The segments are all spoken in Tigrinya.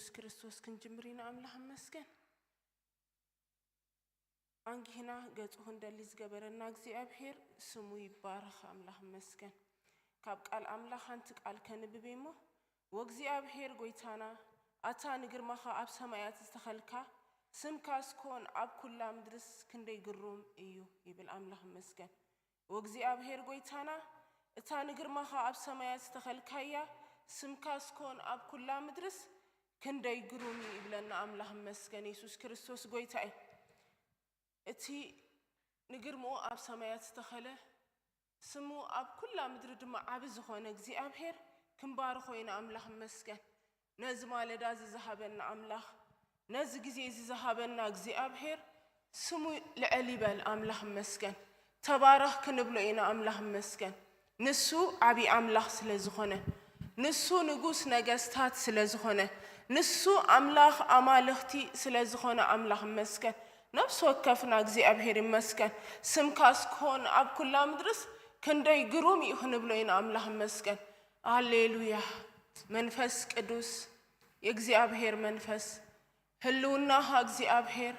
ኢየሱስ ክርስቶስ ክንጅምር ኢና። ኣምላኽ ይመስገን። ኣንጊህና ገጹ ክንደሊ ዝገበረና እግዚኣብሔር ስሙ ይባረኽ። ኣምላኽ ይመስገን። ካብ ቃል ኣምላኽ ሓንቲ ቃል ከንብብ እሞ፣ "ወእግዚኣብሔር ጐይታና፣ ኣታ ንግርማኻ ኣብ ሰማያት ዝተኸልካ፣ ስምካስ ኮን ኣብ ኩላ ምድርስ ክንደይ ግሩም እዩ" ይብል። ኣምላኽ ይመስገን። "ወእግዚኣብሔር ጐይታና፣ እታ ንግርማኻ ኣብ ሰማያት ዝተኸልካያ፣ ስምካስ ኮን ኣብ ኩላ ምድርስ ክንደይ ግሩም እዩ" ይብለና። ኣምላኽ ይመስገን። የሱስ ክርስቶስ ጐይታ እዩ። እቲ ንግርምኡ ኣብ ሰማያት ዝተኸለ፣ ስሙ ኣብ ኩላ ምድሪ ድማ ዓቢ ዝኾነ እግዚኣብሔር ክንባርኾ ኢና። ኣምላኽ ይመስገን። ነዚ ማለዳ እዚ ዝሃበና ኣምላኽ፣ ነዚ ግዜ እዚ ዝሃበና እግዚኣብሔር ስሙ ልዕል ይበል። ኣምላኽ ይመስገን። ተባረኽ ክንብሎ ኢና። ኣምላኽ ይመስገን። ንሱ ዓቢ ኣምላኽ ስለ ዝኾነ፣ ንሱ ንጉስ ነገስታት ስለ ዝኾነ፣ ንሱ ኣምላኽ ኣማልኽቲ ስለ ዝኾነ ኣምላኽ ይመስገን። ነፍሲ ወከፍና እግዚኣብሔር ይመስገን። ስምካስ ኮን ኣብ ኩላ ምድርስ ክንደይ ግሩም እዩ ክንብሎ ኢና። ኣምላኽ ይመስገን። ሃሌሉያ። መንፈስ ቅዱስ፣ የእግዚኣብሔር መንፈስ፣ ህልውናኻ እግዚኣብሔር፣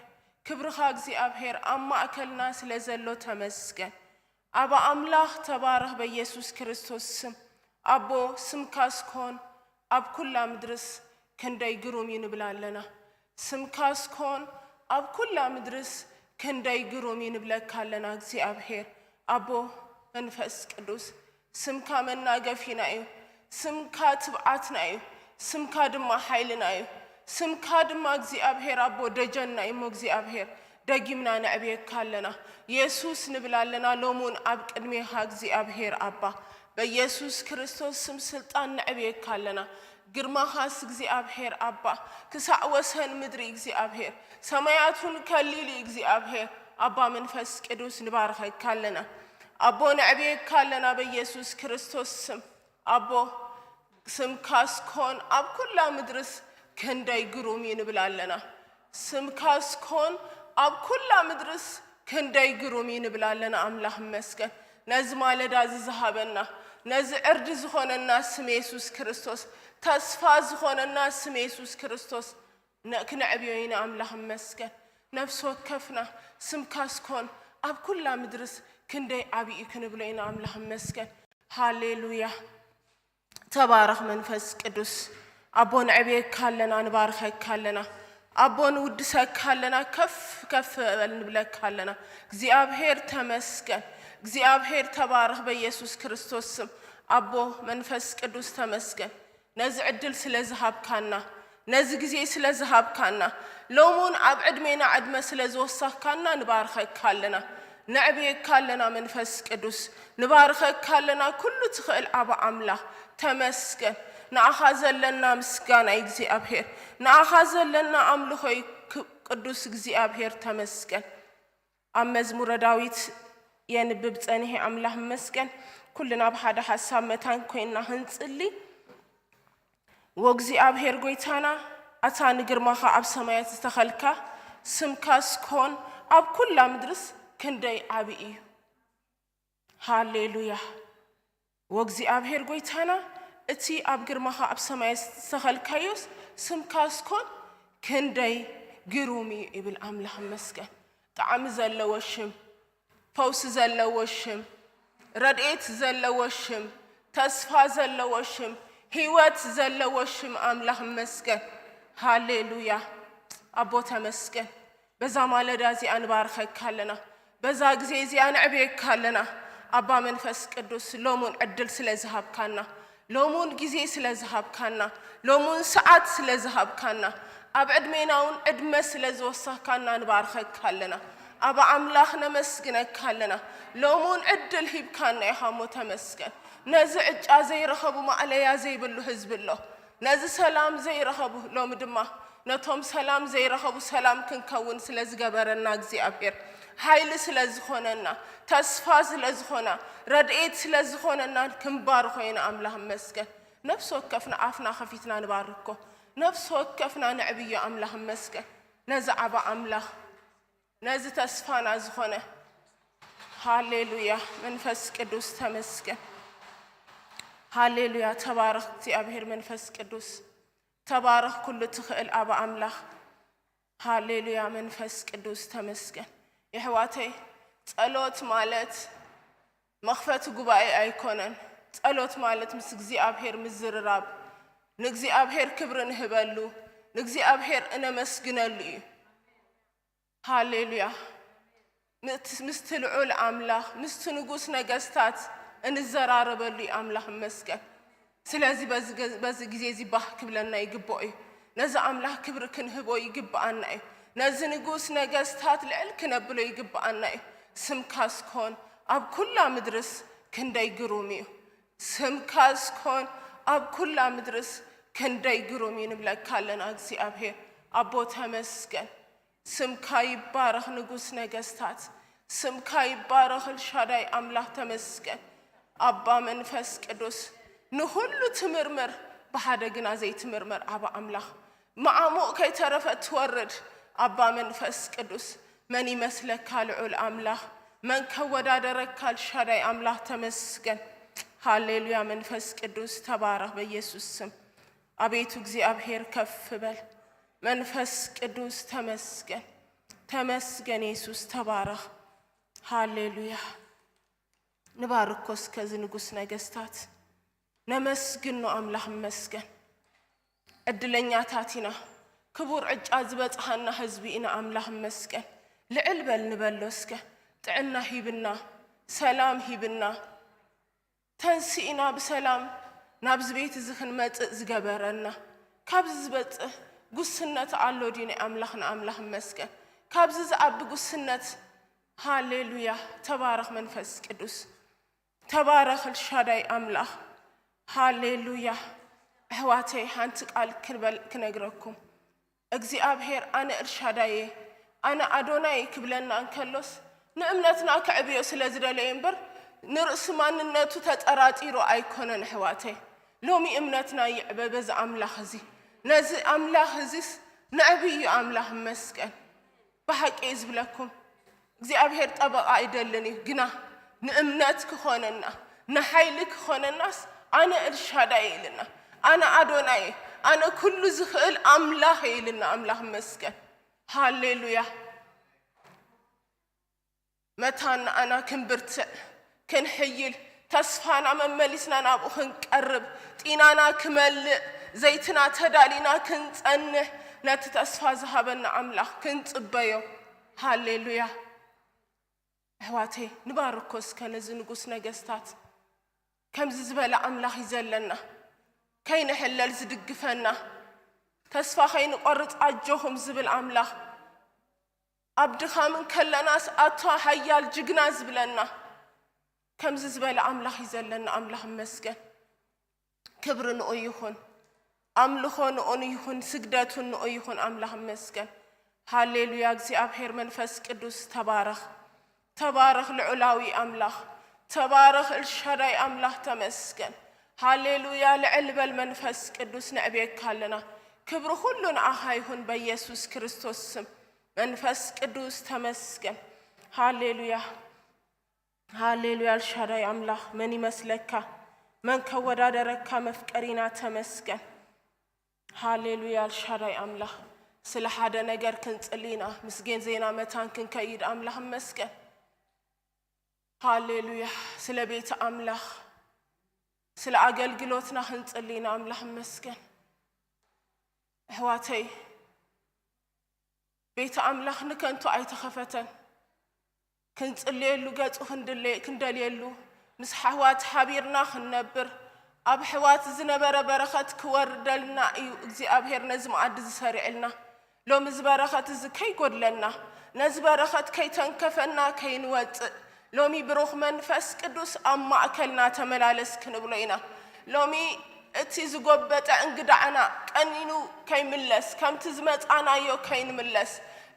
ክብርኻ እግዚኣብሔር ኣብ ማእከልና ስለ ዘሎ ተመስገን። ኣባ ኣምላኽ ተባረኽ በኢየሱስ ክርስቶስ ስም። ኣቦ ስምካስ ኮን ኣብ ኩላ ምድርስ ክንደይ ግሩም እዩ ንብል ኣለና። ስምካስ ኮን ኣብ ኩላ ምድርስ ክንደይ ግሩም እዩ ንብለካ ኣለና እግዚኣብሔር። ኣቦ መንፈስ ቅዱስ ስምካ መናገፊና እዩ። ስምካ ትብዓትና እዩ። ስምካ ድማ ሓይልና እዩ። ስምካ ድማ እግዚኣብሔር ኣቦ ደጀንና እዩ። እሞ እግዚኣብሔር ደጊምና ነዕብየካ ኣለና። የሱስ ንብል ኣለና። ሎሙን ኣብ ቅድሜኻ እግዚኣብሔር ኣባ በኢየሱስ ክርስቶስ ስም ስልጣን ነዕብየካ ኣለና። ግርማኻስ እግዚኣብሔር ኣባ ክሳዕ ወሰን ምድሪ እግዚኣብሔር ሰማያት እውን ከሊሉ እግዚኣብሔር ኣባ መንፈስ ቅዱስ ንባርኸካ ኣለና። ኣቦ ነዕብየካ ኣለና በኢየሱስ ክርስቶስ ስም። ኣቦ ስምካስ ኮን ኣብ ኩላ ምድርስ ክንደይ ግሩም እዩ ንብል ኣለና። ስምካስ ኮን ኣብ ኩላ ምድርስ ክንደይ ግሩም እዩ ንብል ኣለና። ኣምላኽ ይመስገን ነዚ ማለዳ እዚ ዝሃበና፣ ነዚ ዕርዲ ዝኾነና ስም የሱስ ክርስቶስ፣ ተስፋ ዝኾነና ስም የሱስ ክርስቶስ ነ-፣ ክነዕብዮ ኢና። ኣምላኽ ይመስገን። ነፍሲ ወከፍና ስምካስ ኮን ኣብ ኩላ ምድርስ ክንደይ ዓቢ እዩ ክንብሎ ኢና። ኣምላኽ ይመስገን። ሃሌሉያ። ተባረኽ መንፈስ ቅዱስ። ኣቦ ነዕብየካ ኣለና፣ ንባርኸካ ኣለና። ኣቦ ንውድሰካ ኣለና፣ ከፍ ከፍ በል ንብለካ ኣለና። እግዚኣብሔር ተመስገን። እግዚኣብሔር ተባረኽ በኢየሱስ ክርስቶስ ስም። ኣቦ መንፈስ ቅዱስ ተመስገን። ነዚ ዕድል ስለ ዝሃብካና፣ ነዚ ግዜ ስለ ዝሃብካና፣ ሎሙን ኣብ ዕድሜና ዕድመ ስለ ዝወሰኽካና ንባርኸካ ኣለና። ነዕብየካ ኣለና መንፈስ ቅዱስ፣ ንባርኸካ ኣለና ኩሉ ትኽእል ኣባ ኣምላኽ ተመስገን። ንኣኻ ዘለና ምስጋና እግዚኣብሔር፣ ንኣኻ ዘለና ኣምልኾ ክ-፣ ቅዱስ እግዚኣብሔር ተመስገን። ኣብ መዝሙረ ዳዊት የንብብ ጸኒሐ ኣምላኽ ይመስገን። ኩልና ብሓደ ሓሳብ መታን ኮይንና ክንጽሊ። ወእግዚኣብሔር ጐይታና፣ ኣታ ንግርማኻ ኣብ ሰማያት ዝተኸልካ፣ ስምካስ ኮን ኣብ ኩላ ምድርስ ክንደይ ዓቢ እዩ። ሃሌሉያ። ወእግዚኣብሔር ጐይታና፣ እቲ ኣብ ግርማኻ ኣብ ሰማያት ዝተኸልካዮስ ስምካስ ኮን ክንደይ ግሩም እዩ ይብል። ኣምላኽ ይመስገን። ጣዕሚ ዘለዎ ሽም፣ ፈውሲ ዘለዎ ሽም፣ ረድኤት ዘለዎ ሽም፣ ተስፋ ዘለዎ ሽም፣ ህይወት ዘለዎ ሽም ኣምላኽ ይመስገን። ሃሌሉያ። ኣቦ ተመስገን። በዛ ማለዳ እዚኣ ንባርኸካ ኣለና። በዛ ግዜ እዚኣ ነዕብየካ ኣለና። ኣባ መንፈስ ቅዱስ፣ ሎሙን ዕድል ስለ ዝሃብካና፣ ሎሙን ግዜ ስለ ዝሃብካና፣ ሎሙን ሰዓት ስለ ዝሃብካና፣ ኣብ ዕድሜና እውን ዕድመ ስለ ዝወሰኽካና ንባርኸካ ኣለና። ኣባ ኣምላኽ ነመስግነካ ኣለና። ሎሙን ዕድል ሂብካና ኢኻ እሞ ተመስገን። ነዚ ዕጫ ዘይረኸቡ ማእለያ ዘይብሉ ህዝቢ ኣሎ። ነዚ ሰላም ዘይረኸቡ ሎሚ ድማ ነቶም ሰላም ዘይረኸቡ ሰላም ክንከውን ስለ ዝገበረና እግዚኣብሔር፣ ሓይሊ ስለ ዝኾነና፣ ተስፋ ስለ ዝኾና፣ ረድኤት ስለ ዝኾነና ክንባርኾ ኢና። ኣምላኽ ይመስገን። ነፍሲ ወከፍና ኣፍና ከፊትና ንባርኮ። ነፍሲ ወከፍና ነዕብዮ። ኣምላኽ ይመስገን። ነዚ ዓቢ ኣምላኽ፣ ነዚ ተስፋና ዝኾነ። ሃሌሉያ። መንፈስ ቅዱስ ተመስገን። ሃሌሉያ። ተባረኽ እግዚኣብሔር መንፈስ ቅዱስ። ተባረኽ ኩሉ ትኽእል ኣባ ኣምላኽ። ሃሌሉያ መንፈስ ቅዱስ ተመስገን። የሕዋተይ ጸሎት ማለት መኽፈቲ ጉባኤ ኣይኮነን። ጸሎት ማለት ምስ እግዚኣብሔር ምዝርራብ፣ ንእግዚኣብሔር ክብሪ ንህበሉ፣ ንእግዚኣብሔር እነመስግነሉ እዩ። ሃሌሉያ። ምት-፣ ምስቲ ልዑል ኣምላኽ፣ ምስቲ ንጉስ ነገስታት እንዘራረበሉ እዩ። ኣምላኽ ይመስገን። ስለዚ በዚ ገ-፣ በዚ ግዜ እዚ ባህ ክብለና ይግብኦ እዩ። ነዚ ኣምላኽ ክብሪ ክንህቦ ይግብኣና እዩ። ነዚ ንጉስ ነገስታት ልዕል ክነብሎ ይግብኣና እዩ። ስምካ ስኮን ኣብ ኩላ ምድርስ ክንደይ ግሩም እዩ። ስምካ ስኮን ኣብ ኩላ ምድርስ ክንደይ ግሩም እዩ ንብለካ ኣለና። እግዚኣብሔር ኣቦ ተመስገን። ስምካ ይባረኽ ንጉስ ነገስታት። ስምካ ይባረኽ ኤልሻዳይ ኣምላኽ ተመስገን። ኣባ መንፈስ ቅዱስ ንኹሉ ትምርምር ብሓደ ግና ዘይትምርምር ኣባ ኣምላኽ መዓሙቕ ከይተረፈ ትወርድ ኣባ መንፈስ ቅዱስ መን ይመስለካ ልዑል ኣምላኽ መን ከወዳደረካ ኤልሻዳይ ኣምላኽ ተመስገን። ሃሌሉያ መንፈስ ቅዱስ ተባረኽ በኢየሱስ ስም። ኣቤቱ እግዚኣብሔር ከፍ በል። መንፈስ ቅዱስ ተመስገን፣ ተመስገን የሱስ ተባረኽ። ሃሌሉያ። ንባርኮ እስከ እዚ ንጉስ ነገስታት ነመስግኖ ኣምላኽ መስገን። ዕድለኛታት ኢና። ክቡር ዕጫ ዝበጽሓና ህዝቢ ኢና ኣምላኽ መስገን። ልዕል በል ንበሎ እስከ። ጥዕና ሂብና፣ ሰላም ሂብና፣ ተንሲእና ብሰላም ናብዚ ቤት እዚ ክንመጽእ ዝገበረና። ካብዚ ዝበጽእ ጉስነት ኣሎ ድዩ? ናይ ኣምላኽ ንኣምላኽ እመስገን። ካብዚ ዝዓቢ ጉስነት። ሃሌሉያ። ተባረኽ መንፈስ ቅዱስ። ተባረኽ ኤልሻዳይ ኣምላኽ። ሃሌሉያ። ኣሕዋተይ ሓንቲ ቃል ክንበል ክነግረኩም። እግዚኣብሔር ኣነ ኤልሻዳይ እየ፣ ኣነ ኣዶናይ እየ ክብለና እንከሎስ ንእምነትና ከዕብዮ ስለ ዝደለየ እምበር ንርእሲ ማንነቱ ተጠራጢሩ ኣይኮነን ኣሕዋተይ። ሎሚ እምነትና ይዕበ በዚ ኣምላኽ እዚ። ነዚ ኣምላኽ እዚስ ነዕብዮ ኣምላኽ እመስገን። ብሓቂ እየ ዝብለኩም እግዚኣብሔር ጠበቓ ኣይደልን እዩ ግና ንእምነት ክኾነና ንሓይሊ ክኾነናስ ኣነ ኤልሻዳይ ኢልና ኣነ ኣዶናይ ኣነ ኩሉ ዝኽእል ኣምላኽ ኢልና ኣምላኽ መስገን። ሃሌሉያ። መታን ንኣና ክንብርትዕ ክንሕይል ተስፋና መመሊስና ናብኡ ክንቀርብ ጢናና ክመልእ ዘይትና ተዳሊና ክንጸንሕ ነቲ ተስፋ ዝሃበና ኣምላኽ ክንጽበዮ። ሃሌሉያ። ኣሕዋተይ ንባርኮ እስከ ነዚ ንጉስ ነገስታት። ከምዚ ዝበለ ኣምላኽ እዩ ዘለና። ከይንሕለል ዝድግፈና ተስፋ ከይንቆርጽ ኣጆኹም ዝብል ኣምላኽ ኣብ ድኻም እንከለናስ ኣታ ሓያል ጅግና ዝብለና ከምዚ ዝበለ ኣምላኽ እዩ ዘለና። ኣምላኽ እመስገን። ክብሪ ንኡ ይኹን፣ ኣምልኾ ንኡ ይኹን፣ ስግደቱ ንኡ ይኹን። ኣምላኽ እመስገን። ሃሌሉያ። እግዚኣብሔር መንፈስ ቅዱስ ተባረኽ፣ ተባረኽ ልዑላዊ ኣምላኽ፣ ተባረኽ ኤልሻዳይ ኣምላኽ ተመስገን። ሃሌሉያ። ልዕል በል መንፈስ ቅዱስ ነዕብየካ ኣለና። ክብሪ ኩሉ ንኣኻ ይኹን በኢየሱስ ክርስቶስ ስም። መንፈስ ቅዱስ ተመስገን። ሃሌሉያ። ሃሌሉያ። ኤልሻዳይ ኣምላኽ መን ይመስለካ? መን ከወዳደረካ? መፍቀሪና ተመስገን። ሃሌሉያ። ኤልሻዳይ ኣምላኽ ስለ ሓደ ነገር ክንጽሊ ኢና። ምስ ዜና መታን ክንከይድ ኣምላኽ እመስገን። ሃሌሉያ። ስለ ቤት ኣምላኽ ስለ ኣገልግሎትና ክንጽሊ ኢና ኣምላኽ እመስገን። ኣሕዋተይ ቤት ኣምላኽ ንከንቱ ኣይተኸፈተን። ክንጽልየሉ ገጹ ክንድለ-፣ ክንደልየሉ ምስ ኣሕዋት ሓቢርና ክንነብር ኣብ ኣሕዋት ዝነበረ በረኸት ክወርደልና እዩ እግዚኣብሔር ነዚ መኣዲ ዝሰሪዕልና። ሎሚ እዚ በረኸት እዚ ከይጎድለና ነዚ በረኸት ከይተንከፈና ከይንወጽእ ሎሚ ብሩኽ መንፈስ ቅዱስ ኣብ ማእከልና ተመላለስ ክንብሎ ኢና። ሎሚ እቲ ዝጎበጠ እንግዳዕና ቀኒኑ ከይምለስ ከምቲ ዝመጻናዮ ከይንምለስ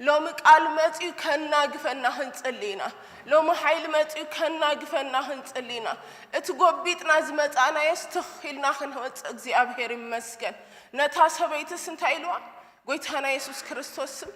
ሎሚ ቃል መጺኡ ከናግፈና ክንጽሊ ኢና። ሎሚ ሓይሊ መጺኡ ከናግፈና ክንጽሊ ኢና። እቲ ጎቢጥና ዝመጻናዮስ ትኽ ኢልና ክንወጽእ እግዚኣብሔር ይመስገን። ነታ ሰበይትስ እንታይ ኢልዋ? ጎይታና የሱስ ክርስቶስ ስም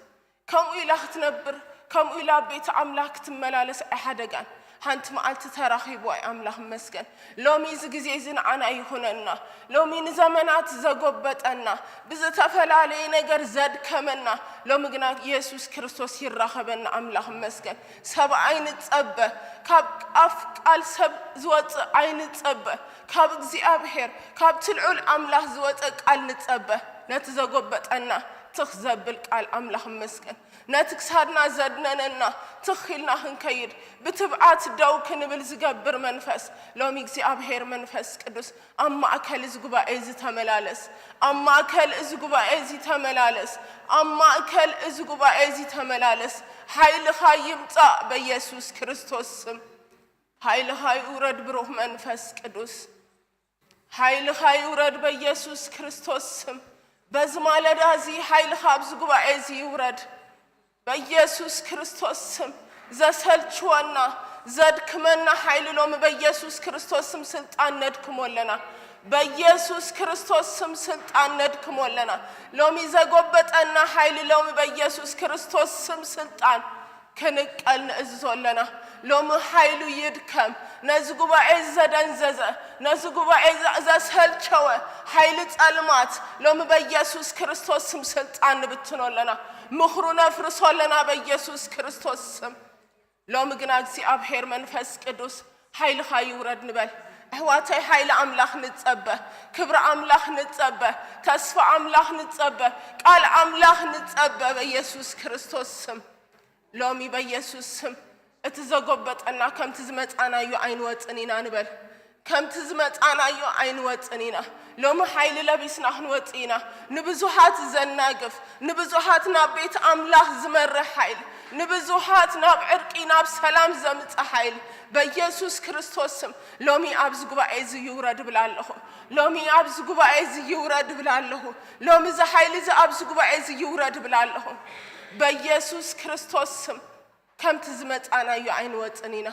ከምኡ ኢላ ክትነብር ከምኡ ኢላ ኣብ ቤት ኣምላኽ ክትመላለስ ኣይሓደጋን። ሓንቲ መዓልቲ ተራኺቡ ኣይ ኣምላኽ መስገን። ሎሚ እዚ ግዜ እዚ ንዓና ይኹነና። ሎሚ ንዘመናት ዘጎበጠና፣ ብዝተፈላለየ ነገር ዘድከመና፣ ሎሚ ግና ኢየሱስ ክርስቶስ ይራኸበና። ኣምላኽ መስገን። ሰብ ኣይንጸበ፣ ካብ ኣፍ ቃል ሰብ ዝወጽእ ኣይንጸበ፣ ካብ እግዚኣብሔር፣ ካብ ትልዑል ኣምላኽ ዝወጸ ቃል ንጸበ። ነቲ ዘጎበጠና ትኽ ዘብል ቃል ኣምላኽ መስገን። ነቲ ክሳድና ዘድነነና ትኽ ኢልና ክንከይድ፣ ብትብዓት ደው ክንብል ዝገብር መንፈስ፣ ሎሚ እግዚኣብሔር መንፈስ ቅዱስ ኣብ ማእከል እዚ ጉባኤ እዚ ተመላለስ፣ ኣብ ማእከል እዚ ጉባኤ እዚ ተመላለስ፣ ኣብ ማእከል እዚ ጉባኤ እዚ ተመላለስ። ሓይልኻ ይምጻእ በኢየሱስ ክርስቶስ ስም። ሓይልኻ ይውረድ ብሩኽ መንፈስ ቅዱስ። ሓይልኻ ይውረድ በኢየሱስ ክርስቶስ ስም። በዚ ማለዳ እዚ ሓይልኻ ኣብዚ ጉባኤ እዚ ይውረድ በኢየሱስ ክርስቶስ ስም። ዘሰልችወና፣ ዘድክመና ሓይሊ ሎሚ በኢየሱስ ክርስቶስ ስም ስልጣን ነድክሞ ኣለና። በኢየሱስ ክርስቶስ ስም ስልጣን ነድክሞ ኣለና። ሎሚ ዘጎበጠና ሓይሊ ሎሚ በኢየሱስ ክርስቶስ ስም ስልጣን ክንቀል ንእዝዞ ኣለና። ሎሚ ሓይሉ ይድከም። ነዚ ጉባኤ ዘደንዘዘ፣ ነዚ ጉባኤ ዘ-፣ ዘሰልቸወ ሓይሊ ጸልማት ሎሚ በኢየሱስ ክርስቶስ ስም ስልጣን ንብትኖ ኣለና። ምኽሩ ነፍርሶ ኣለና በኢየሱስ ክርስቶስ ስም። ሎሚ ግና እግዚኣብሔር መንፈስ ቅዱስ ሓይልኻ ይውረድ ንበል። ኣሕዋተይ፣ ሓይሊ ኣምላኽ ንጸበ፣ ክብሪ ኣምላኽ ንጸበ፣ ተስፋ ኣምላኽ ንጸበ፣ ቃል ኣምላኽ ንጸበ በኢየሱስ ክርስቶስ ስም። ሎሚ በኢየሱስ ስም እቲ ዘጎበጠና ከምቲ ዝመጻናዮ ኣይንወጽን ኢና ንበል። ከምቲ ዝመጻናዮ ኣይንወጽን ኢና። ሎሚ ሓይሊ ለቢስና ክንወጽእ ኢና። ንብዙሃት ዘናግፍ፣ ንብዙሃት ናብ ቤት ኣምላኽ ዝመርሕ ሓይል፣ ንብዙሃት ናብ ዕርቂ፣ ናብ ሰላም ዘምጽእ ሓይል በኢየሱስ ክርስቶስ ስም ሎሚ ኣብዚ ጉባኤ እዚ ይውረድ እብል ኣለኹ። ሎሚ ኣብዚ ጉባኤ እዚ ይውረድ እብል ኣለኹ። ሎሚ እዚ ሓይሊ እዚ ኣብዚ ጉባኤ እዚ ይውረድ እብል ኣለኹ። በኢየሱስ ክርስቶስ ስም ከምቲ ዝመጻናዮ ኣይንወጽን ኢና።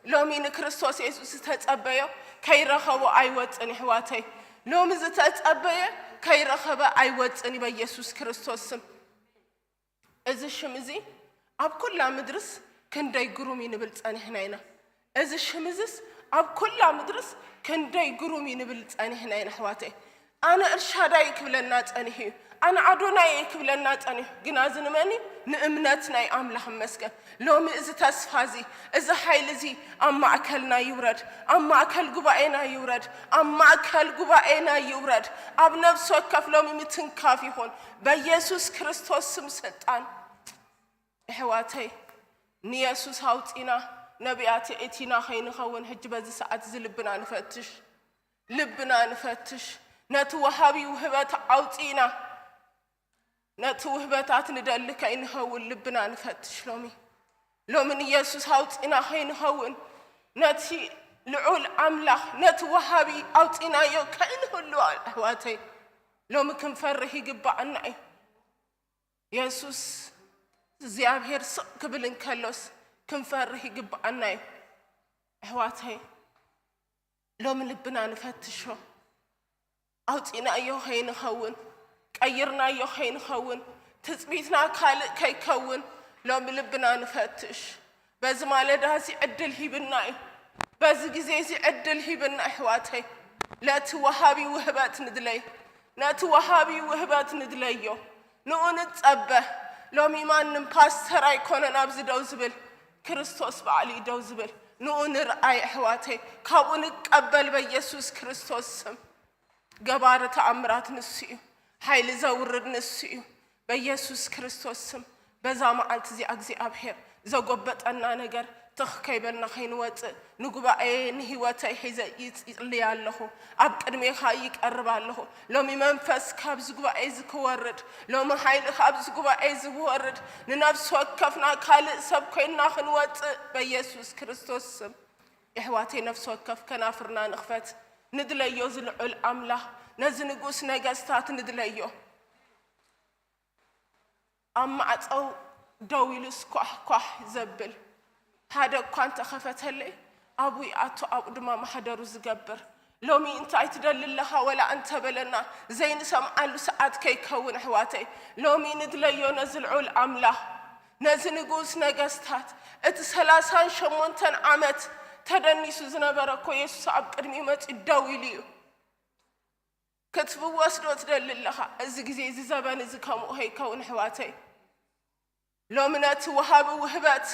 ሎሚ ንክርስቶስ የሱስ ዝተጸበዮ ከይረኸቦ ኣይወጽን፣ ኣሕዋተይ። ሎሚ ዝተጸበየ ከይረኸበ ኣይወጽን እዩ፣ በኢየሱስ ክርስቶስ ስም። እዚ ሽም እዚ ኣብ ኩላ ምድርስ ክንደይ ግሩም እዩ ንብል ጸኒሕና ኢና። እዚ ሽም እዝስ ኣብ ኩላ ምድርስ ክንደይ ግሩም እዩ ንብል ጸኒሕና ኢና፣ ኣሕዋተይ። ኣነ ኤልሻዳይ ክብለና ጸኒሑ እዩ። ኣነ ኣዶናይ ክብለና ጸኒሑ። ግና እዚ ንመን እዩ? ንእምነት ናይ ኣምላኽ መስገን። ሎሚ እዚ ተስፋ እዚ፣ እዚ ሓይሊ እዚ ኣብ ማእከልና ይውረድ፣ ኣብ ማእከል ጉባኤና ይውረድ፣ ኣብ ማእከል ጉባኤና ይውረድ። ኣብ ነፍሲ ወከፍ ሎሚ ምትንካፍ ይኹን፣ በኢየሱስ ክርስቶስ ስም ስልጣን። ኣሕዋተይ፣ ንየሱስ ኣውጺና፣ ነቢያት የእቲና ከይንኸውን፣ ሕጂ በዚ ሰዓት እዚ ልብና ንፈትሽ፣ ልብና ንፈትሽ። ነቲ ወሃቢ ውህበት ኣውጺና፣ ነቲ ውህበታት ንደሊ ከይንኸውን ልብና ንፈትሽ። ሎሚ፣ ሎሚ ንየሱስ ኣውጺና ከይንኸውን፣ ነቲ ልዑል ኣምላኽ፣ ነቲ ወሃቢ ኣውጺናዮ ከይንህሉ፣ ኣሕዋተይ፣ ሎሚ ክንፈርህ ይግባኣና እዩ። የሱስ እግዚኣብሔር ስቕ ክብል እንከሎስ ክንፈርህ ይግብኣና እዩ። ኣሕዋተይ፣ ሎሚ ልብና ንፈትሾ። ኣውፂእናዮ ከይንኸውን፣ ቀይርናዮ ከይንኸውን፣ ትፅቢትና ካልእ ከይከውን ሎሚ ልብና ንፈትሽ። በዚ ማለዳ እዚ ዕድል ሂብና እዩ። በዚ ግዜ እዚ ዕድል ሂብና፣ ኣሕዋተይ። ነቲ ወሃቢ ውህበት ንድለይ። ነቲ ወሃቢ ውህበት ንድለዮ። ንኡ ንጸበ። ሎሚ ማንም ፓስተር ኣይኮነን ኣብዚ ደው ዝብል። ክርስቶስ ባዕሉ እዩ ደው ዝብል። ንኡ ንርኣይ፣ ኣሕዋተይ። ካብኡ ንቀበል በኢየሱስ ክርስቶስ ስም። ገባሪ ተኣምራት ንሱ እዩ። ሓይሊ ዘውርድ ንሱ እዩ። በኢየሱስ ክርስቶስ ስም፣ በዛ መዓልቲ እዚኣ እግዚኣብሔር ዘጎበጠና ነገር ትኽ ከይበልና ከይንወፅእ፣ ንጉባኤ ንህይወተይ ሒዘ ይጽልይ ኣለኹ። ኣብ ቅድሜኻ ይቀርብ ኣለኹ። ሎሚ መንፈስ ካብዚ ጉባኤ እዚ ክወርድ፣ ሎሚ ሓይሊ ካብዚ ጉባኤ እዚ ክወርድ፣ ንነፍሲ ወከፍና ካልእ ሰብ ኮይንና ክንወፅእ በኢየሱስ ክርስቶስ ስም። የሕዋተይ፣ ነፍሲ ወከፍ ከናፍርና ንኽፈት። ንድለዮ ዝልዑል ኣምላኽ፣ ነዚ ንጉስ ነገስታት ንድለዮ። ኣብ ማዕጸው ደው ኢሉስ ኳሕ ኳሕ ዘብል፣ ሓደ እኳ እንተኸፈተለይ፣ ኣብኡ ይኣቱ፣ ኣብኡ ድማ ማሕደሩ ዝገብር። ሎሚ እንታይ ትደሊ ኣለኻ? ወላ እንተበለና ዘይንሰምዓሉ ሰዓት ከይከውን፣ ኣሕዋተይ፣ ሎሚ ንድለዮ ነዚ ልዑል ኣምላኽ። ነዚ ንጉስ ነገስታት፣ እቲ ሰላሳን ሸሞንተን ዓመት ተደኒሱ ዝነበረ እኮ የሱስ ኣብ ቅድሚኡ መጺኡ ደው ኢሉ እዩ። ክትፍወስ ዶ ትደሊ ኣለኻ? እዚ ግዜ፣ እዚ ዘበን እዚ ከምኡ ከይከውን ኣሕዋተይ። ሎሚ ነቲ ወሃቢ ውህበት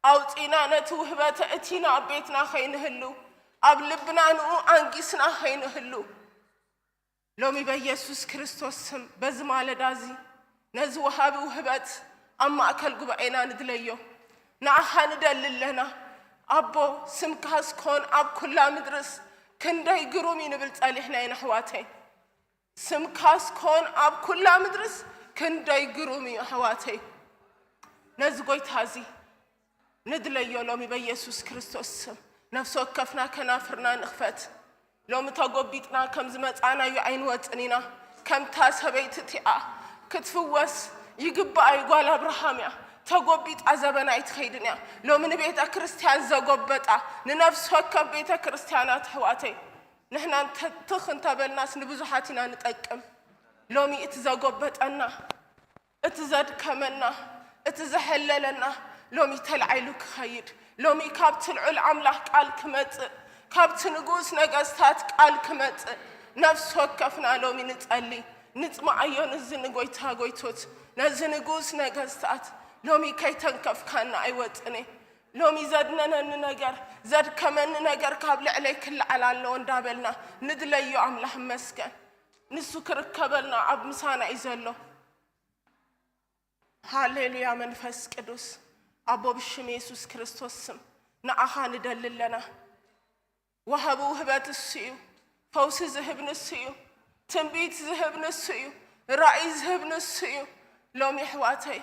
ኣውጺና፣ ነቲ ውህበት እቲና ኣብ ቤትና ከይንህሉ፣ ኣብ ልብና ንኡ ኣንጊስና ከይንህሉ፣ ሎሚ በኢየሱስ ክርስቶስ ስም በዚ ማለዳ እዚ ነዚ ወሃቢ ውህበት ኣብ ማእከል ጉባኤና ንድለዮ። ንኣኻ ንደሊ ኣለና። ኣቦ፣ ስምካስ ኮን ኣብ ኩላ ምድርስ ክንደይ ግሩም እዩ ንብል ጸሊሕና ኢና ኣሕዋተይ። ስምካስ ኮን ኣብ ኩላ ምድርስ ክንደይ ግሩም እዩ ኣሕዋተይ። ነዚ ጎይታ እዚ ንድለዮ ሎሚ በኢየሱስ ክርስቶስ ስም። ነፍሲ ወከፍና ከናፍርና ንኽፈት። ሎሚ ተጎቢጥና ከም ዝመጻናዮ ኣይንወጽን ኢና። ከምታ ሰበይቲ እቲኣ ክትፍወስ ይግባኣ እዩ፣ ጓል ኣብርሃም እያ። ተጎቢጣ ዘበን ኣይትኸይድን እያ። ሎሚ ንቤተ ክርስቲያን ዘጎበጣ፣ ንነፍሲ ወከፍ ቤተ ክርስቲያናት ኣሕዋተይ፣ ንሕና እንተ-፣ ትኽ እንተበልናስ ንብዙሓት ኢና ንጠቅም። ሎሚ እቲ ዘጎበጠና፣ እቲ ዘድከመና፣ እቲ ዘሐለለና ሎሚ ተላዒሉ ክኸይድ፣ ሎሚ ካብቲ ልዑል ኣምላኽ ቃል ክመጽእ፣ ካብቲ ንጉስ ነገስታት ቃል ክመጽእ፣ ነፍሲ ወከፍና ሎሚ ንጸሊ፣ ንጽምዓዮ። ነዚ ንጎይታ ጎይቶት፣ ነዚ ንጉስ ነገስታት ሎሚ ከይተንከፍካና ኣይወጽእን እየ። ሎሚ ዘድነነኒ ነገር፣ ዘድከመኒ ነገር ካብ ልዕለይ ክለዓል ኣለዎ እንዳበልና ንድለዮ ኣምላኽ እመስገን። ንሱ ክርከበልና ኣብ ምሳና እዩ ዘሎ። ሃሌሉያ መንፈስ ቅዱስ፣ ኣቦ ብሽም የሱስ ክርስቶስ ስም ንዓኻ ንደሊ ኣለና። ወሃቢ ውህበት እሱ እዩ። ፈውሲ ዝህብ ንሱ እዩ። ትንቢት ዝህብ ንሱ እዩ። ራእይ ዝህብ ንሱ እዩ። ሎሚ ኣሕዋተይ፣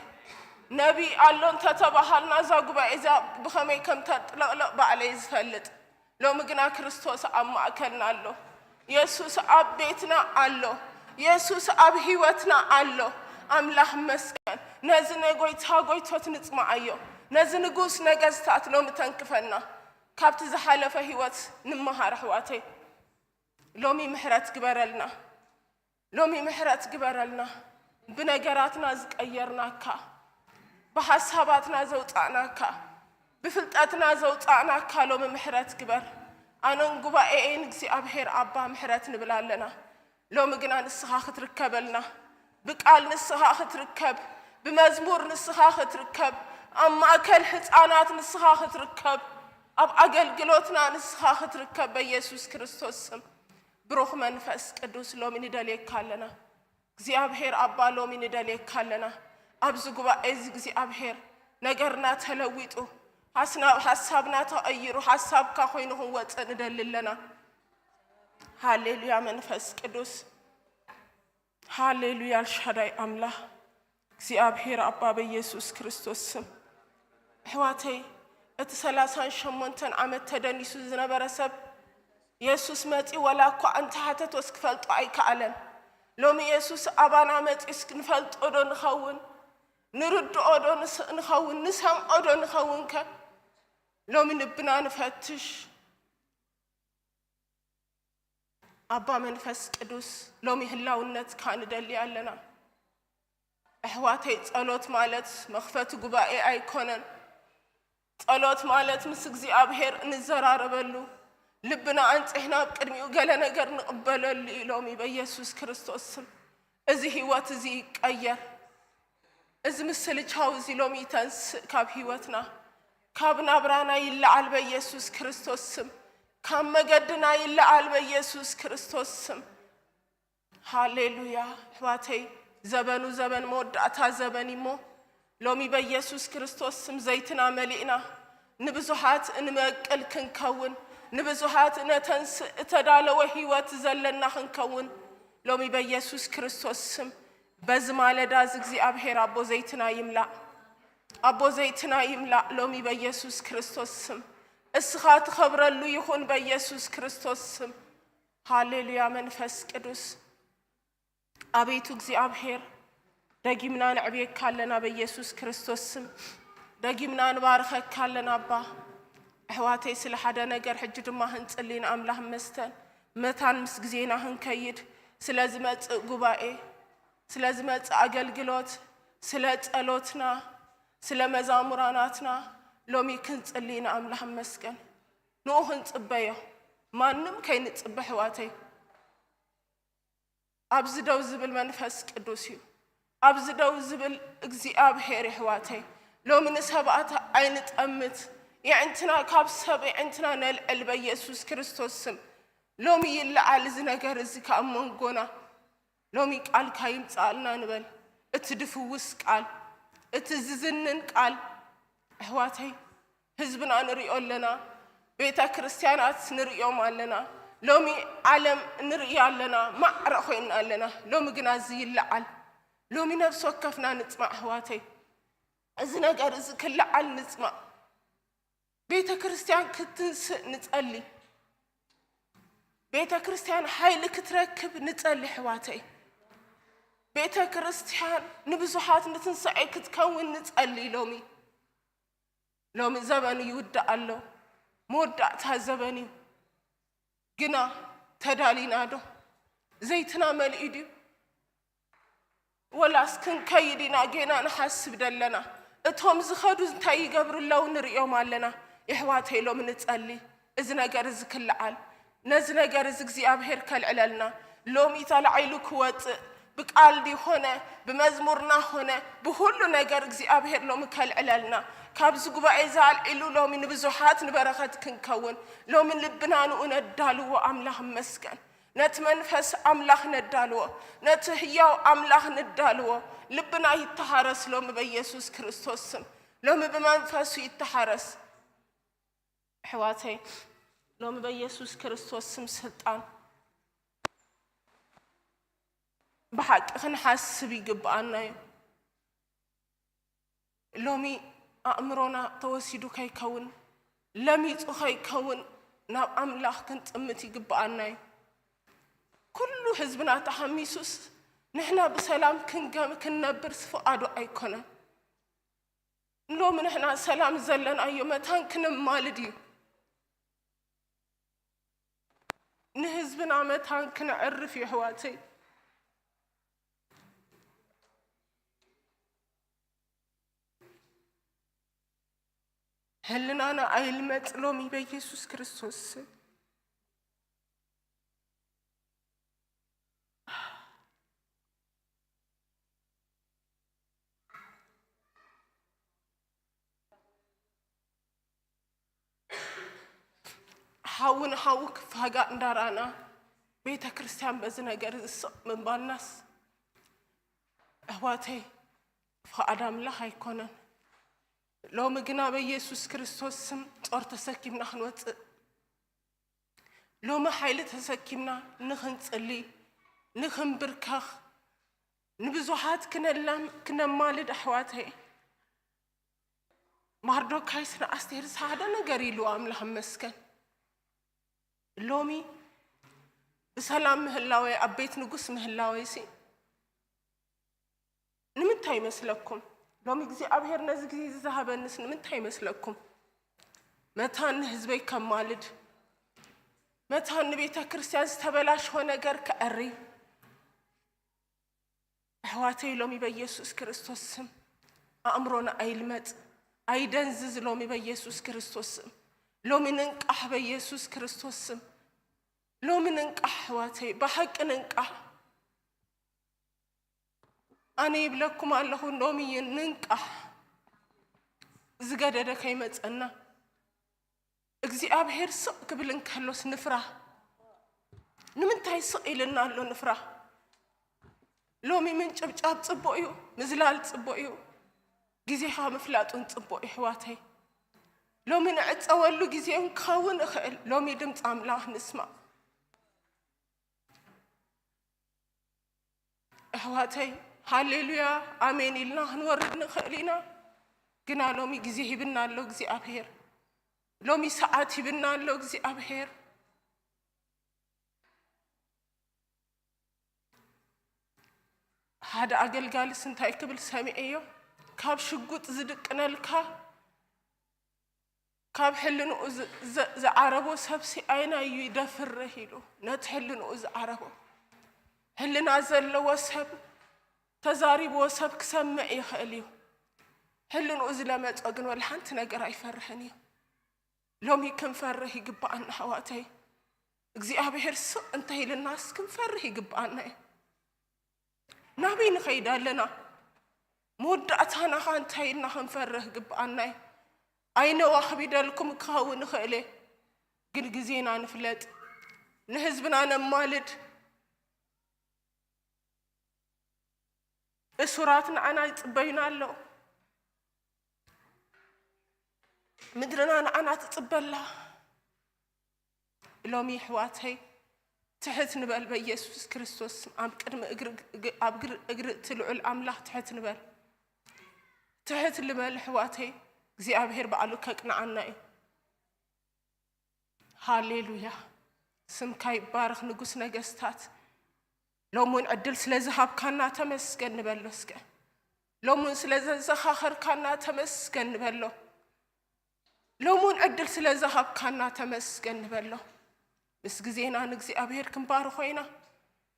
ነቢይ ኣሎ እንተተባሃልና እዛ ጉባኤ እዛ ብኸመይ ከም ተጥለቕለቕ ባዕለይ ዝፈልጥ። ሎሚ ግና ክርስቶስ ኣብ ማእከልና ኣሎ። የሱስ ኣብ ቤትና ኣሎ። የሱስ ኣብ ህይወትና ኣሎ። ኣምላኽ መስገን። ነዚ ነጎይታ ጎይቶት ንጽምዓዮ። ነዚ ንጉስ ነገስታት ሎሚ ተንክፈና። ካብቲ ዝሓለፈ ህይወት ንመሃር ኣሕዋተይ። ሎሚ ምሕረት ግበረልና። ሎሚ ምሕረት ግበረልና። ብነገራትና ዝቀየርናካ፣ ብሓሳባትና ዘውጻእናካ፣ ብፍልጠትና ዘውጻእናካ ሎሚ ምሕረት ግበር። ኣነን ጉባኤኤን እግዚኣብሔር ኣባ ምሕረት ንብል ኣለና። ሎሚ ግና ንስኻ ክትርከበልና፣ ብቃል ንስኻ ክትርከብ፣ ብመዝሙር ንስኻ ክትርከብ፣ ኣብ ማእከል ህጻናት ንስኻ ክትርከብ፣ ኣብ ኣገልግሎትና ንስኻ ክትርከብ በኢየሱስ ክርስቶስ ስም። ብሩኽ መንፈስ ቅዱስ ሎሚ ንደልየካ ኣለና። እግዚኣብሔር ኣባ ሎሚ ንደልየካ ኣለና። ኣብዚ ጉባኤ እዚ እግዚኣብሔር ነገርና ተለዊጡ፣ ሓስና-፣ ሓሳብና ተቐይሩ፣ ሓሳብካ ኮይኑ ክንወፅእ ንደሊ ኣለና። ሃሌሉያ መንፈስ ቅዱስ፣ ሃሌሉያ ኤልሻዳይ ኣምላኽ፣ እግዚኣብሔር ኣባ በኢየሱስ ክርስቶስ ስም። ኣሕዋተይ፣ እቲ ሰላሳን ሸሞንተን ዓመት ተደኒሱ ዝነበረ ሰብ የሱስ መጺኡ ዋላ እኳ እንተሓተቶስ ክፈልጦ ኣይከኣለን። ሎሚ የሱስ ኣባና መጺኡስ ክንፈልጦ ዶ ንኸውን? ንርድኦ ዶ ንስ-፣ ንኸውን? ንሰምዖ ዶ ንኸውን ከ? ሎሚ ልብና ንፈትሽ። ኣባ መንፈስ ቅዱስ፣ ሎሚ ህላውነትካ ንደሊ ኣለና። ኣሕዋተይ፣ ጸሎት ማለት መኽፈቲ ጉባኤ ኣይኮነን። ጸሎት ማለት ምስ እግዚኣብሔር እንዘራረበሉ፣ ልብና ኣንጺሕና ኣብ ቅድሚኡ ገለ ነገር ንቕበለሉ እዩ። ሎሚ በኢየሱስ ክርስቶስ ስም እዚ ህይወት እዚ ይቀየር። እዚ ምስልቻው እዚ ሎሚ ይተንስእ ካብ ህይወትና፣ ካብ ናብራና ይለዓል በኢየሱስ ክርስቶስ ስም፣ ካብ መገድና ይለዓል በኢየሱስ ክርስቶስ ስም። ሃሌሉያ ኣሕዋተይ፣ ዘበኑ ዘበን መወዳእታ ዘበን እሞ፣ ሎሚ በኢየሱስ ክርስቶስ ስም ዘይትና መሊእና ንብዙሓት እንመቅል ክንከውን፣ ንብዙሓት እነተንስእ እተዳለወ ህይወት ዘለና ክንከውን፣ ሎሚ በኢየሱስ ክርስቶስ ስም በዚ ማለዳ እዚ እግዚኣብሔር ኣቦ ዘይትና ይምላእ፣ ኣቦ ዘይትና ይምላእ። ሎሚ በኢየሱስ ክርስቶስ ስም እስኻ ትኸብረሉ ይኹን በኢየሱስ ክርስቶስ ስም። ሃሌሉያ መንፈስ ቅዱስ። ኣቤቱ እግዚኣብሔር፣ ደጊምና ነዕብየካ ኣለና በኢየሱስ ክርስቶስ ስም። ደጊምና ንባርኸካ ኣለና ኣባ። ኣሕዋተይ፣ ስለ ሓደ ነገር ሕጂ ድማ ክንጽሊ ንኣምላኽ መስተን መታን ምስ ግዜና ክንከይድ፣ ስለ ዝመጽእ ጉባኤ፣ ስለ ዝመጽእ ኣገልግሎት፣ ስለ ጸሎትና፣ ስለ መዛሙራናትና ሎሚ ክንጽሊ ንኣምላኽ መስገን። ንኡ ክንጽበዮ፣ ማንም ከይንጽበ ኣሕዋተይ። ኣብዚ ደው ዝብል መንፈስ ቅዱስ እዩ። ኣብዚ ደው ዝብል እግዚኣብሔር የሕዋተይ። ሎሚ ንሰብኣት ኣይንጠምት። የዕንትና ካብ ሰብ የዕንትና ነልዕል በኢየሱስ ክርስቶስ ስም። ሎሚ ይለዓል እዚ ነገር እዚ ካብ መንጎና። ሎሚ ቃልካ ይምጻልና ንበል። እቲ ድፍውስ ቃል፣ እቲ ዝዝንን ቃል ኣሕዋተይ ህዝብና ንሪኦ ኣለና። ቤተ ክርስቲያናት ንርእዮም ኣለና። ሎሚ ዓለም ንርኢ ኣለና። ማዕረ ኮይና ኣለና። ሎሚ ግና እዚ ይለዓል። ሎሚ ነፍሲ ወከፍና ንጽማዕ ኣሕዋተይ። እዚ ነገር እዚ ክለዓል ንጽማዕ። ቤተ ክርስቲያን ክትንስእ ንጸሊ። ቤተ ክርስቲያን ሓይሊ ክትረክብ ንጸሊ ኣሕዋተይ። ቤተ ክርስቲያን ንብዙሓት ንትንሳኤ ክትከውን ንጸሊ ሎሚ። ሎሚ ዘበኑ ይውዳእ ኣሎ። መወዳእታ ዘበን እዩ። ግና ተዳሊና ዶ? ዘይትና መሊኡ ድዩ? ወላስ ክንከይድ ኢና ጌና ንሓስብ ደለና? እቶም ዝኸዱ እንታይ ይገብሩ ኣለዉ ንርእዮም ኣለና። የሕዋተይ ሎሚ ንጸሊ። እዚ ነገር እዚ ክለዓል፣ ነዚ ነገር እዚ እግዚኣብሔር ከልዕለልና። ሎሚ ተላዒሉ ክወጽእ ብቃል ድዩ ኾነ ብመዝሙርና ኾነ ብኹሉ ነገር እግዚኣብሔር ሎሚ ከልዕለልና። ካብዚ ጉባኤ እዚ ኣልዒሉ ሎሚ ንብዙሓት ንበረኸት ክንከውን ሎሚ ልብና ንኡ ነዳልዎ። ኣምላኽ ይመስገን። ነቲ መንፈስ ኣምላኽ ነዳልዎ። ነቲ ህያው ኣምላኽ ነዳልዎ። ልብና ይተሃረስ ሎሚ በኢየሱስ ክርስቶስ ስም። ሎሚ ብመንፈሱ ይተሃረስ። ኣሕዋተይ፣ ሎሚ በኢየሱስ ክርስቶስ ስም ስልጣን ብሓቂ ክንሓስብ ይግብኣና እዩ። ሎሚ ኣእምሮና ተወሲዱ ከይከውን፣ ለሚጹ ከይከውን ናብ ኣምላኽ ክንጥምት ይግብኣና እዩ። ኩሉ ህዝብና ተሓሚሱስ ንሕና ብሰላም ክንገ-፣ ክንነብርስ ፍቓዱ ኣይኮነን። ሎሚ ንሕና ሰላም ዘለናዮ መታን ክነማልድ እዩ። ንህዝብና መታን ክነዕርፍ እዩ ኣሕዋተይ። ህልናና ኣይልመጽ ሎሚ በኢየሱስ ክርስቶስ ስም። ሓዊ ንሓዊ ክፋጋእ እንዳራና ቤተ ክርስቲያን በዚ ነገር ዝስቕ ምባልናስ ኣሕዋተይ ፍቓድ ኣምላኽ ኣይኮነን። ሎሚ ግና በኢየሱስ ክርስቶስ ስም ጾር ተሰኪምና ክንወጽእ፣ ሎሚ ሓይሊ ተሰኪምና ንኽንጽሊ፣ ንኽንብርከኽ፣ ንብዙሓት ክነላም-፣ ክነማልድ ኣሕዋተይ። ማርዶካይስ ንኣስቴር ሓደ ነገር ኢሉ ኣምላኽ መስገን። ሎሚ ብሰላም ምህላወይ ኣብ ቤት ንጉስ ምህላወይሲ ንምንታይ ይመስለኩም? ሎሚ እግዚኣብሔር ነዚ ግዜ ዝዝሃበንስ ንምንታይ ይመስለኩም? መታን ንህዝበይ ከማልድ፣ መታን ንቤተ ክርስቲያን ዝተበላሽወ ነገር ከዐሪ። ኣሕዋተይ ሎሚ በኢየሱስ ክርስቶስ ስም ኣእምሮና ኣይልመጽ፣ ኣይደንዝዝ። ሎሚ በኢየሱስ ክርስቶስ ስም ሎሚ ንንቃሕ፣ በኢየሱስ ክርስቶስ ስም ሎሚ ንንቃሕ ኣሕዋተይ፣ ብሓቂ ንንቃሕ። ኣነ ይብለኩም ኣለኹ ሎሚ ንንቃሕ፣ ዝገደደ ከይመጸና። እግዚኣብሔር ስቕ ክብል እንከሎስ ንፍራህ። ንምንታይ ስቕ ኢልና ኣሎ ንፍራህ? ሎሚ ምንጭብጫብ ጽቡቕ እዩ፣ ምዝላል ጽቡቕ እዩ፣ ግዜኻ ምፍላጥ እውን ጽቡቕ እዩ ኣሕዋተይ። ሎሚ ንዕጸወሉ ግዜ እውን ክኸውን ይኽእል። ሎሚ ድምፂ ኣምላኽ ንስማዕ። ኣሕዋተይ፣ ሃሌሉያ ኣሜን ኢልና ክንወርድ ንኽእል ኢና። ግና ሎሚ ግዜ ሂብና ኣሎ እግዚኣብሔር። ሎሚ ሰዓት ሂብና ኣሎ እግዚኣብሔር። ሓደ ኣገልጋልስ እንታይ ክብል ሰሚዐዮ? ካብ ሽጉጥ ዝድቅነልካ ካብ ሕልንኡ ዝ-፣ ዝ-፣ ዝዓረቦ ሰብሲ ኣየናይ እዩ ይደፍርህ ኢሉ፣ ነቲ ሕልንኡ ዝዓረቦ። ሕልና ዘለዎ ሰብ ተዛሪብዎ ሰብ ክሰምዕ ይኽእል እዩ። ህልንኡ ዝለመጾ ግን ወላ ሓንቲ ነገር ኣይፈርሕን እዩ። ሎሚ ክንፈርህ ይግብኣና ኣሕዋተይ። እግዚኣብሔር ስቕ እንተ ኢልናስ ክንፈርህ ይግብኣና እዩ። ናበይ ንኸይድ ኣለና? መወዳእታና ኸ እንታይ ኢልና ክንፈርህ ይግብኣና እዩ? ኣይነዋኽብ ኢደልኩም ክኸውን ይኽእል እየ፣ ግን ግዜና ንፍለጥ፣ ንህዝብና ነማልድ። እሱራት ንዓና ይጽበዩና ኣለዉ። ምድርና ንዓና ትጽበ ኣላ። ሎሚ ኣሕዋተይ ትሕት ንበል፣ በኢየሱስ ክርስቶስ ኣብ ቅድሚ እግሪ፣ እግ-፣ ኣብ ግር-፣ እግሪ እቲ ልዑል ኣምላኽ ትሕት ንበል። ትሕት ንበል ኣሕዋተይ፣ እግዚኣብሔር ባዕሉ ከቅንዓና እዩ። ሃሌሉያ፣ ስምካ ይባረኽ ንጉስ ነገስታት። ሎሚ እውን ዕድል ስለ ዝሃብካና ተመስገን ንበሎ እስከ። ሎሚ እውን ስለ ዘዘኻኸርካና ተመስገን ንበሎ። ሎሚ እውን ዕድል ስለ ዝሃብካና ተመስገን ንበሎ። ምስ ግዜና ንእግዚኣብሔር ክንባርኾ ኢና፣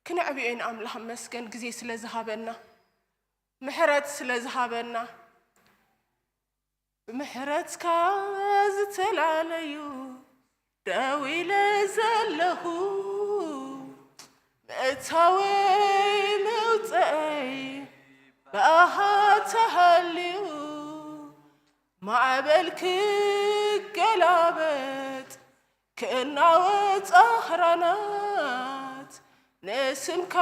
ክነዕብዮ ኢና። ኣምላኽ መስገን ግዜ ስለ ዝሃበና፣ ምሕረት ስለ ዝሃበና። ብምሕረትካ ዝተፈላለዩ ደው ኢለ ዘለኹ፣ ምእታወይ መውፅአይ ብኣኻ ተሃልዩ፣ ማዕበል ክገላበጥ ክናወጽ ኣኽራናት፣ ንስምካ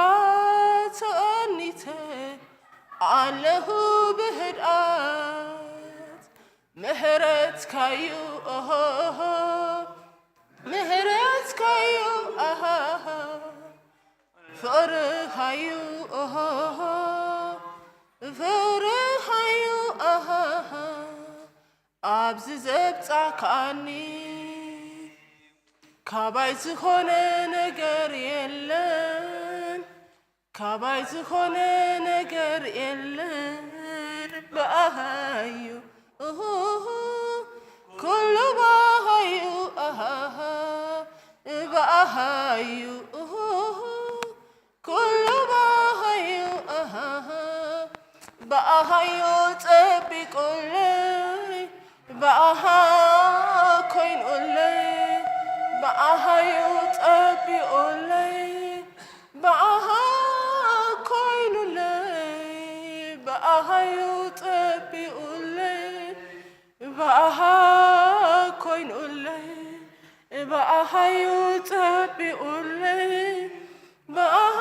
ተቐኒተ ኣለኹ ብህድኣት። ምሕረትካዩ ኦሆ፣ ምሕረትካዩ ኣሃሃ፣ ፍቕርኻዩ ኦሆ፣ ፍቕርኻዩ ኣሃሃ፣ ኣብዚ ዘብጻካኒ ካባይ ዝኾነ ነገር የለን፣ ካባይ ዝኾነ ነገር የለን። ብኣሃዩ እሁሁ፣ ኩሉ ብኣሃዩ ኣሃሃ፣ ብኣሃዩ እሁሁ፣ ኩሉ ብኣሃዩ ኣሃሃ፣ ብኣሃዩ ጸቢቑለይ፣ ብኣሃ ኮይኑለይ፣ ብኣሃዩ ጸቢቑለይ፣ ብኣሃ ኮይኑለይ፣ ብኣሃዩ ጸቢቑለይ፣ ብኣሃ ኮይኑለይ፣ ብኣሃዩ ጸቢቑለይ፣ ብኣሃ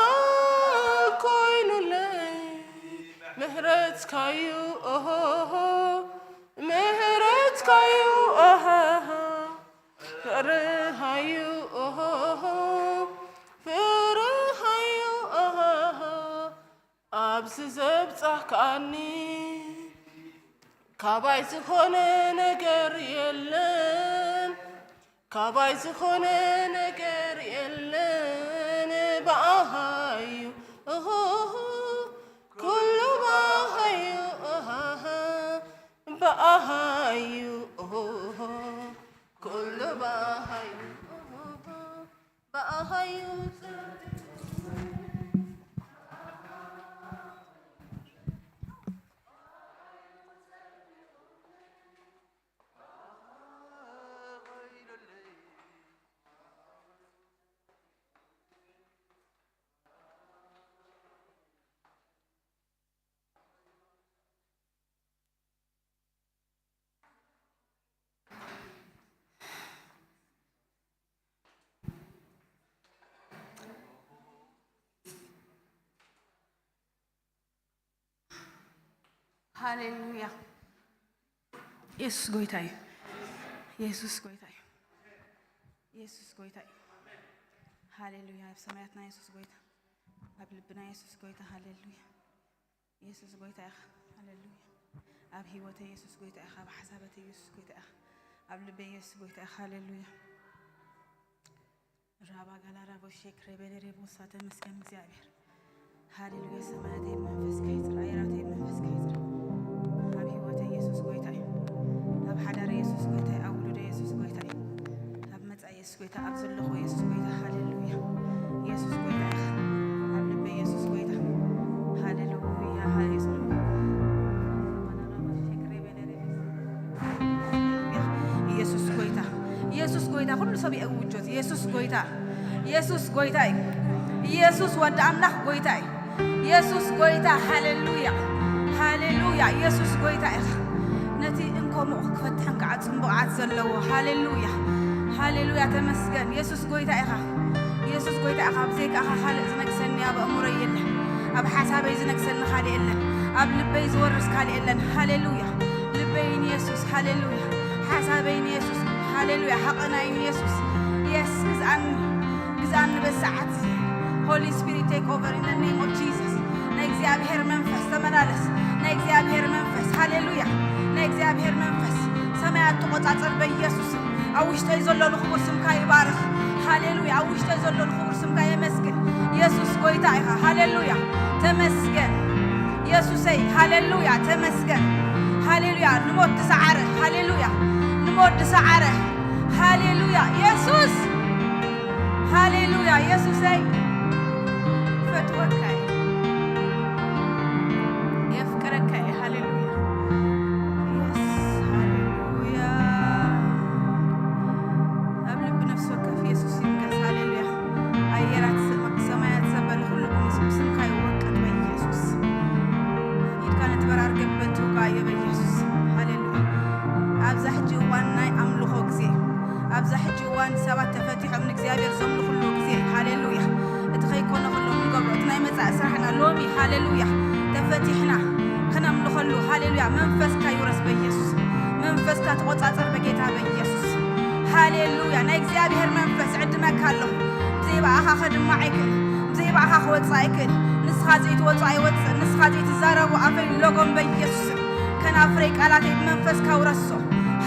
ኮይኑለይ። ምሕረትካዩ ኦሆሆ፣ ምሕረትካዩ ኣሃሃ፣ ፍቕርኻዩ ኦሆሆ፣ ፍቕርኻዩ ኣሃሃ፣ ኣብዚ ዘብጻሕካኒ ካባይ ዝኾነ ነገር የለን፣ ካባይ ዝኾነ ነገር የለን። ብኣሃዩ እሁሁ፣ ኩሉ ብኣሃዩ እሃሃ፣ ብኣሃዩ እሁሁ፣ ኩሉ ብኣሃዩ እሁሁ፣ ብኣሃዩ ሃሌሉያ። የሱስ ጎይታ እዩ። የሱስ ጎይታ እዩ። የሱስ ጎይታ እዩ። ሃሌሉያ። ኣብ ሰማያትና የሱስ ጎይታ፣ ኣብ ልብና የሱስ ጎይታ። ሃሌሉያ። የሱስ ጎይታ ኢኻ። ሃሌሉያ። ኣብ ህይወተይ የሱስ ጎይታ ኢኻ። ኣብ ሓሳባተይ የሱስ ጎይታ ኢኻ። ኣብ ልበይ የሱስ ጎይታ ኢኻ። ሃሌሉያ። ራባ ጋላ ራቦ ሼክ ሬቤሌ ሬቦሳ። ተመስገን እግዚኣብሔር። ሃሌሉያ። ሰማያተይ መንፈስካ ይጽራ፣ ኣየራተይ መንፈስካ ይጽራ። ኣብ ህይወተይ የሱስ ጎይታ እዩ። ኣብ ሓዳረይ የሱስ ጎይታ እዩ። ኣብ ውሉደይ የሱስ ጎይታ እዩ። ኣብ መጻኢ የሱስ ጎይታ፣ ኣብ ዘለኹ የሱስ ጎይታ። ሃሌሉያ። የሱስ ጎይታ ኢኻ። ኣብ ልበይ የሱስ ጎይታ። ሃሌሉያ። ሃሌሉያ። ሰብ የእውጆት። ኢየሱስ ጎይታ፣ ኢየሱስ ጎይታ እዩ። ኢየሱስ ወዲ ኣምላኽ ጎይታ እዩ። ኢየሱስ ጎይታ፣ ሃሌሉያ፣ ሃሌሉያ። ኢየሱስ ጎይታ ኢኻ። ነቲ እንኮ ሙቕ ክፈትሕን ክዓጽን ብቕዓት ዘለዎ። ሃሌሉያ፣ ሃሌሉያ። ተመስገን። ኢየሱስ ጎይታ ኢኻ። ኢየሱስ ጎይታ ኢኻ። ብዘይካኻ ካልእ ዝነግሰኒ ኣብ ኣእምሮይ የለን። ኣብ ሓሳበይ ዝነግሰኒ ካልእ የለን። ኣብ ልበይ ዝወርስ ካልእ የለን። ሃሌሉያ። ልበይ ንየሱስ፣ ሃሌሉያ። ሓሳበይ ንየሱስ፣ ሃሌሉያ። ሃቐናይ ንየሱስ። የስ፣ ግዝኣኒ፣ ግዝኣኒ በሰዓት። Holy Spirit, take over in the name of Jesus. ናይ እግዚኣብሔር መንፈስ ተመላለስ። ናይ እግዚኣብሔር መንፈስ፣ ሃሌሉያ። ናይ እግዚኣብሔር መንፈስ ሰማያት ተቖጻጸር በኢየሱስ። ኣብ ውሽጠይ ዘሎ ንኽቡር ስምካ ይባርኽ። ሃሌሉያ። ኣብ ውሽጠይ ዘሎ ንኽቡር ስምካ የመስግን። ኢየሱስ ጎይታ ኢኻ። ሃሌሉያ። ተመስገን ኢየሱሰይ። ሃሌሉያ። ተመስገን። ሃሌሉያ። ንሞት ዝሰዓረ፣ ሃሌሉያ። ንሞት ዝሰዓረ፣ ሃሌሉያ። ኢየሱስ፣ ሃሌሉያ። ኢየሱሰይ፣ ይፈትወካ እየ፣ የፍቅረካ እየ። ሃሌሉያ። የስ፣ ሃሌሉያ። ኣብ ልቢ ነፍሲ ወከፍ ኢየሱስ ይንገስ። ሃሌሉያ። ኣየራት ሰማ-፣ ሰማያት ዘበለ ኩሉ ብስም-፣ ብስምካ ይወቀጥ በኢየሱስ። ኢድካ ነቲ በራር ገበል ትውጋዮ በኢየሱስ። ሃሌሉያ። ኣብዛ ሕጂ እዋን ናይ ኣምልኾ ግዜ፣ ኣብዛ ሕጂ እዋን ሰባት ተፈቲሖም ንእግዚኣብሔር ዘምልኹሉ ግዜ። ሃሌሉያ። እቲ ከይኮነ ከሎ ንገብሮ፣ እቲ ናይ መጻኢ ስራሕና ሎሚ፣ ሃሌሉያ፣ ተፈቲሕና ክነምልኸሉ፣ ሃሌሉያ፣ መንፈስካ ይውረስ በኢየሱስ። መንፈስካ ተቆጻጸር በጌታ በኢየሱስ። ሃሌሉያ። ናይ እግዚኣብሔር መንፈስ ዕድመካ ኣለኹ። ብዘይ ብኣኻ ከድማዕ ኣይክእል፣ ብዘይ ብኣኻ ክወጽእ ኣይክእል። ንስኻ ዘይትወጽኦ ኣይወጽእ፣ ንስኻ ዘይትዛረቦ ኣፈይ ለጎም በኢየሱስ። ከናፍረይ ቃላተይ ብመንፈስካ ውረሶ።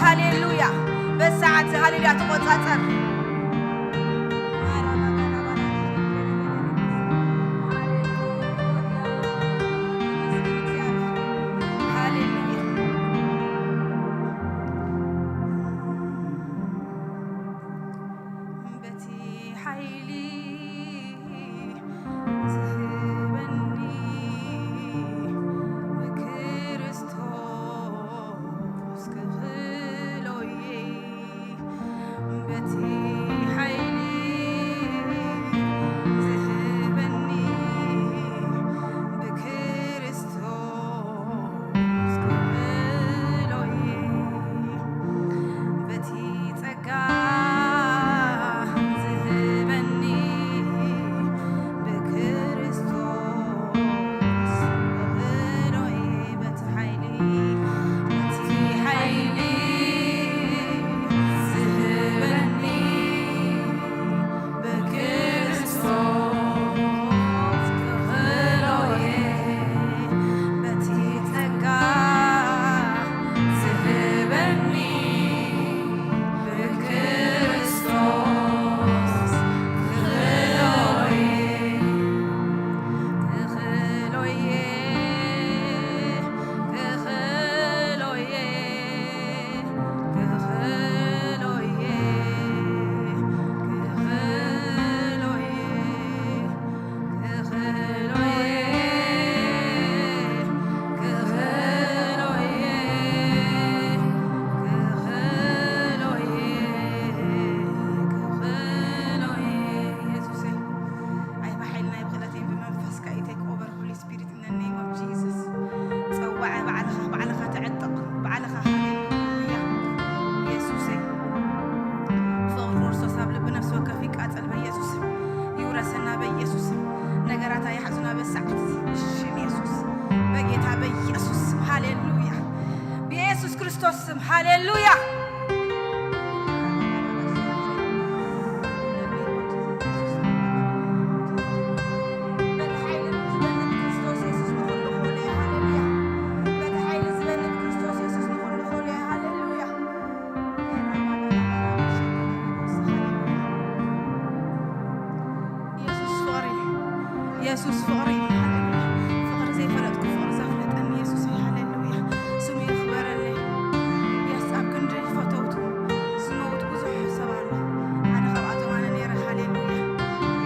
ሃሌሉያ። በሰዓት ሃሌሉያ ተቆጻጸር። ሃሌሉያ። በቲ ሓይሊ ዝህበኒ ብክርስቶስ ክኽእሎ እየ። በቲ ሓይሊ ዝህበኒ ብክርስቶስ ክኽእሎ እየ። በቲ ጸጋ ዝህበኒ ብክርስቶስ ክኽእሎ እየ። በቲ ሓይሊ፣ በቲ ሓይሊ ዝህበኒ ብክርስቶስ ክኽእሎ እየ። በቲ ጸጋ ዝህበኒ ብክርስቶስ ክኽእሎ እየ። ክኽእሎ እየ። ክኽእሎ እየ። ክኽእሎ እየ። ክኽእሎ እየ። ኢየሱሰይ፣ ኣይ ብሓይልን ናይ ብኽእለትን ብመንፈስካ እዩ። Take over, Holy Spirit, in the name of Jesus። ጸዋዐ ባዕልኻ፣ ባዕልኻ ተዕጠቕ፣ ባዕልኻ። ሃሌሉያ። ኢየሱሰይ፣ ፍቕሪ ክርስቶስ ኣብ ልቢ ነፍሲ ወከፍ ይቃጸል በኢየሱስ። ይውረሰና በኢየሱስ። ነገራት ኣይሓዙና በሰዓት እዚ ብሽም ኢየሱስ፣ በጌታ በኢየሱስ። ሃሌሉያ። ብኢየሱስ ክርስቶስ ስም። ሃሌሉያ። በቲ ሓይሊ ዝበኒ ብክርስቶስ የሱስ ንኹሉ ክእሎ እየ። ሃሌሉያ። በቲ ሓይሊ ዝበኒ ብክርስቶስ የሱስ ንኹሉ ክእሎ እየ። ሃሌሉያ። የሱስ ፍቕሪ፣ የሱስ ፍቕሪ፣ ሃሌሉያ። ፍቕሪ ዘይፈለጥኩ ፍቕሪ ዘፍለጠኒ የሱስ እዩ። ሃሌሉያ። ስሙ ይኽበረለይ። የስ፣ ኣብ ክንዲ ፈተውቱ ዝመውቱ ብዙሕ ሰብ ኣሎ። ሓደ ካብኣቶም ኣነ ነይረ። ሃሌሉያ።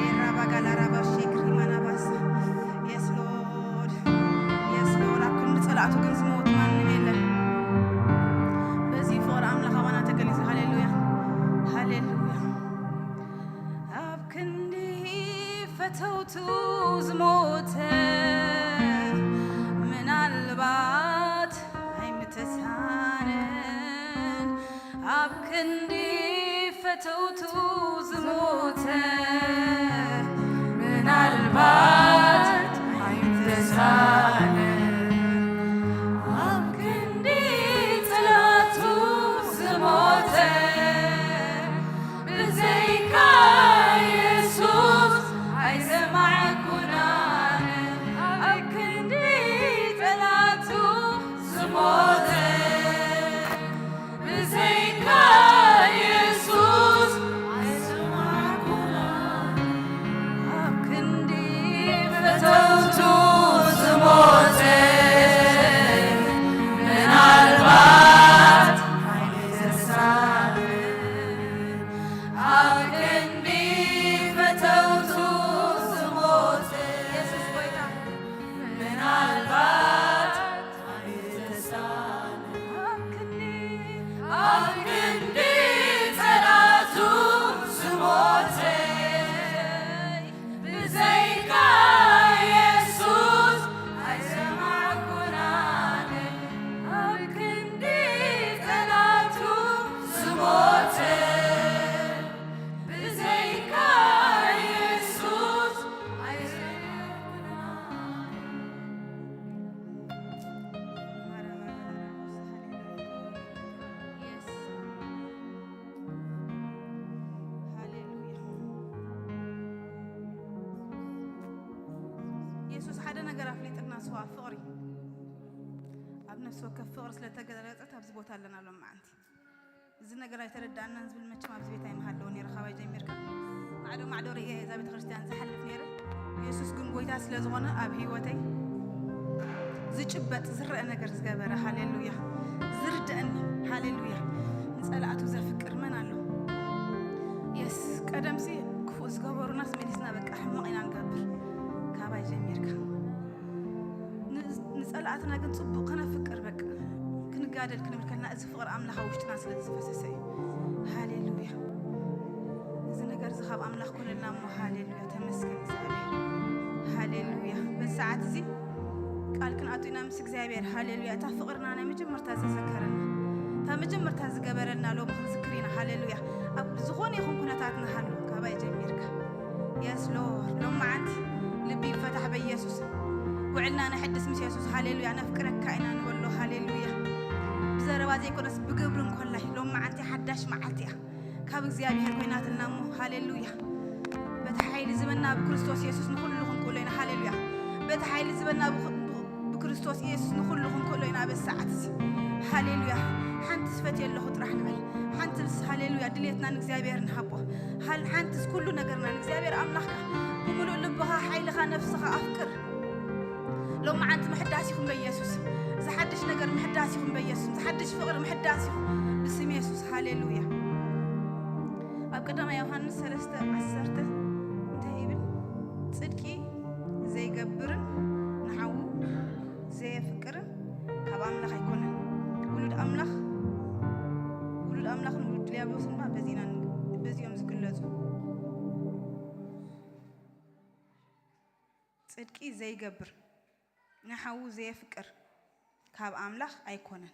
ኤራ ባጋላ ራባ ሼክሪ ማናባሳ። የስ ሎርድ፣ የስ ሎርድ። ኣብ ክንዲ ጸላእቱ ግን ዝመውት ማንም የለን። በዚ ፍቕሪ ኣምላኽ ኣባና ተገሊጹ። ሃሌሉያ፣ ሃሌሉያ። ፈተውቱ ዝሞተ ምናልባት ኣይምተሳነን፣ ኣብ ክንዲ ፈተውቱ ዝሞተ ምናልባት ኣይምተሳነን፣ ኣብ ክንዲ ጽላቱ ዝሞተ ብዘይካ የሱስ ኣይሰማዕኩን ኣነ፣ ኣብ ክንዲ ጠላቱ ዝሞተ። ብዘይካ የሱስ ኣይሰማዕኩን ኣነ፣ ኣብ ክንዲ ፈተውቱ ዝሞተ። ምናልባት ሓይሊ ዘሳንን ኣብ ክንዲ ፈተውቱ ዝሞተ። የሱስ ጎይታ። ምናልባት ሓይሊ ዘሳንን ኣብ ክንዲ፣ ኣብ ክንዲ ጸላቱ ዝሞተ። ብዘይካ የሱስ ኣይሰማዕኩን ኣነ፣ ኣብ ክንዲ ጸላቱ ዝሞተ። ብዘይካ የሱስ ኣይሰማዕኩን ኣነ። Yes. ሃሌሉያ። የሱስ ሓደ ነገር ኣፍሊጥና፣ ንሱ ኣብ ፍቕሪ፣ ኣብ ነፍሲ ወከፍ ፍቕሪ ስለተገለጸት ኣብዚ ቦታ ኣለና ሎም መዓንቲ። እዚ ነገር ኣይተረዳእናን ዝብል መቸም ኣብዚ ቤት ኣይምሃለወ ነይረ። ካባይ ጀሚርካ ማዕዶ ማዕዶ ርእየ እዛ ቤተ ክርስቲያን ዝሓልፍ ነይረ። የሱስ ግን ጎይታ ስለ ዝኾነ ኣብ ህይወተይ ዝጭበጥ ዝረአ ነገር ዝገበረ፣ ሃሌሉያ፣ ዝርድአኒ፣ ሃሌሉያ፣ ንጸላእቱ ዘፍቅር መን ኣሎ? የስ፣ ቀደምሲ ክፉእ ዝገበሩናስ መሊስና በቃ ሕማቕ ኢና ንገብር። ካባይ ጀሚርካ ን-፣ ንጸላእትና ግን ጽቡቕ ከነፍቅር በቃ ክንጋደል ክንብል ከለና እዚ ፍቕሪ ኣምላኽ ኣብ ውሽጥና ስለ ዝፈሰሰ እዩ። ሃሌሉያ። እዚ ነገር እዚ ካብ ኣምላኽ ኮነልና እሞ ሃሌሉያ፣ ተመስገን እግዚኣብሔር። ሃሌሉያ። በዚ ሰዓት እዚ ቃል ክንኣቱ ኢና ምስ እግዚኣብሔር። ሃሌሉያ። እታ ፍቕርና ናይ መጀመርታ ዘዘከረና፣ እታ መጀመርታ ዝገበረልና ሎሚ ክንዝክር ኢና። ሃሌሉያ። ኣብ ዝኾነ ይኹን ኩነታት ንሃሉ ካባይ ጀሚርካ። የስ ሎርድ። ሎም መዓንቲ ልቢ ይፈታሕ በኢየሱስ። ውዕልና ነሐድስ ምስ የሱስ። ሃሌሉያ። ነፍቅረካ ኢና ንበሎ። ሃሌሉያ። ብዘረባ ዘይኮነስ ብግብሪ እንኮላይ ሎም መዓንቲ ሓዳሽ መዓልቲ እያ ካብ እግዚኣብሔር ኮይናትና እሞ። ሃሌሉያ። በቲ ሓይሊ ዝበና ብክርስቶስ የሱስ ንኹሉ ክንክእሎ ኢና። ሃሌሉያ። በቲ ሓይሊ ዝበና ብክ-፣ ብ-፣ ብክርስቶስ የሱስ ንኹሉ ክንክእሎ ኢና በዚ ሰዓት እዚ። ሃሌሉያ። ሓንቲ ዝፈትየ ኣለኹ ጥራሕ ንበል። ሓንቲ ሃሌሉያ ድሌትና ንእግዚኣብሔር ንሃቦ። ሃል-፣ ሓንትስ ኩሉ ነገርና ንእግዚኣብሔር ኣምላኽካ ብምሉእ ልብኻ፣ ሓይልኻ፣ ነፍስኻ ኣፍቅር። ሎም መዓንቲ ምሕዳስ ይኹን በኢየሱስ። ዝሓድሽ ነገር ምሕዳስ ይኹን በኢየሱስ። ዝሓድሽ ፍቕሪ ምሕዳስ ይኹን ብስም የሱስ። ሃሌሉያ። ኣብ ቀዳማይ ዮሃንስ ሰለስተ ዓሰርተ እንታይ ይብል? ጽድቂ ዘይገብርን ንሓዉ ዘየፍቅርን ካብ ኣምላኽ ኣይኮነን። ውሉድ ኣምላኽ፣ ውሉድ ኣምላኽን ውሉድ ድያብሎስን ድማ በዚ ኢና ን-፣ በዚኦም ዝግለጹ። ጽድቂ ዘይገብር ንሓዉ ዘየፍቅር ካብ ኣምላኽ ኣይኮነን።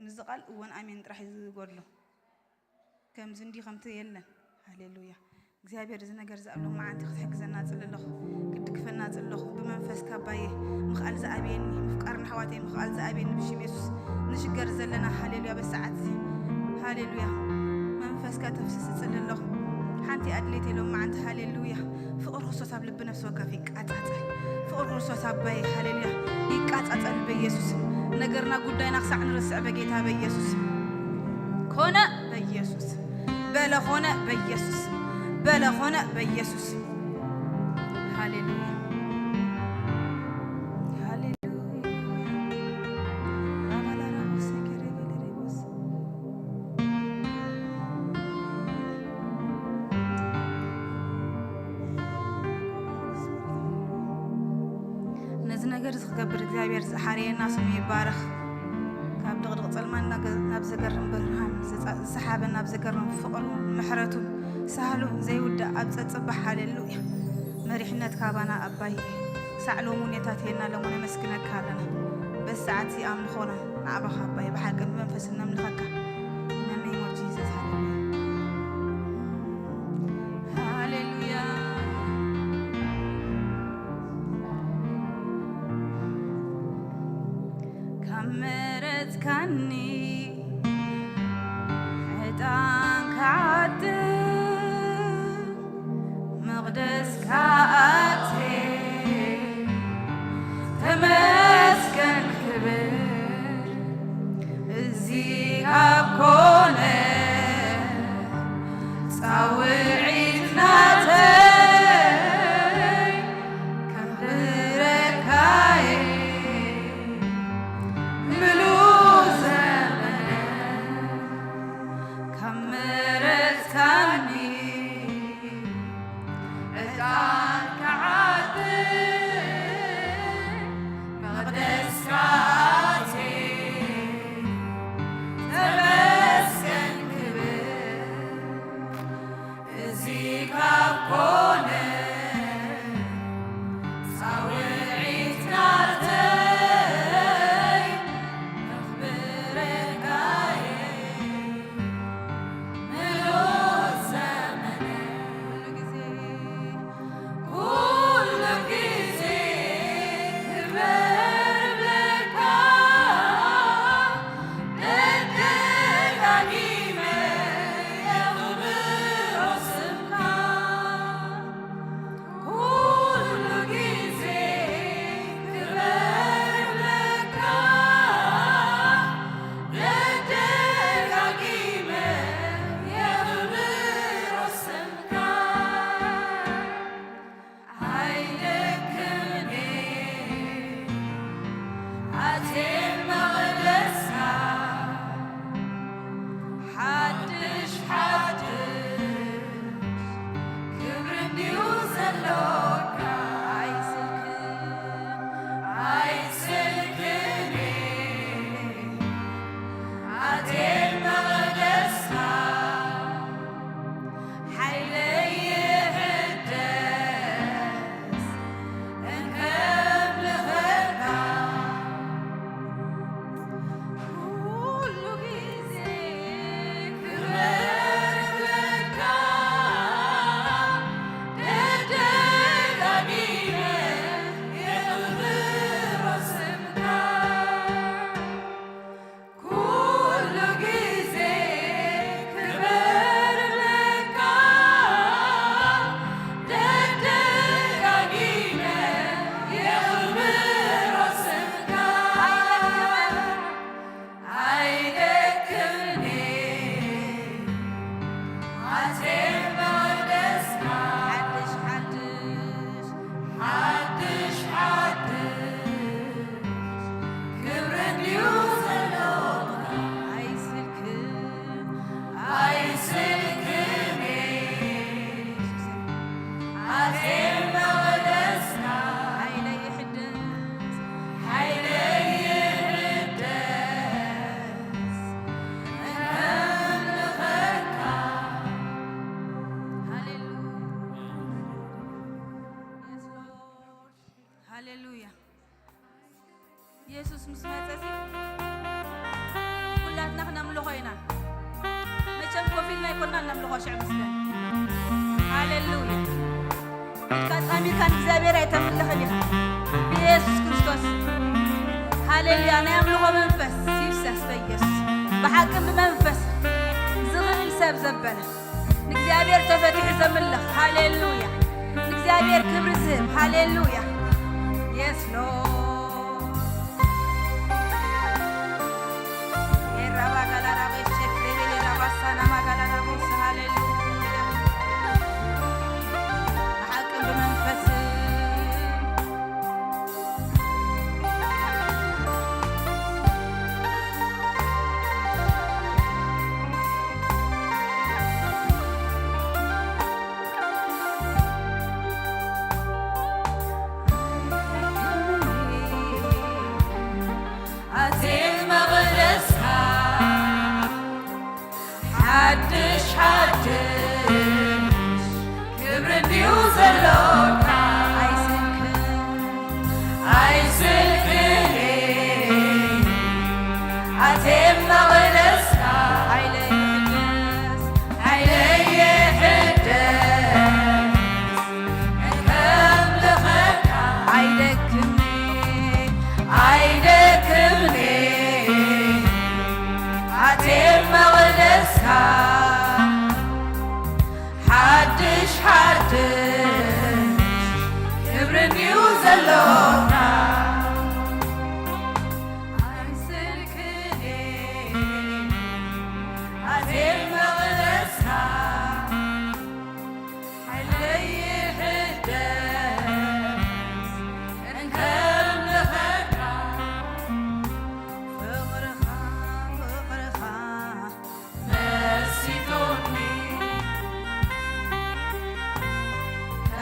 ምስዚ ቃል እወን ኣሜን ጥራሕ እዩ ዝጎድሎ። ከምዚ እንዲ ከምቲ የለን። ሃሌሉያ። እግዚኣብሔር እዚ ነገር እዚ ኣብ ሎም መዓንቲ ክትሕግዘና ጽሊ ኣለኹ። ክትድግፈና ጽሊ ኣለኹ። ብመንፈስካ ኣባየ ምኽኣል ዝኣብየኒ፣ ምፍቃር ንኣሕዋተይ ምኽኣል ዝኣብየኒ ብሽም የሱስ ንሽገር ዘለና። ሃሌሉያ። በዚ ሰዓት እዚ ሃሌሉያ። መንፈስካ ተፍስስ ጽሊ ኣለኹ። ሓንቲ ኣድሌት ሎም መዓንቲ። ሃሌሉያ። ፍቕሪ ክርስቶስ ኣብ ልቢ ነፍሲ ወከፍ ይቃጻጸል። ፍቕሪ ክርስቶስ ኣባይ፣ ሃሌሉያ፣ ይቃጻጸል በኢየሱስ። ነገርና ጉዳይና ክሳዕ ንርስዕ በጌታ በኢየሱስ። ኮነ በኢየሱስ። በለ ኮነ በኢየሱስ። በለ ኮነ በኢየሱስ። ሃሌሉያ። ሃሌሉያ። ነዚ ነገር እዚ ክገብር እግዚኣብሔር ዝሓረየና ስሙ ይባረኽ። ካብ ድቕድቕ ጸልማን ናገ-፣ ናብ ዘገርም ብርሃን ዝጸ-፣ ዝሰሓበ ናብ ዘገርም ፍቕሩ፣ ምሕረቱ፣ ሳህሉ ዘይውዳእ ኣብ ጸጸባ። ሃሌሉያ። መሪሕነት ካባና ኣባይ ክሳዕ ሎሚ እውን የታትየና ኣለሞ ነመስግነካ ኣለና። በዚ ሰዓት እዚ ኣምልኾና ንዓባኻ ኣባይ ብሓቅን ብመንፈስን ነምልኸካ። In the name of Jesus, ሃሌሉያ። ሃሌሉያ። ካብ መረጽካኒ ዕጣን ክዓጥን መቕደስካ ኣትየ ተመስገን ክብል እዚ ካብ ኮነ ጻውዒት ናተይ ከኽብረካየ ምሉእ ዘመነ ካብ መረጽካኒ ዕጣን ክዓጥን መቕደስካ ኣትየ ተመስገን ክብል እዚ ካብ ኮነ ጻውዒት ናተይ ከኽብረካየ ምሉእ ዘመነ ኩሉ ግዜ ኩሉ ግዜ ክበርለካ ደጋጊመ የኽብሮ ስምካ። ኩሉ ግዜ ክበርለካ ደጋጊመ የኽብሮ ስምካ። ኣይደክምን ኣትየ መቕደስካ ሓድሽ ሓድሽ ክብሪ እንድዩ ዘለካ ኣይስልክን ኣይስልክን ኣትየ መቕደስካ ሓይለይ ይሕደስ እንከምልኸካ ኩሉ ግዜ ክበርለካ ደጋጊመ የኽብሮ ስምካ። ኩሉ ግዜ ክበርለካ ደጋጊመ የኽብሮ ስምካ። ኣይደክምን ኣትየ መቕደስካ ሓድሽ ሓድሽ ሓድሽ ሓድሽ ክብሪ እንድዩ ዘለካ ኣይስልክን ኣይስልክን ኣትየ መቕደስካ ሓይለይ ይሕደስ ሓይለይ ይሕደስ ሃሌሉያ። ኢየሱስ ምስ መጸ ኩላትና ክነምልኾ ኢና። መቸም ኮፍ ኢልና ኣይኮናን ነምልኾ ሽዕ ምስ በል። ሃሌሉያ። ኢድካ ጻሚርካ ንእግዚኣብሔር ኣይተምልኽን ኢኻ። ብኢየሱስ ክርስቶስ። ሃሌሉያ። ናይ ኣምልኾ መንፈስ ይፍሰስ በኢየሱስ። ብሓቅን ብመንፈስ ዝኽእል ሰብ ዘበለ ንእግዚኣብሔር ተፈቲሑ ዘምልኽ። ሃሌሉያ። ንእግዚኣብሔር ክብሪ ዝህብ። ሃሌሉያ። Yes, Lord. ኤራባ ጋላራባ ሸክሬቤሌ ራባሳና ማጋላራቦስ። ሃሌሉያ። ብሓቅን ብመንፈስን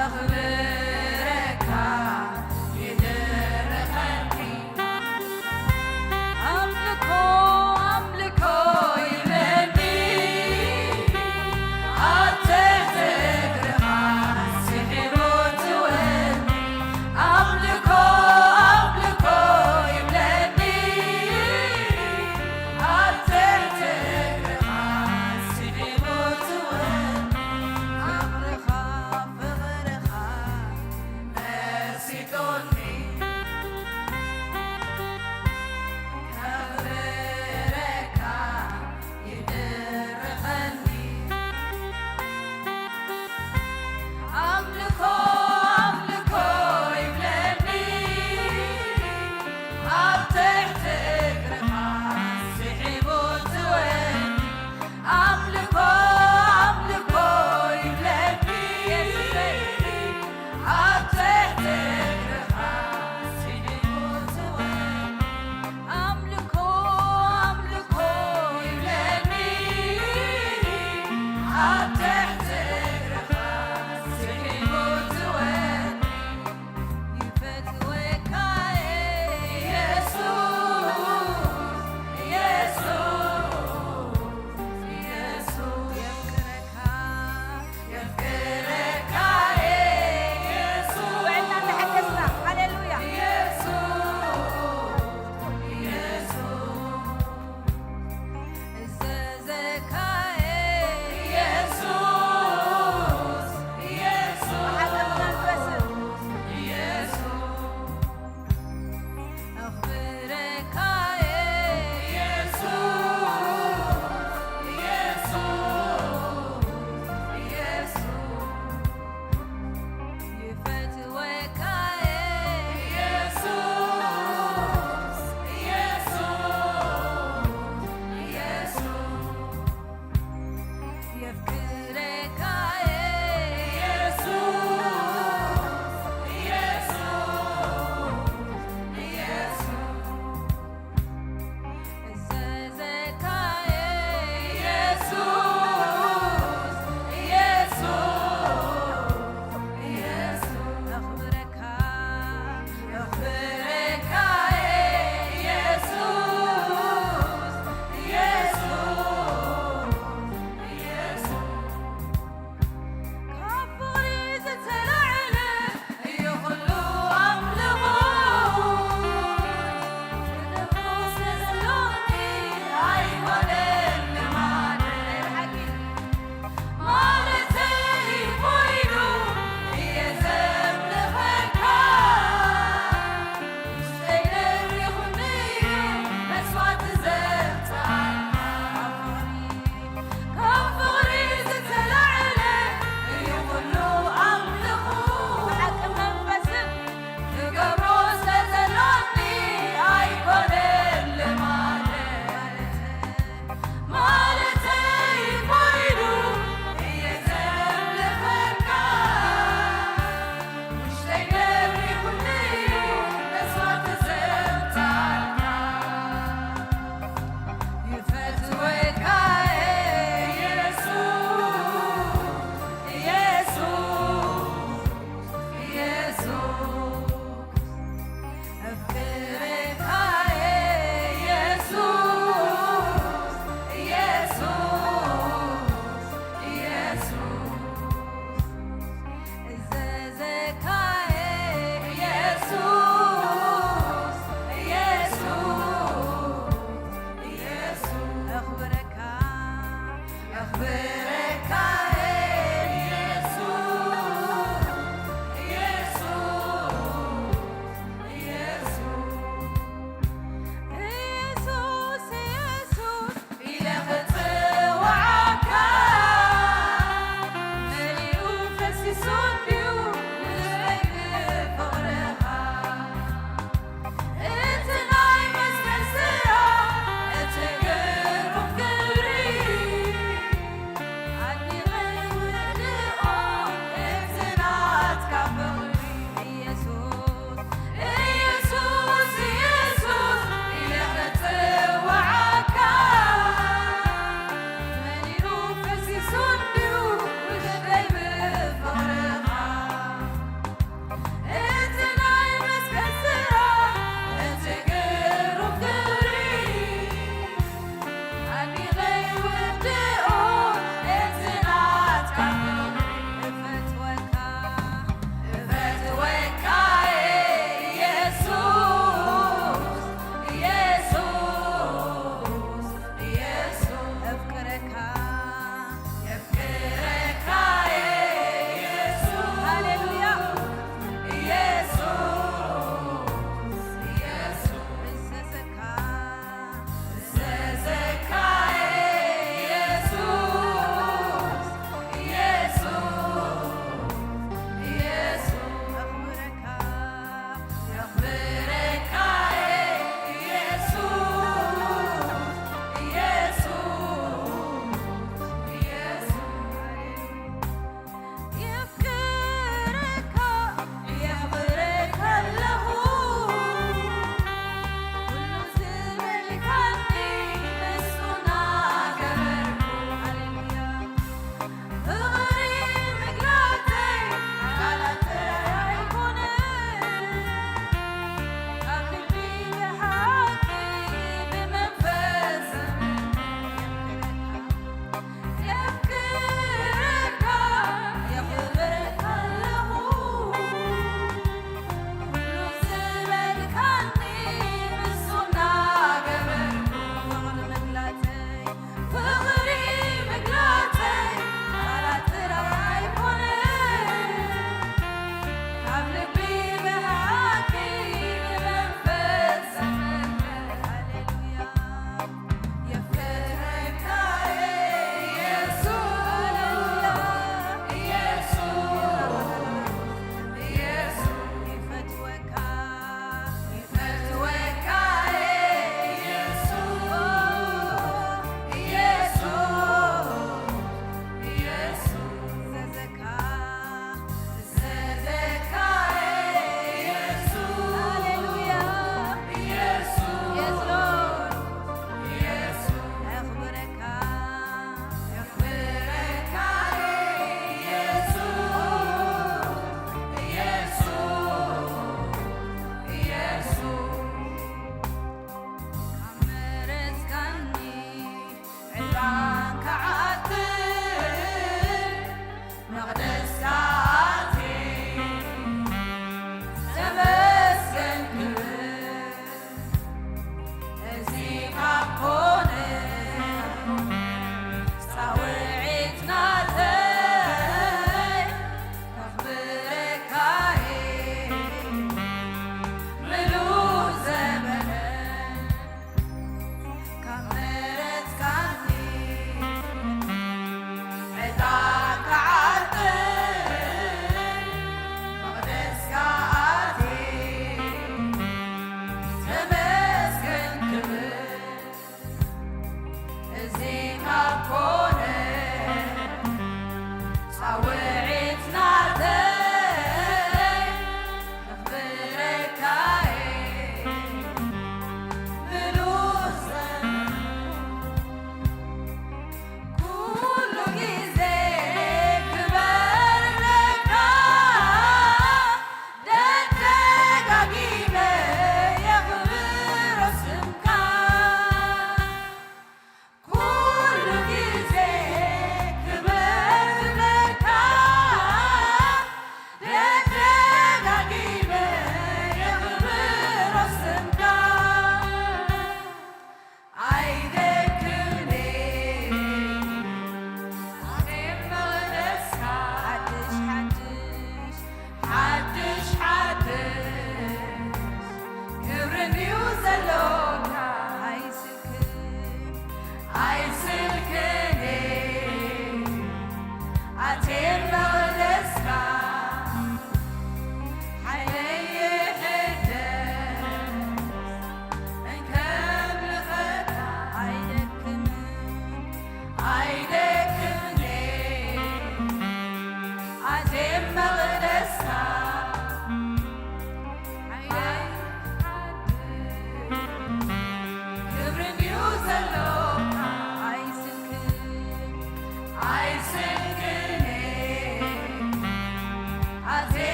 ኣኽብረካ ይድርኸኒ። ኣምልኮ ኣምልኮ ይብለኒ። ኣብ ትሕቲ እግርኻ ስሒቡ ትወኒ። ኣምልኮ ኣምልኮ ይብለኒ። ኣብ ትሕቲ እግርኻ ስሒቡ ትወኒ። ፍቕርኻ ፍቕርኻ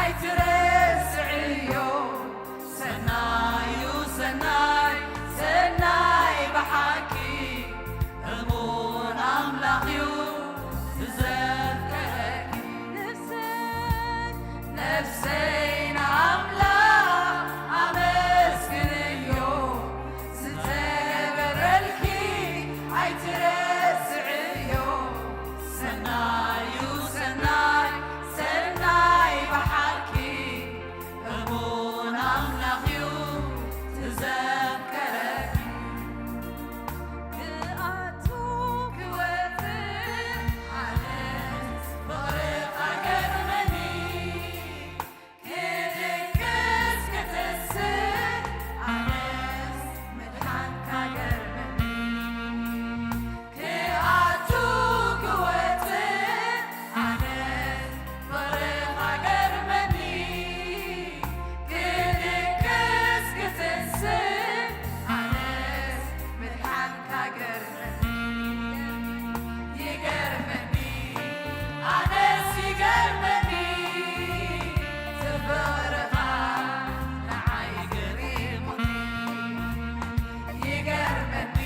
ኣይትረስዕዮ ሰናዩ ሰናይ ሰናይ ብሓቂ እሙን ኣምላኽ እዩ ዝዘከረኪ። ነፍሰይ ነፍሰይ ንኣምላኽ ኣመስግንዮ ዝተገበረልኪ ኣይትረስዕዮ። ሰናዩ ሰናይ ሰናይ ብሓቂ እሙን ኣምላኽ እዩ ዝዘከረኪ። ክኣቱ ክወጽእ ኣነስ ፍቕርኻ ገርመኒ። ክድቅስ ክትስእ ኣነስ ምድሓንካ ገርመኒ። ክኣቱ ክወጽእ ኣነስ ፍቕርኻ ገርመኒ። ክድቅስ ክትስእ ኣነስ ምድሓንካ ገርመኒ። ይገርመኒ ኣነስ ይገርመኒ ፍቕርኻ ንዓይ ገሪሙኒ። ይገርመኒ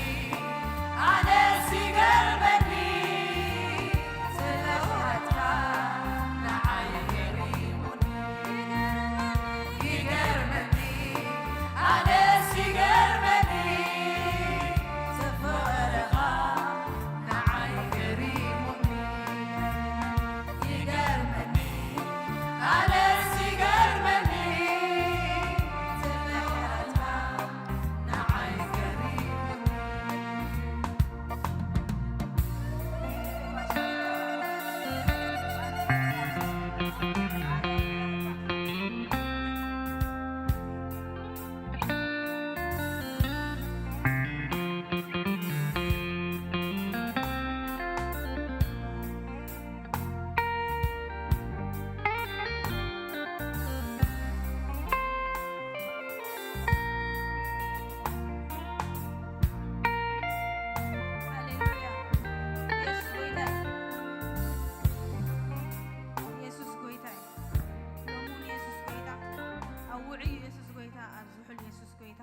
ኣነስ ይገርመኒ ስለውሃትካ ንዓይ ገሪሙኒ። ይገርመኒ ኣነስ ይገርመኒ ፍቕርኻ ንዓይ ገሪሙኒ። ይገርመኒ ኣነስ ይገርመኒ ፍቕርኻ ንዓይ ገሪሙኒ። ሃሌሉያ። ኢየሱስ ጎይታ እዩ። ኢየሱስ ጎይታ እዩ። ሎሙን ኢየሱስ ጎይታ፣ ኣብ ውዑይ ኢየሱስ ጎይታ፣ ኣብ ዝሑል ኢየሱስ ጎይታ፣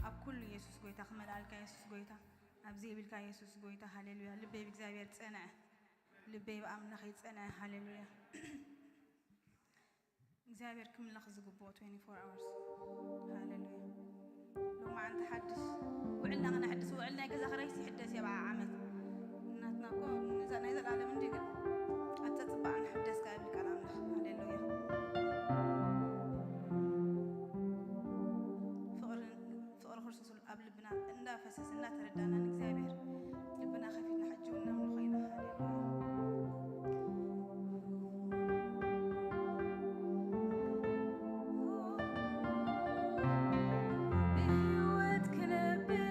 ኣብ ኩሉ ኢየሱስ ጎይታ፣ ክመልኣልካ ኢየሱስ ጎይታ፣ ኣብ ዘይብልካ ኢየሱስ ጎይታ። ሃሌሉያ። ልበይ ብእግዚኣብሔር ጸንዐ፣ ልበይ ብኣምላኽ ይጸንዐ። ሃሌሉያ። እግዚኣብሔር ክምለኽ ዝግብኦ twenty-four hours። ሃሌሉያ። ሎማዓንቲ ሓድሽ ውዕልና ክነሕድስ፣ ውዕል ናይ ገዛ ክራይስ ይሕደስ እየ በዓ ዓመት። ናትና እኮ ንዛ ናይ ዘላለም እንዲ ግን ኣብ ጸጽባቕ ንሕደስ ከኣ ይብል ቃል ኣምላኽ። ሃሌሉያ። ፍቕርን ፍቕሪ ክርስቶስ ኣብ ልብና እንዳፈሰስ እንዳተረዳና ንእግዚኣብሔር ልብና ከፊትና ሕጂ እውን ነምልኾ ኢና። ሃሌሉያ። ብህይወት ክነብር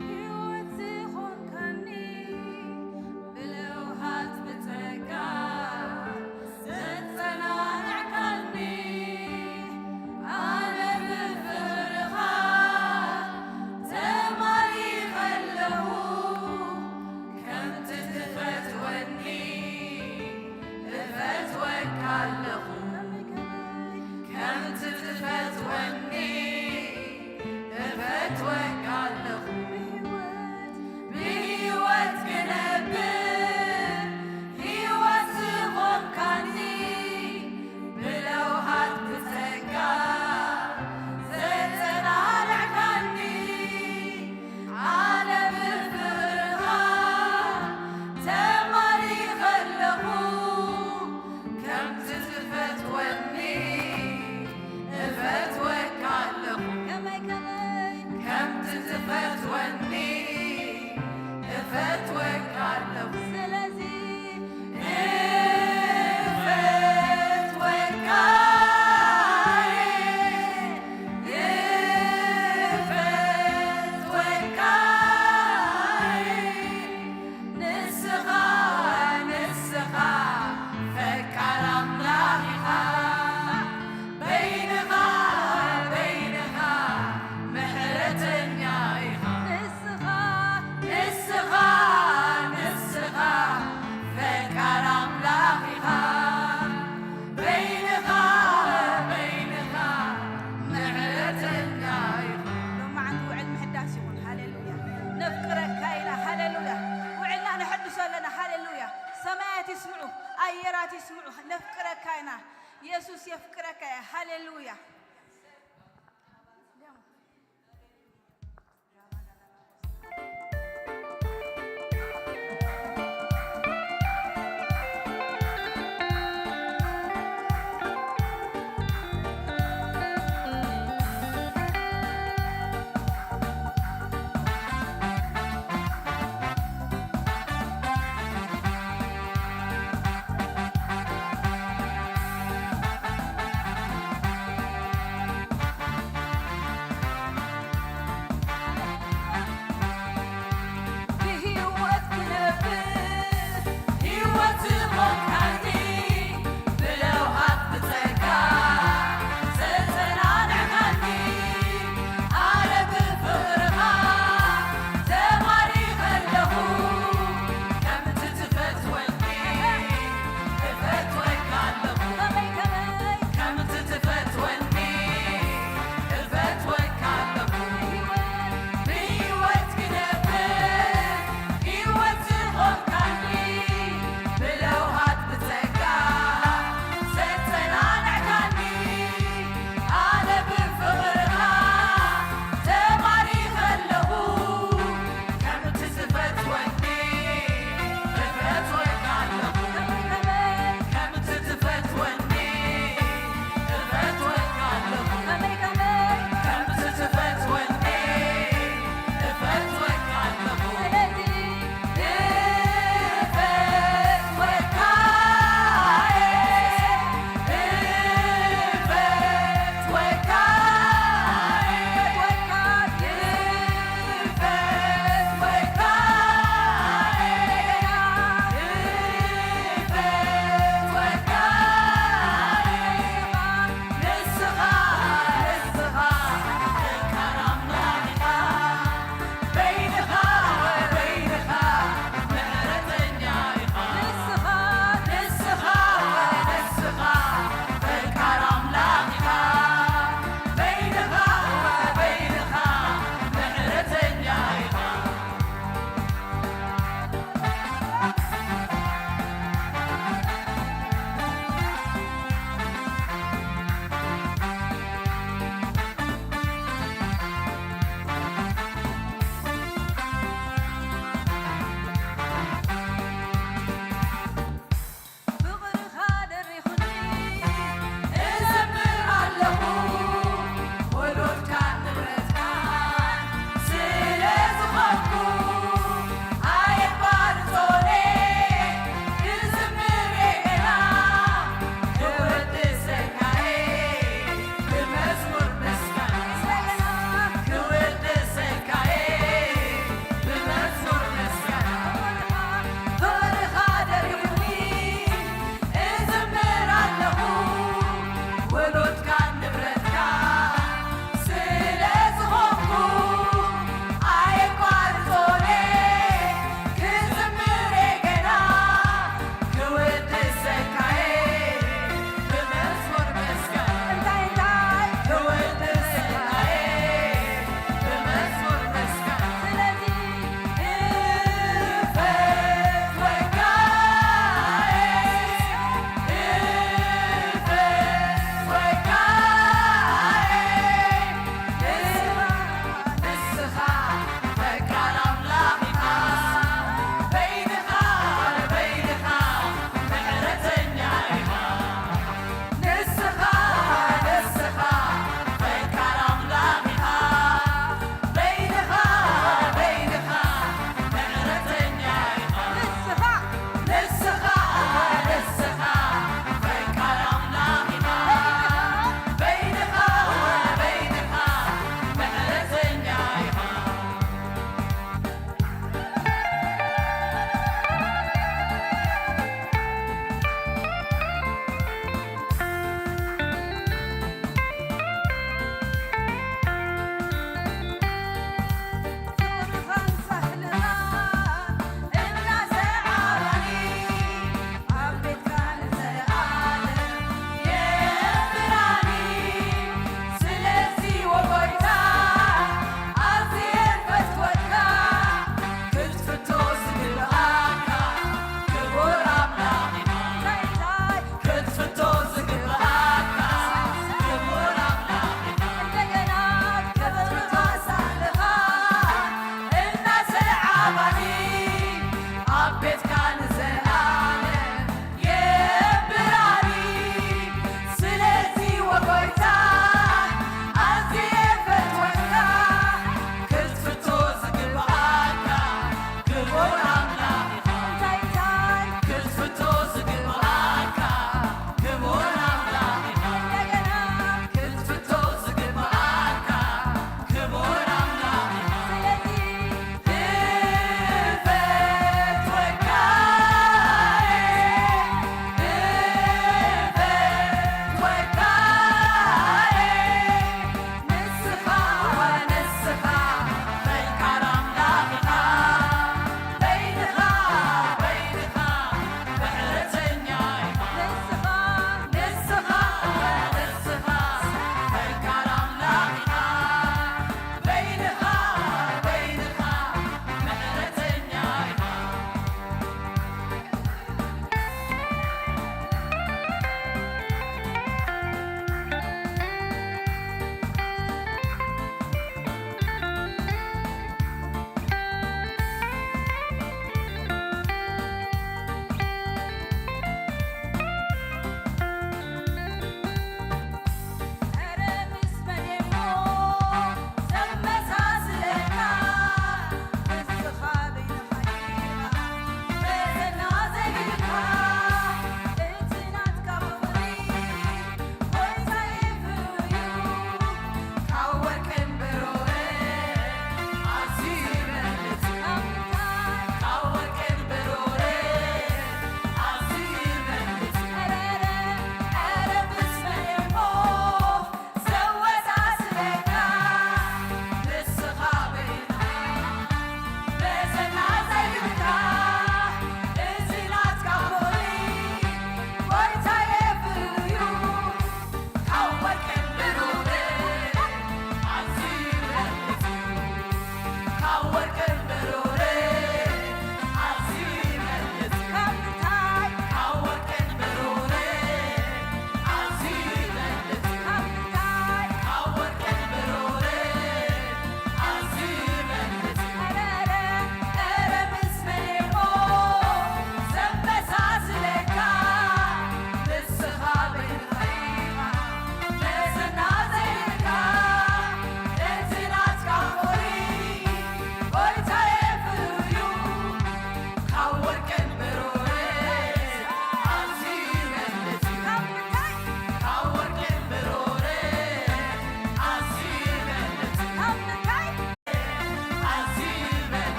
ህይወት ዝኾንካኒ ብለውሃት ብጸጋ ኢየሱስ የፍቅረካ። ሃሌሉያ።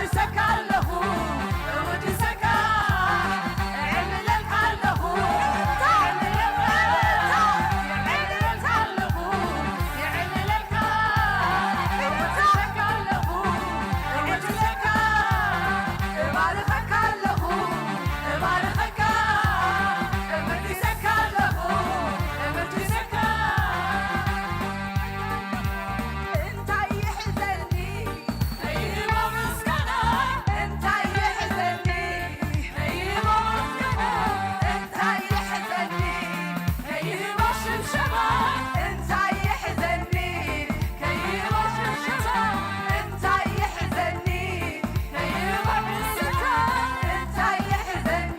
እወድሰካ ኣለኹ፣ እወድሰካ፣ እዕልለልካ ኣለኹ፣ እዕልለልካ ኣለኹ፣ እዕልለልካ ኣለኹ፣ እዕልለልካ፣ እወድሰካ ኣለኹ፣ እወድሰካ፣ እባርኸካ ኣለኹ፣ እባርኸካ፣ እወድሰካ ኣለኹ፣ እወድሰካ። እንታይ ይሕዘኒ? ከይህቦ ምስጋና እንታይ ይሕዘኒ? ከይህቦ ምስጋና እንታይ ይሕዘኒ? ከይህቦ ሽምሸማ እንታይ ይሕዘኒ? ከይህቦ ሽምሸማ እንታይ ይሕዘኒ? ከይህቦ ምስጋና እንታይ ይሕዘኒ?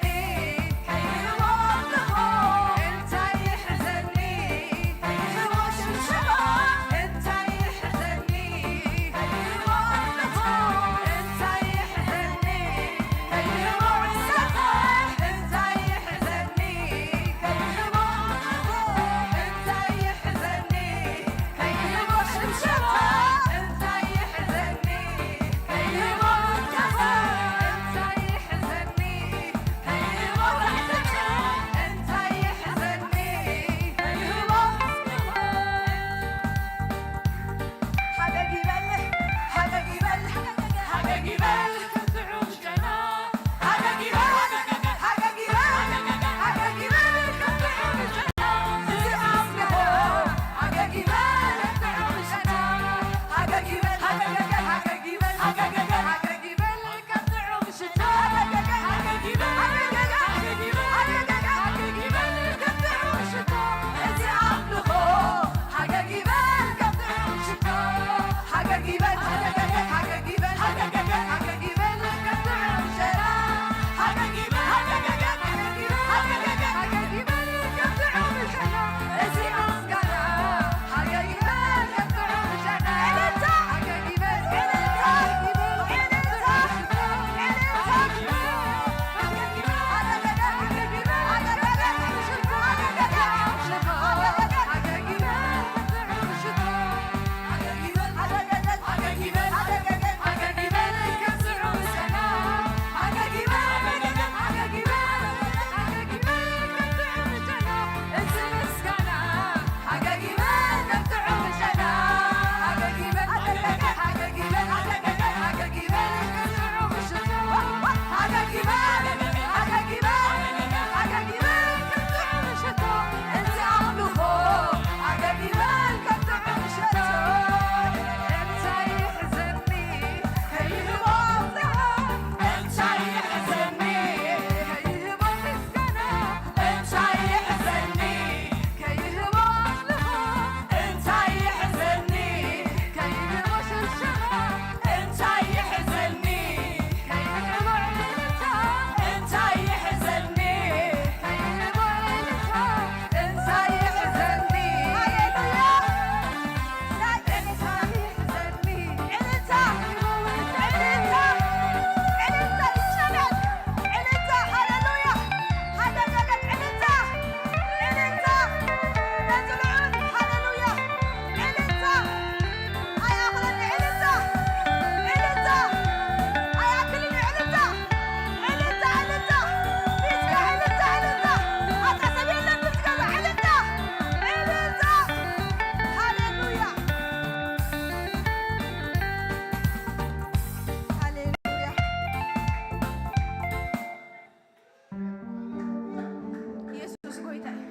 ኢየሱስ ጎይታ እዩ።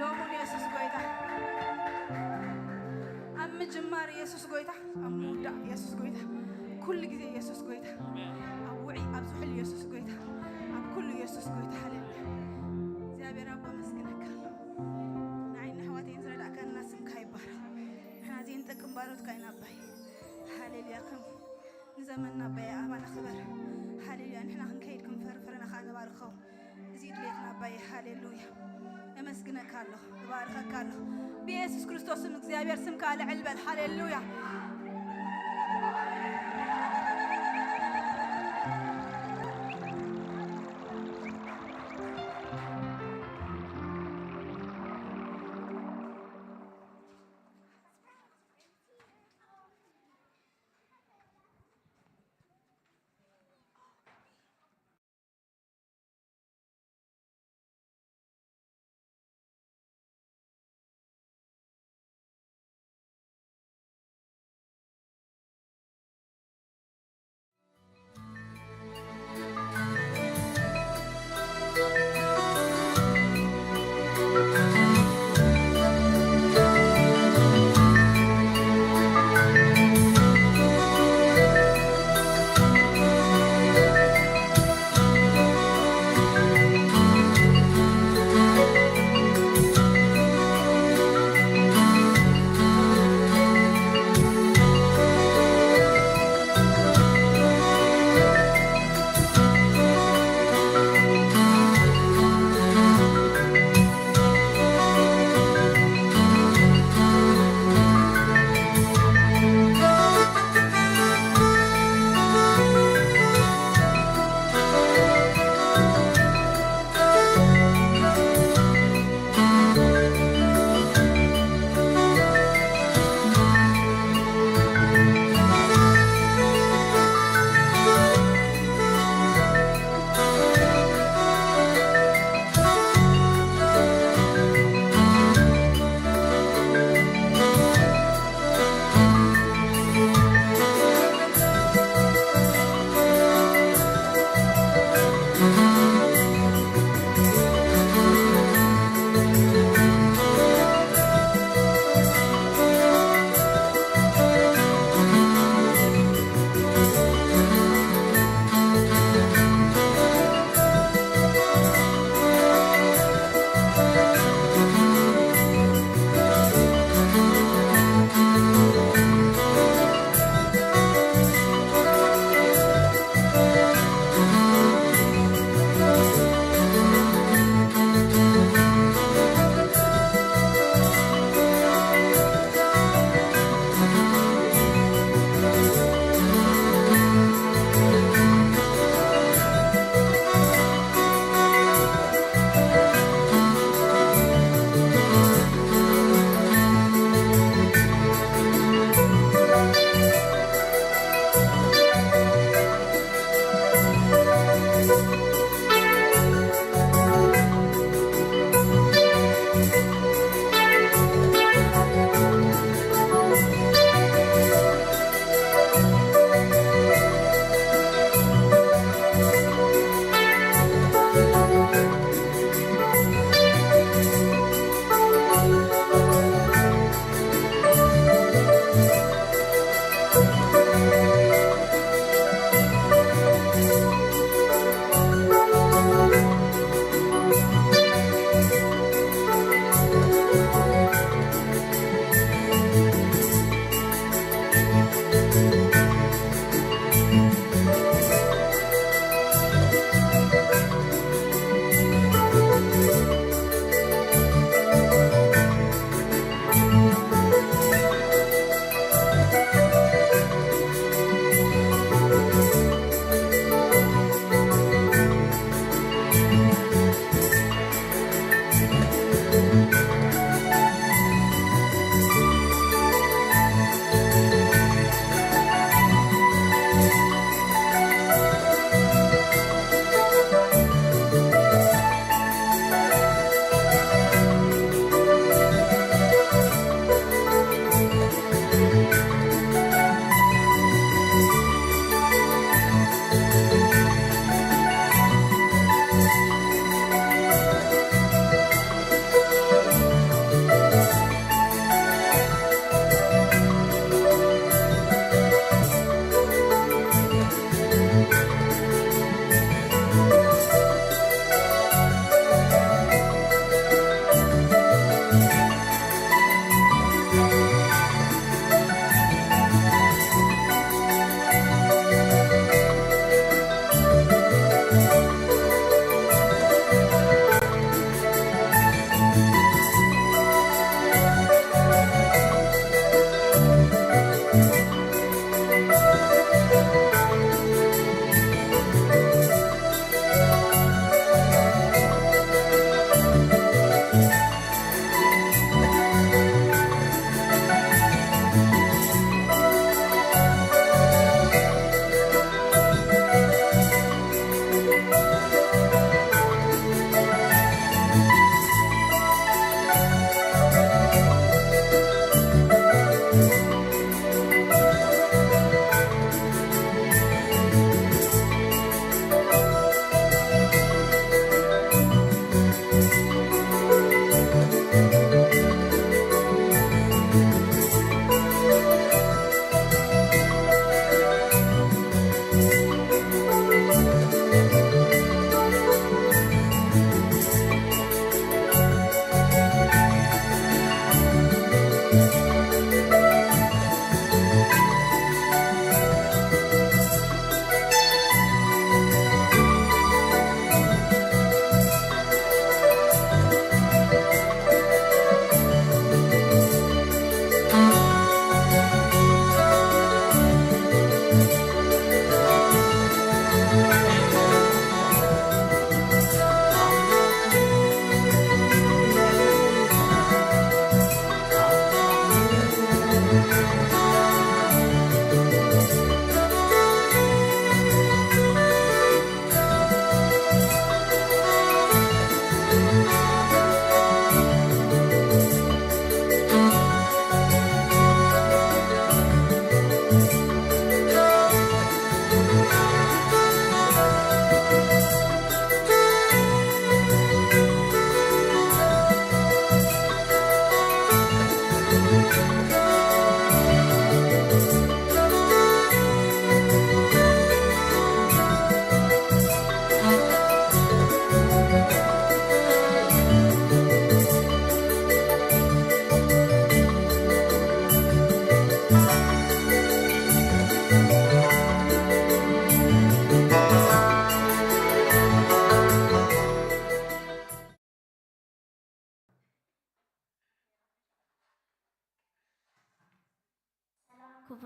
ሎሙን ኢየሱስ ጎይታ። ኣብ ምጅማር ኢየሱስ ጎይታ፣ ኣብ ምውዳእ ኢየሱስ ጎይታ፣ ኩሉ ግዜ ኢየሱስ ጎይታ፣ ኣብ ውዒ ኣብ ዝሑል ኢየሱስ ጎይታ፣ ኣብ ኩሉ ኢየሱስ ጎይታ። ሃሌሉያ። እግዚኣብሔር ኣቦ ኣመስግነካ ኣሎ። ንዓይን ንኣሕዋተይን ዝረዳእካና ስምካ ይባረክ። ንሕና ዘይንጠቅም ባሮትካ ኢና ኣባይ። ሃሌሉያ። ከም ንዘመንና ኣባይ ኣባና ክበር። ሃሌሉያ። ንሕና ክንከይድ ክንፈሪ ፍረና ከዓ ንባርኸው። እዚ ድሌትና ኣባይ። ሃሌሉያ። እመስግነካ ኣለኹ፣ እባርኸካ ኣለኹ። ብኢየሱስ ክርስቶስ ስም እግዚኣብሔር ስምካ ልዕል በል። ሃሌሉያ።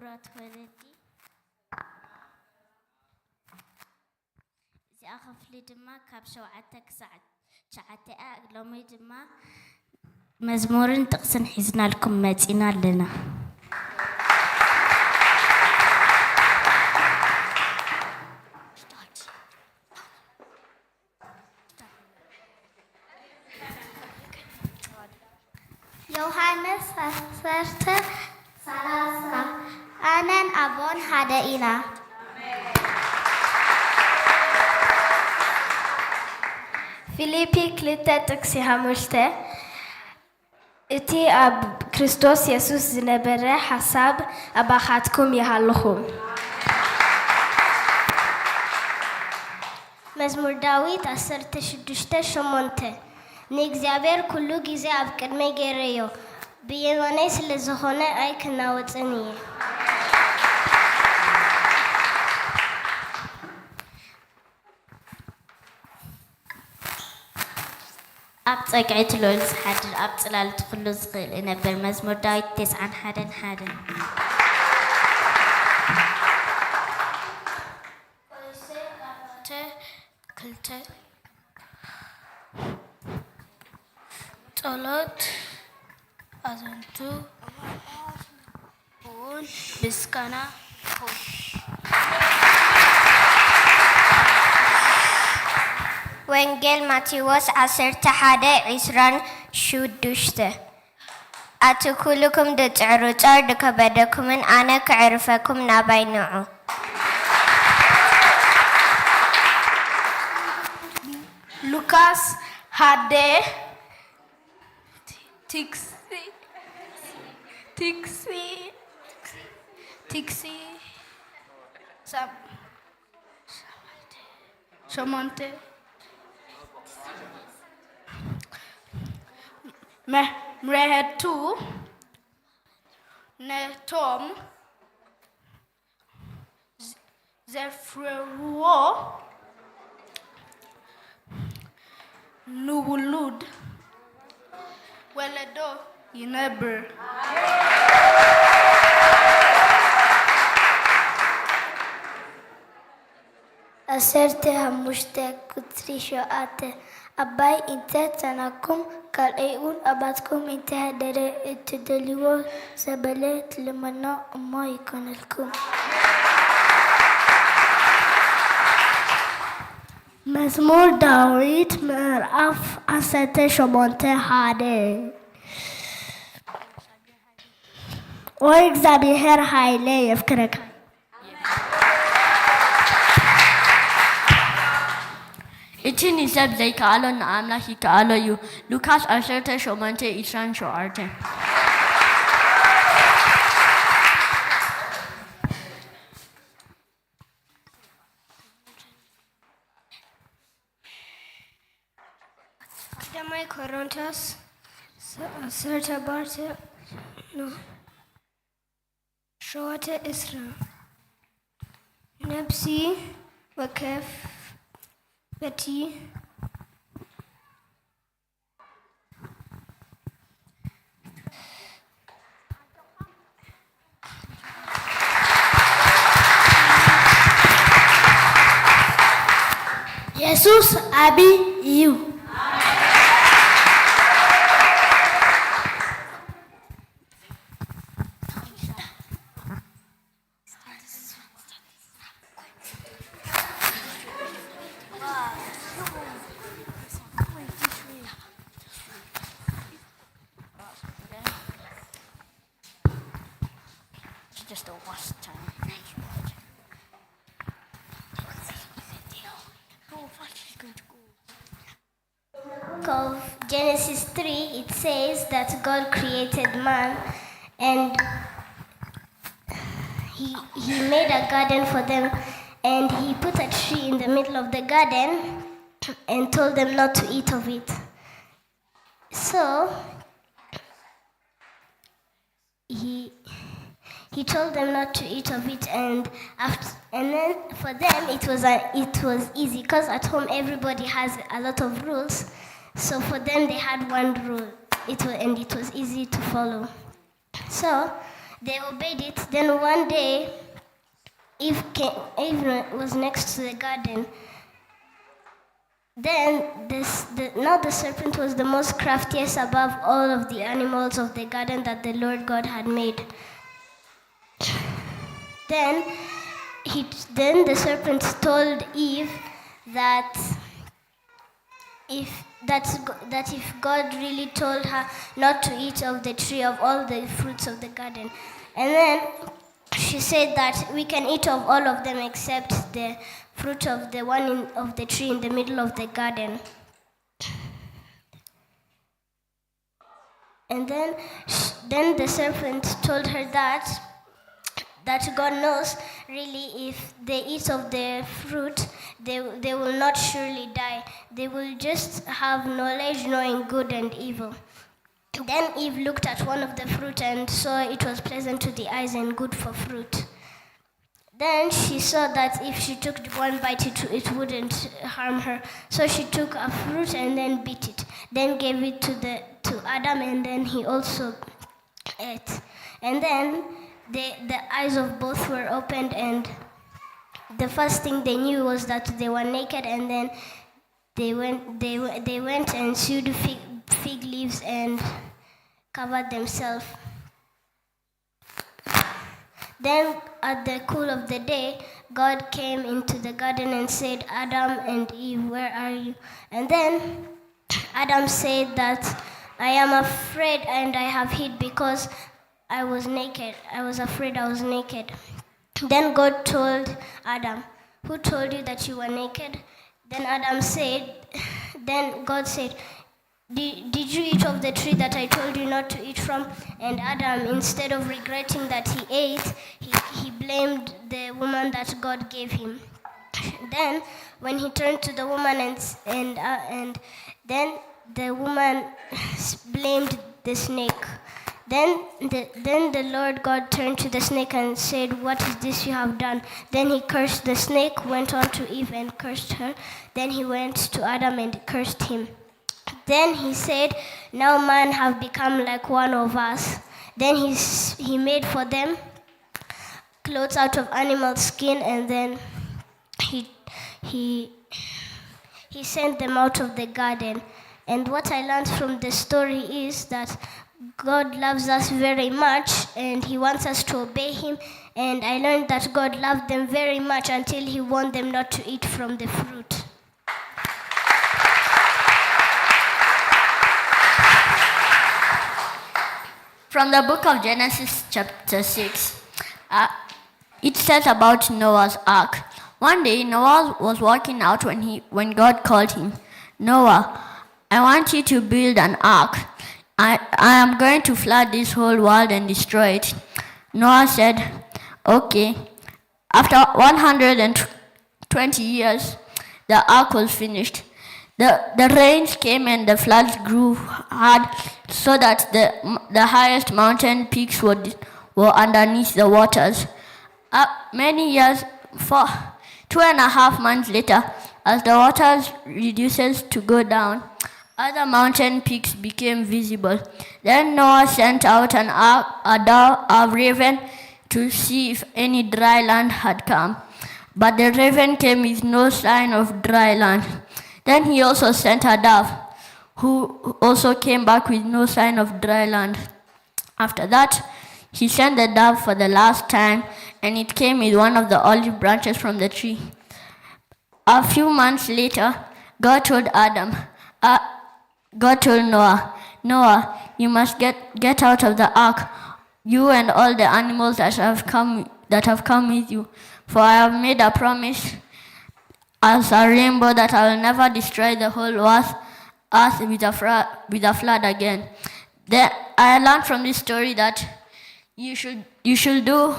ክቡራት ወለዲ፣ እዚኣ ክፍሊ ድማ ካብ ሸውዓተ ክሳዕ ትሽዓተ እያ። ሎሚ ድማ መዝሙርን ጥቕስን ሒዝናልኩም መጺና ኣለና። ዮሃንስ ዓሰርተ ሰላሳ፣ ኣነን ኣቦን ሓደ ኢና። ፊልፒ ክልተ ጥቅሲ ሓሙሽተ፣ እቲ ኣብ ክርስቶስ የሱስ ዝነበረ ሓሳብ ኣባኻትኩም ይሃልኹም። መዝሙር ዳዊት ዓሰርተ ሽዱሽተ ሸሞንተ፣ ንእግዚኣብሔር ኩሉ ግዜ ኣብ ቅድመይ ገይረዮ፣ ብየማነይ ስለ ዝኾነ ኣይክናወጽን እየ። ኣብ ጸግዒ እቲ ልዑል ዝሓድር፣ ኣብ ጽላል እቲ ኩሉ ዝኽእል እነብር። መዝሙር ዳዊት ተስዓን ሓደን ሓደ። ቆሎሴ ኣርባዕተ ክልተ፣ ጸሎት ኣዘንቱ እውን ምስጋና ይኹን። ወንጌል ማቴዎስ ዓሰርተ ሓደ ዕስራን ሽዱሽተ፣ ኣቲ ኩልኩም ድጽዕሩ ጾር ድከበደኩምን ኣነ ክዕርፈኩም ናባይ ንዑ። ሉቃስ ሓደ፣ ቲክሲ፣ ቲክሲ፣ ቲክሲ፣ ሰብ፣ ሸሞንተ፣ መ-፣ ምሕረቱ ነቶም ዘፍርህዎ ንውሉድ ወለዶ ይነብር። ዓሰርተ ሓሙሽተ ቁጽሪ ሸውዓተ፣ ኣባይ እንተ ጸናኩም፣ ካልኣይ'ውን ኣባትኩም እንተ ሃደረ፣ እትደልይዎ ዘበለ ትልመኖ እሞ ይኮነልኩም። መዝሙር ዳዊት ምዕራፍ ዓሰርተ ሸሞንተ ሓደ። ኦ እግዚኣብሔር ኃይለ የፍክረካ። እቲ ንሰብ ዘይከኣሎ ንኣምላኽ ይከኣሎ እዩ። ሉቃስ ዓሰርተ ሸሞንተ ዕስራን ሸውዓተን። ቀዳማይ ቆሮንቶስ ዓሰርተ ኣርባዕተ፣ ኖ፣ ሸውዓተ ዕስራ፣ ነፍሲ ወከፍ በቲ የሱስ ዓቢ እዩ። It's just a waste time. Oh, fuck, she's going to go. Of Genesis three, it says that God created man and he, he made a garden for them, and he put a tree in the middle of the garden and told them not to eat of it. So he he told them not to eat of it, and after, and then for them it was a, it was easy, because at home everybody has a lot of rules. So for them, they had one rule. It was, and it was easy to follow. So They obeyed it. Then one day, Eve, came, Eve was next to the garden. Then this, the, now the serpent was the most craftiest above all of the animals of the garden that the Lord God had made. Then he, then the serpent told Eve that if that that if God really told her not to eat of the tree of all the fruits of the garden, and then she said that we can eat of all of them except the fruit of the one in, of the tree in the middle of the garden. And then, then the serpent told her that that God knows really if they eat of the fruit, they, they will not surely die. They will just have knowledge, knowing good and evil. Then Eve looked at one of the fruit and saw it was pleasant to the eyes and good for fruit. Then she saw that if she took one bite, it, it wouldn't harm her. So she took a fruit and then beat it, then gave it to the to Adam, and then he also ate. And then the the eyes of both were opened, and the first thing they knew was that they were naked. And then they went they they went and sewed fig, fig leaves and covered themselves. Then at the cool of the day, God came into the garden and said, "Adam and Eve, where are you?" And then Adam said that, "I am afraid and I have hid because I was naked. I was afraid I was naked." Then God told Adam, "Who told you that you were naked?" Then Adam said, then God said, "Did, did you eat of the tree that I told you not to eat from?" And Adam, instead of regretting that he ate, he, he blamed the woman that God gave him. Then, when he turned to the woman and and uh, and then the woman blamed the snake. Then the, then the Lord God turned to the snake and said, "What is this you have done?" Then he cursed the snake, went on to Eve and cursed her. Then he went to Adam and cursed him. Then he said, "Now man have become like one of us." Then he, he made for them clothes out of animal skin, and then he, he, he sent them out of the garden. And what I learned from the story is that God loves us very much and he wants us to obey him. And I learned that God loved them very much until he warned them not to eat from the fruit. From the book of Genesis, chapter six, uh, it says about Noah's ark. One day, Noah was walking out when, he, when God called him, "Noah, I want you to build an ark. I, I am going to flood this whole world and destroy it." Noah said, "Okay." After one hundred twenty years, the ark was finished. The, the rains came and the floods grew hard so that the, the highest mountain peaks were, were underneath the waters. Uh, many years, four, two and a half months later, as the waters reduces to go down, other mountain peaks became visible. Then Noah sent out an, a, a, dove, a raven to see if any dry land had come. But the raven came with no sign of dry land. Then he also sent a dove, who also came back with no sign of dry land. After that, he sent the dove for the last time, and it came with one of the olive branches from the tree. A few months later, God told Adam, uh, God told Noah, "Noah, you must get, get out of the ark, you and all the animals that have come that have come with you, for I have made a promise as a rainbow that I will never destroy the whole earth, earth with a, fra- with a flood again." Then I learned from this story that you should you should do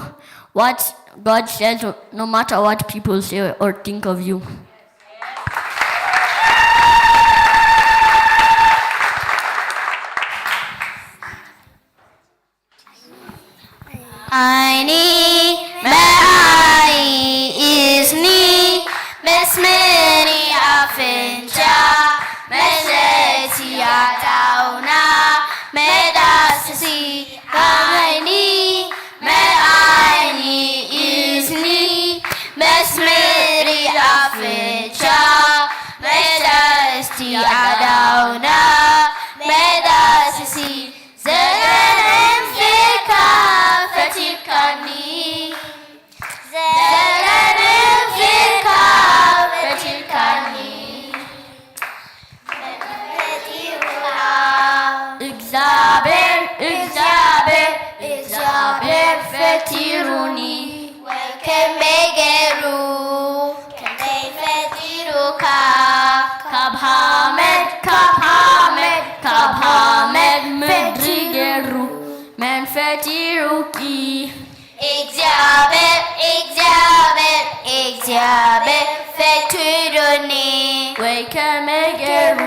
what God says, no matter what people say or think of you. ዓይኒ ብዓይ እዝኒ መስመሪ ኣፍንጫ መሸቲ ኣእታውና መዳስሲ ዓይኒ ፍቻ መሻስቲ ኣዳውና መዳስሲ ዘለንም ጌርካ ፈቲካኒ ዘለንም ጌርካ ፈቲካኒ እግዚኣብሔር እግዚኣብሔር እግዚኣብሔር ፈቲሩኒ ወይ ከመይ ገይሩ ከመይ ፈጢሩካ ካብ ሓመድ ካብ ሓመድ ካብ ሓመድ ምድሪ ገይሩ መን ፈጢሩኪ እግዚኣብሔር እግዚኣብሔር እግዚኣብሔር ፈጢሩኒ ወይ ከመይ ገይሩ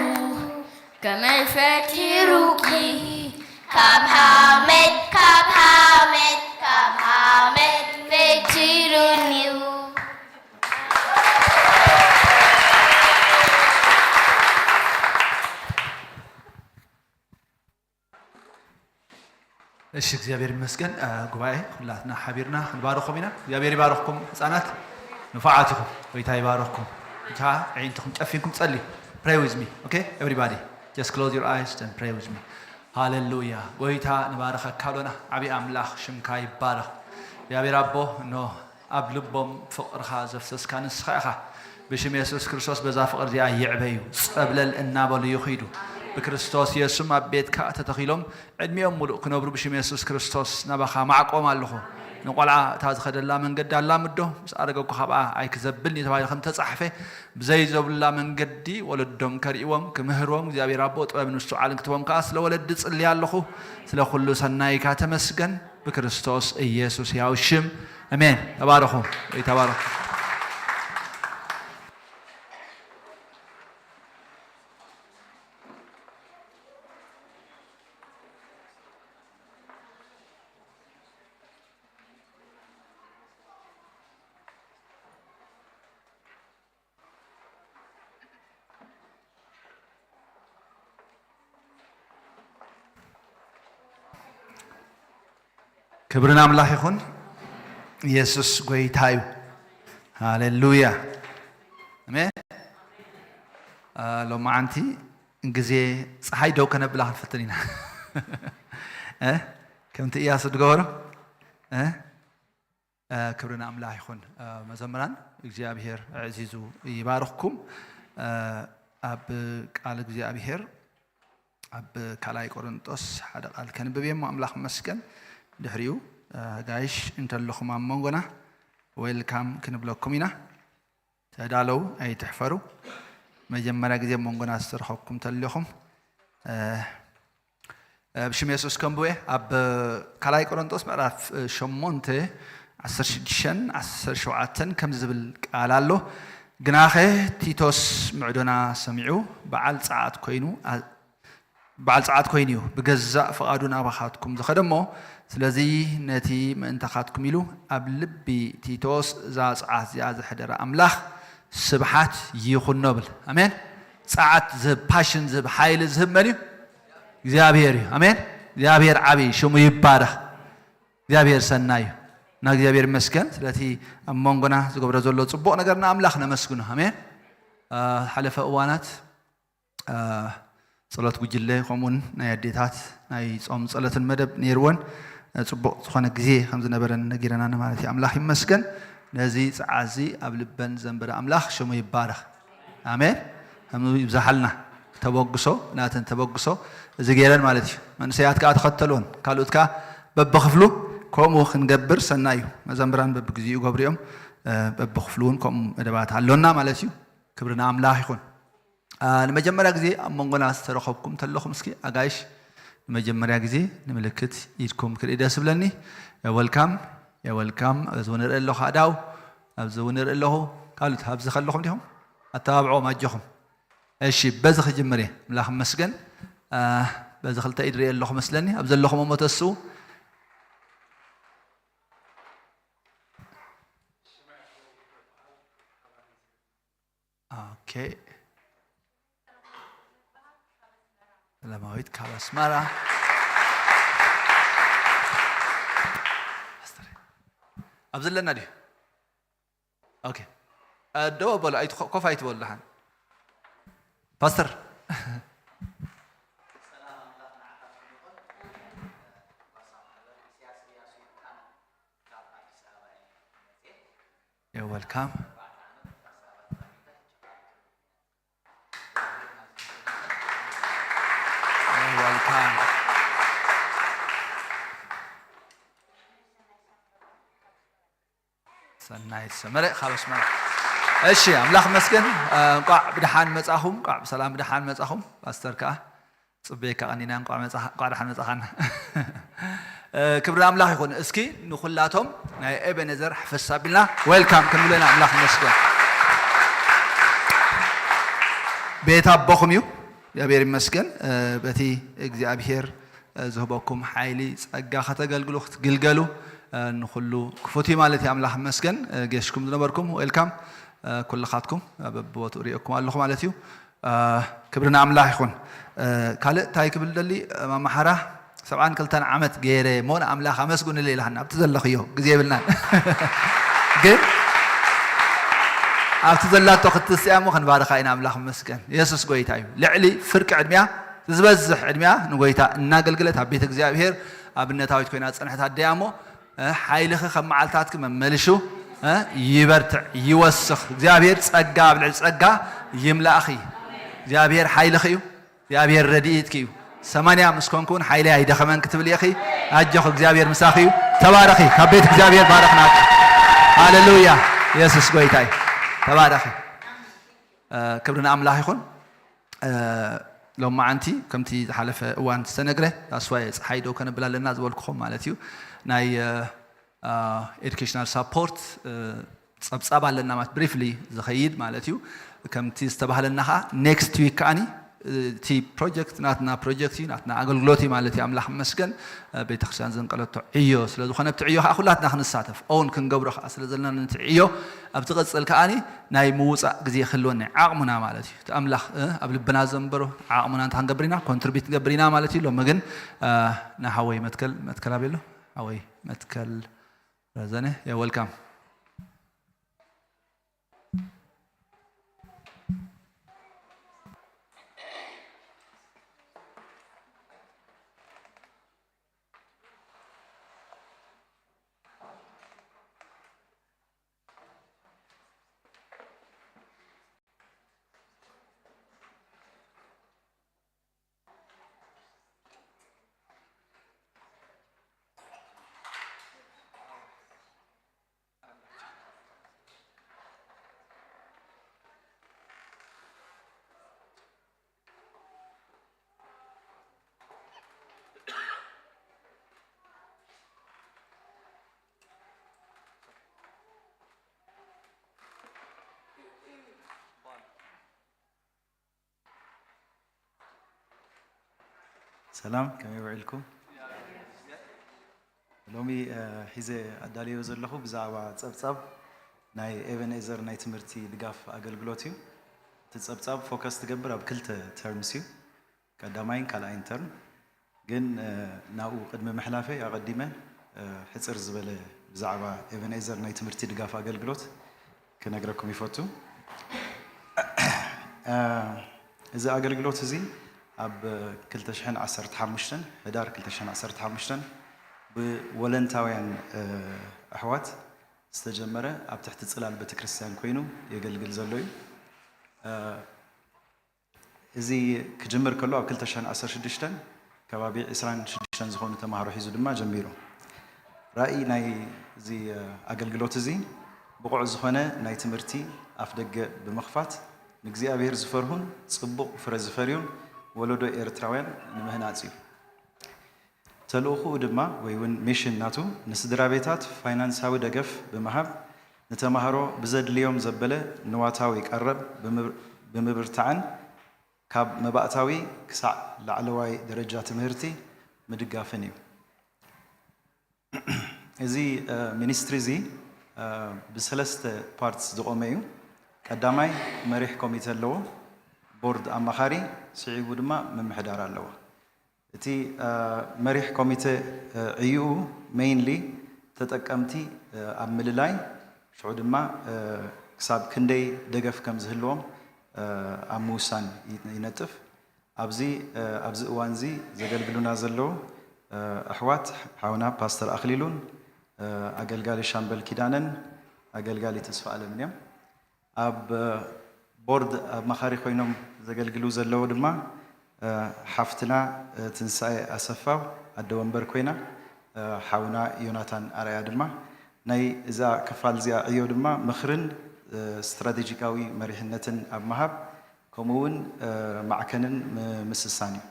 ከመይ ፈጢሩኪ ካብ ሓመድ ካብ ሓመድ ካብ ሓመድ ፈጢሩኒ እሺ እግዚኣብሔር ይመስገን። ጉባኤ ኩላትና ሓቢርና ክንባርኾም ኢና። እግዚኣብሔር ይባርኽኩም ህፃናት፣ ንፉዓት ኢኹም። ጎይታ ይባርኽኩም። እታ ኣዒንትኹም ጨፊንኩም ጸልዩ። Pray with me. Okay? Everybody, just close your eyes and pray with me. ሃሌሉያ። ጎይታ ንባርኸካ ኣሎና። ዓብዪ ኣምላኽ ሽምካ ይባረኽ። እግዚኣብሔር ኣቦ እኖ ኣብ ልቦም ፍቕርኻ ዘፍሰስካ ንስኻ ኢኻ። ብሽም የሱስ ክርስቶስ በዛ ፍቕሪ እዚኣ ይዕበዩ። ጸብለል እናበሉ ይኺዱ። ብክርስቶስ የሱስም ኣብ ቤትካ ተተኺሎም ዕድሚኦም ሙሉእ ክነብሩ ብሽም የሱስ ክርስቶስ ናባኻ ማዕቆም ኣለኹ። ንቆልዓ እታ ዝኸደላ መንገዲ ኣላምዶ፣ ምስ ኣረገኩ ካብኣ ኣይክዘብልን እዩ ተባሂሉ ከም ተጻሕፈ፣ ብዘይ ዘብሉላ መንገዲ ወለዶም ከርእይዎም ክምህርዎም እግዚኣብሔር ኣቦ ጥበብን ምስትውዓልን ክትቦም ከኣ ስለ ወለዲ ጽሊ ኣለኹ። ስለ ኩሉ ሰናይካ ተመስገን። ብክርስቶስ ኢየሱስ ያው ሽም ኣሜን። ተባረኹ ወይ ተባረኹ። ክብሪ ንኣምላኽ ይኹን። ኢየሱስ ጎይታ እዩ። ሃሌሉያ ኣሜን። ሎማዓንቲ ግዜ ፀሓይ ደው ከነብላ ክንፍትን ኢና። ከምቲ እያሱ ዝገበሮ ክብሪ ንኣምላኽ ይኹን። መዘምራን እግዚኣብሔር ኣዕዚዙ ይባርኽኩም። ኣብ ቃል እግዚኣብሔር ኣብ ካልኣይ ቆሮንጦስ ሓደ ቃል ከንብብ እየ እሞ ኣምላኽ መስገን። ድሕሪኡ ጋይሽ እንተለኹም ኣብ መንጎና ዌልካም ክንብለኩም ኢና። ተዳለው ኣይትሕፈሩ። መጀመርያ ግዜ ኣብ መንጎና ዝተረኸብኩም ተለኹም ብሽም የሱስ ከንብበ ኣብ ካልኣይ ቆሮንጦስ ምዕራፍ ሸሞንተ ዓሰርተ ሽዱሽተን ዓሰርተ ሸውዓተን ከምዚ ዝብል ቃል ኣሎ። ግናኸ ቲቶስ ምዕዶና ሰሚዑ በዓል ጸዓት ኮይኑ በዓል ጸዓት ኮይኑ እዩ ብገዛእ ፍቓዱ ናባኻትኩም ዝኸደ እሞ ስለዚ ነቲ ምእንታኻትኩም ኢሉ ኣብ ልቢ ቲቶስ እዛ ጸዓት እዚኣ ዘሕደረ ኣምላኽ ስብሓት ይኹኖ ብል። ኣሜን። ጸዓት ዝህብ ፓሽን ዝህብ ሓይሊ ዝህብ መን እዩ? እግዚኣብሔር እዩ። ኣሜን። እግዚኣብሔር ዓብዪ ሽሙ ይባረኽ። እግዚኣብሔር ሰናይ እዩ እና እግዚኣብሔር ይመስገን ስለቲ ኣብ መንጎና ዝገብሮ ዘሎ ፅቡቕ ነገር ንኣምላኽ ነመስግኖ። ኣሜን። ሓለፈ እዋናት ጸሎት ጉጅለ ከምኡውን ናይ ኣዴታት ናይ ጾም ጸሎትን መደብ ነይርወን ጽቡቕ ዝኾነ ግዜ ከም ዝነበረን ነጊረናን ማለት እዩ። ኣምላኽ ይመስገን። ነዚ ጸዓዚ ኣብ ልበን ዘንበረ ኣምላኽ ሽሙ ይባረኽ። ኣሜን። ከም ይብዛሓልና ተበግሶ ናተን ተበግሶ እዚ ገይረን ማለት እዩ። መንእሰያት ከኣ ተኸተልዎን ካልኦት ከኣ በብኽፍሉ ከምኡ ክንገብር ሰናይ እዩ። መዘምራን በብግዚኡ ገብሪኦም በብኽፍሉ እውን ከምኡ መደባት ኣሎና ማለት እዩ። ክብሪ ንኣምላኽ ይኹን። ንመጀመርያ ግዜ ኣብ መንጎና ዝተረኸብኩም ተለኹም እስኪ ኣጋይሽ ንመጀመርያ ግዜ ንምልክት ኢድኩም ክርኢ ደስ ብለኒ። ወልካም ወልካም ኣብዚ እውን ንርኢ ኣለኹ ኣዳው ኣብዚ እውን ንርኢ ኣለኹ ካልኦት ኣብዚ ከለኹም ዲኹም ኣተባብዕዎም ኣጆኹም። እሺ በዚ ክጅምር እየ ምላኽ መስገን በዚ ክልተ ኢድ ርኢ ኣለኹ መስለኒ ኣብ ዘለኹም እሞ ተስኡ ኦኬ ሰላማዊት ካብ ኣስመራ ኣብ ዘለና ድዩ ኦኬ እ፣ ደው በሉ፣ ኣይትኸ-፣ ኮፍ ኣይትበሉ ደሓን። ፓስተር። You're welcome. You're welcome. ሰናይት ሰመረ ካብ ኣስመራ። እሺ፣ ኣምላኽ ይመስገን። እ፣ እንቋዕ ብደሓን መጻኹም፣ እንቋዕ ብሰላም ብደሓን መጻኹም። ፓስተር ከኣ ጽበየካ ቀኒና፣ እንቋዕ መጻኻ፣ እንቋዕ ደሓን መጻኻና። እ፣ ክብሪ ንኣምላኽ ይኹን። እስኪ ንኹላቶም ናይ ኤቤኔዘር ሕፍስ ኣቢልና ዌልካም ክንብሎ ኢና። ኣምላኽ ይመስገን። ቤት ኣቦኹም እዩ። እግዚኣብሔር ይመስገን፣ እ፣ በቲ እግዚኣብሔር፣ እ፣ ዝህበኩም ሓይሊ ጸጋ ከተገልግሉ ክትግልገሉ፣ እ፣ ንኹሉ ክፉት እዩ ማለት እዩ። ኣምላኽ ይመስገን። እ፣ ጌሽኩም ዝነበርኩም ዌልካም፣ እ፣ ኩልኻትኩም፣ እ፣ በብቦትኡ ርእየኩም ኣለኹ ማለት እዩ። እ፣ ክብሪ ንኣምላኽ ይኹን። እ፣ ካልእ እንታይ ክብል ደሊ፣ እ፣ ማማ ሓራ ሰብዓን ክልተን ዓመት ገይረ እሞ ንኣምላኽ ኣመስግኑለይ ኢልሃና ኣብቲ ዘለኽዮ ግዜ የብልናን። ግን ኣብቲ ዘላቶ ክትስያ እሞ ክንባርኻ ኢና። ኣምላኽ ይመስገን። የሱስ ጎይታ እዩ። ልዕሊ ፍርቂ ዕድሚያ፣ ዝበዝሕ ዕድሚያ ንጎይታ እናገልገለት ኣብ ቤት እግዚኣብሔር ኣብነታዊት ኮይና ዝጸንሐት ኣደ እያ እሞ፣ እ፣ ሓይልኺ ከም መዓልታትኪ መመልሹ፣ እ፣ ይበርትዕ፣ ይወስኽ። እግዚኣብሔር ጸጋ ኣብ ልዕሊ ጸጋ ይምላእኺ። እግዚኣብሔር ሓይልኺ እዩ። እግዚኣብሔር ረድኢትኪ እዩ። ሰማንያ ምስ ኮንኩ እውን ሓይለይ ኣይደኸመን ክትብል ኢኺ። ኣጆኺ፣ እግዚኣብሔር ምሳኺ እዩ። ተባረኺ። ካብ ቤት እግዚኣብሔር ባረኽናኪ። ሃሌሉያ። የሱስ ጎይታ እዩ። ተባረኺ። እ፣ ክብሪ ንኣምላኽ ይኹን። እ፣ ሎማዓንቲ ከምቲ ዝሓለፈ እዋን ዝተነግረ፣ that's why ጸሓይ ደው ከነብል ኣለና ዝበልኩኹም ማለት እዩ። ናይ፣ እ፣ እ፣ ኤዱኬሽናል ሳፖርት፣ እ፣ ጸብጻብ ኣለና ማለት ብሪፍሊ ዝኸይድ ማለት እዩ። ከምቲ ዝተባህለና ኸኣ ኔክስት ዊክ ከኣኒ፣ እ፣ እቲ ፕሮጀክት ናትና ፕሮጀክት እዩ፣ ናትና ኣገልግሎት እዩ ማለት እዩ። ኣምላኽ ይመስገን። እ፣ ቤተክርስትያን ዘንቀለቶ ዕዮ ስለ ዝኾነ፣ ኣብቲ ዕዮ ኸኣ ኩላትና ክንሳተፍ፣ ኦውን ክንገብሮ ኸኣ ስለ ዘለና፣ ነቲ ዕዮ ኣብ ትቕጽል ከኣኒ ናይ ምውጻእ ግዜ ክህልወና እዩ። ዓቕሙና ማለት እዩ። እቲ ኣምላኽ፣ እ፣ ኣብ ልብና ዘንበሮ ዓቕሙና እንታይ ክንገብር ኢና? ኮንትሪቢዩት ክንገብር ኢና ማለት እዩ። ሎሚ ግን፣ እ፣ ንሓወይ መትከል፣ መትከል ኣበይ ኣሎ? ሓወይ መትከል ረዘነ፣ ያ ዌልካም። ሰላም፣ ከመይ ውዒልኩም? ሎሚ፣ እ፣ ሒዘ ኣዳልዮ ዘለኹ ብዛዕባ ጸብጻብ ናይ ኤቨንኤዘር ናይ ትምህርቲ ድጋፍ ኣገልግሎት እዩ። እቲ ጸብጻብ ፎከስ ትገብር ኣብ ክልተ ተርምስ እዩ፣ ቀዳማይን ካልኣይን ተርም። ግን፣ እ፣ ናብኡ ቅድሚ ምሕላፈይ ኣቐዲመ፣ እ፣ ሕጽር ዝበለ ብዛዕባ ኤቨንኤዘር ናይ ትምህርቲ ድጋፍ ኣገልግሎት ክነግረኩም ይፈቱ። እ፣ እዚ ኣገልግሎት እዚ ኣብ ክልተ ሽሕን ዓሰርተ ሓሙሽተን፣ ሕዳር ክልተ ሽሕን ዓሰርተ ሓሙሽተን ብወለንታውያን፣ እ፣ ኣሕዋት ዝተጀመረ፣ ኣብ ትሕቲ ጽላል ቤተክርስትያን ኮይኑ የገልግል ዘሎ እዩ። እ፣ እዚ ክጅምር ከሎ ኣብ ክልተ ሽሕን ዓሰርተ ሽዱሽተን ከባቢ ዕስራን ሽዱሽተን ዝኾኑ ተማሃሮ ሒዙ ድማ ጀሚሩ። ራእይ ናይ እዚ፣ እ፣ ኣገልግሎት እዚ ብቑዕ ዝኾነ ናይ ትምህርቲ ኣፍደገ ብምኽፋት፣ ንእግዚኣብሔር ዝፈርሁን ጽቡቕ ፍረ ዝፈርዩን ወለዶ ኤርትራውያን ንምህናጽ እዩ። ተልእኾኡ ድማ፣ ወይ እውን ሚሽን ናቱ፣ ንስድራ ቤታት ፋይናንሳዊ ደገፍ ብምሃብ፣ ንተማሃሮ ብዘድልዮም ዘበለ ንዋታዊ ቀረብ ብምብ-፣ ብምብርታዕን ካብ መባእታዊ ክሳዕ ላዕለዋይ ደረጃ ትምህርቲ ምድጋፍን እዩ። እዚ፣ እ፣ ሚኒስትሪ እዚ፣ እ፣ ብሰለስተ ፓርትስ ዝቖመ እዩ። ቀዳማይ መሪሕ ኮሚቴ ኣለዎ፣ ቦርድ ኣማኻሪ፣ ስዒቡ ድማ ምምሕዳር ኣለዎ። እቲ፣ እ፣ መሪሕ ኮሚቴ፣ እ፣ ዕዩኡ ሜይንሊ ተጠቀምቲ፣ እ፣ ኣብ ምልላይ፣ ሽዑ ድማ፣ እ፣ ክሳብ ክንደይ ደገፍ ከም ዝህልዎም ኣብ ምውሳን ይነጥፍ። ኣብዚ ኣብዚ እዋን እዚ ዘገልግሉና ዘለዉ ኣሕዋት፣ ሓውና ፓስተር ኣኽሊሉን ኣገልጋሊ ሻምበል ኪዳነን ኣገልጋሊ ተስፋ ኣለምን እዮም። ኣብ ቦርድ ኣማኻሪ ኮይኖም ዘገልግሉ ዘለዉ ድማ ሓፍትና ትንሳኤ ኣሰፋው ኣደ ወንበር ኮይና፣ ሓውና ዮናታን ኣርኣያ ድማ ናይ እዛ ክፋል እዚኣ ዕዮ ድማ ምኽርን ስትራቴጂካዊ መሪሕነትን ኣብ ምሃብ፣ ከምኡ እውን ማዕከንን ምስሳን እዩ።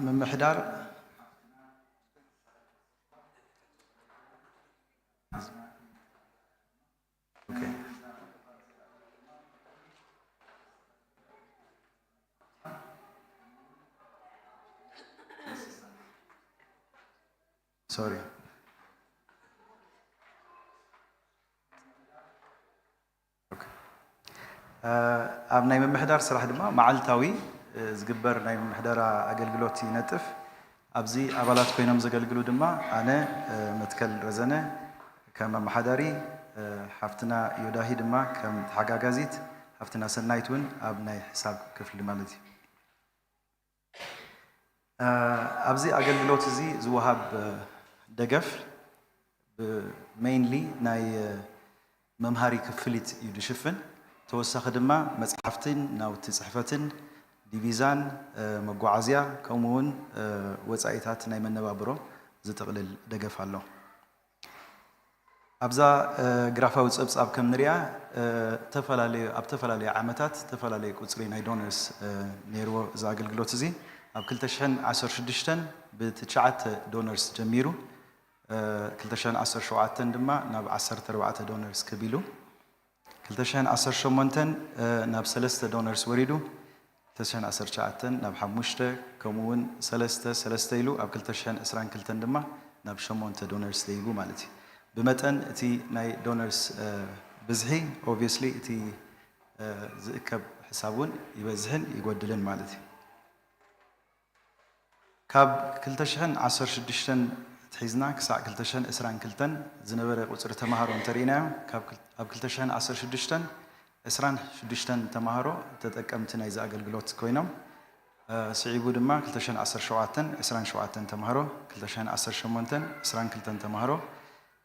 ምምሕዳር ሶሪ። ኣብ ናይ ምምሕዳር ስራሕ ድማ መዓልታዊ ዝግበር ናይ ምምሕዳር ኣገልግሎት ይነጥፍ። ኣብዚ ኣባላት ኮይኖም ዘገልግሉ ድማ ኣነ መትከል ረዘነ ከም ኣመሓዳሪ፣ ሓፍትና ዮዳሂ ድማ ከም ተሓጋጋዚት፣ ሓፍትና ሰናይት እውን ኣብ ናይ ሕሳብ ክፍሊ ማለት እዩ። ኣብዚ ኣገልግሎት እዚ ዝወሃብ ደገፍ mainly ናይ መምሃሪ ክፍሊት እዩ ዝሽፍን። ተወሳኺ ድማ መፅሓፍትን ናውቲ ፅሕፈትን፣ ዲቪዛን መጓዓዝያ፣ ከምኡ እውን ወፃኢታት ናይ መነባብሮ ዝጥቕልል ደገፍ ኣሎ። ኣብዛ ግራፋዊ ፀብፃብ ከም ንሪኣ፣ ኣብ ተፈላለዩ ዓመታት ዝተፈላለየ ቁፅሪ ናይ ዶነርስ ነይርዎ እዚ ኣገልግሎት እዚ። ኣብ ክልተ ሽሕን ዓሰርተ ሽዱሽተን ብትሽዓተ ዶነርስ ጀሚሩ፣ ክልተ ሽሕን ዓሰርተ ሸውዓተን ድማ ናብ ዓሰርተ ኣርባዕተ ዶነርስ ክብ ኢሉ፣ ክልተ ሽሕን ዓሰርተ ሸሞንተን ናብ ሰለስተ ዶነርስ ወሪዱ፣ ክልተ ሽሕን ዓሰርተ ትሽዓተን ናብ ሓሙሽተ፣ ከምኡ እውን ሰለስተ ሰለስተ ኢሉ፣ ኣብ ክልተ ሽሕን ዕስራን ክልተን ድማ ናብ ሸሞንተ ዶነርስ ደይቡ ማለት እዩ። ብመጠን እቲ ናይ ዶነርስ ብዝሒ obviously እቲ ዝእከብ ሕሳብ እውን ይበዝሕን ይጎድልን ማለት እዩ። ካብ ክልተ ሽሕን ዓሰርተ ሽዱሽተን ኣትሒዝና ክሳዕ ክልተ ሽሕን ዕስራን ክልተን ዝነበረ ቁፅሪ ተምሃሮ እንተርኢናዮ፣ ኣብ ክልተ ሽሕን ዓሰርተ ሽዱሽተን ዕስራን ሽዱሽተን ተምሃሮ ተጠቀምቲ ናይዚ ኣገልግሎት ኮይኖም፣ ስዒቡ ድማ ክልተ ሽሕን ዓሰርተ ሸውዓተን ዕስራን ሸውዓተን ተምሃሮ፣ ክልተ ሽሕን ዓሰርተ ሸሞንተን ዕስራን ክልተን ተምሃሮ፣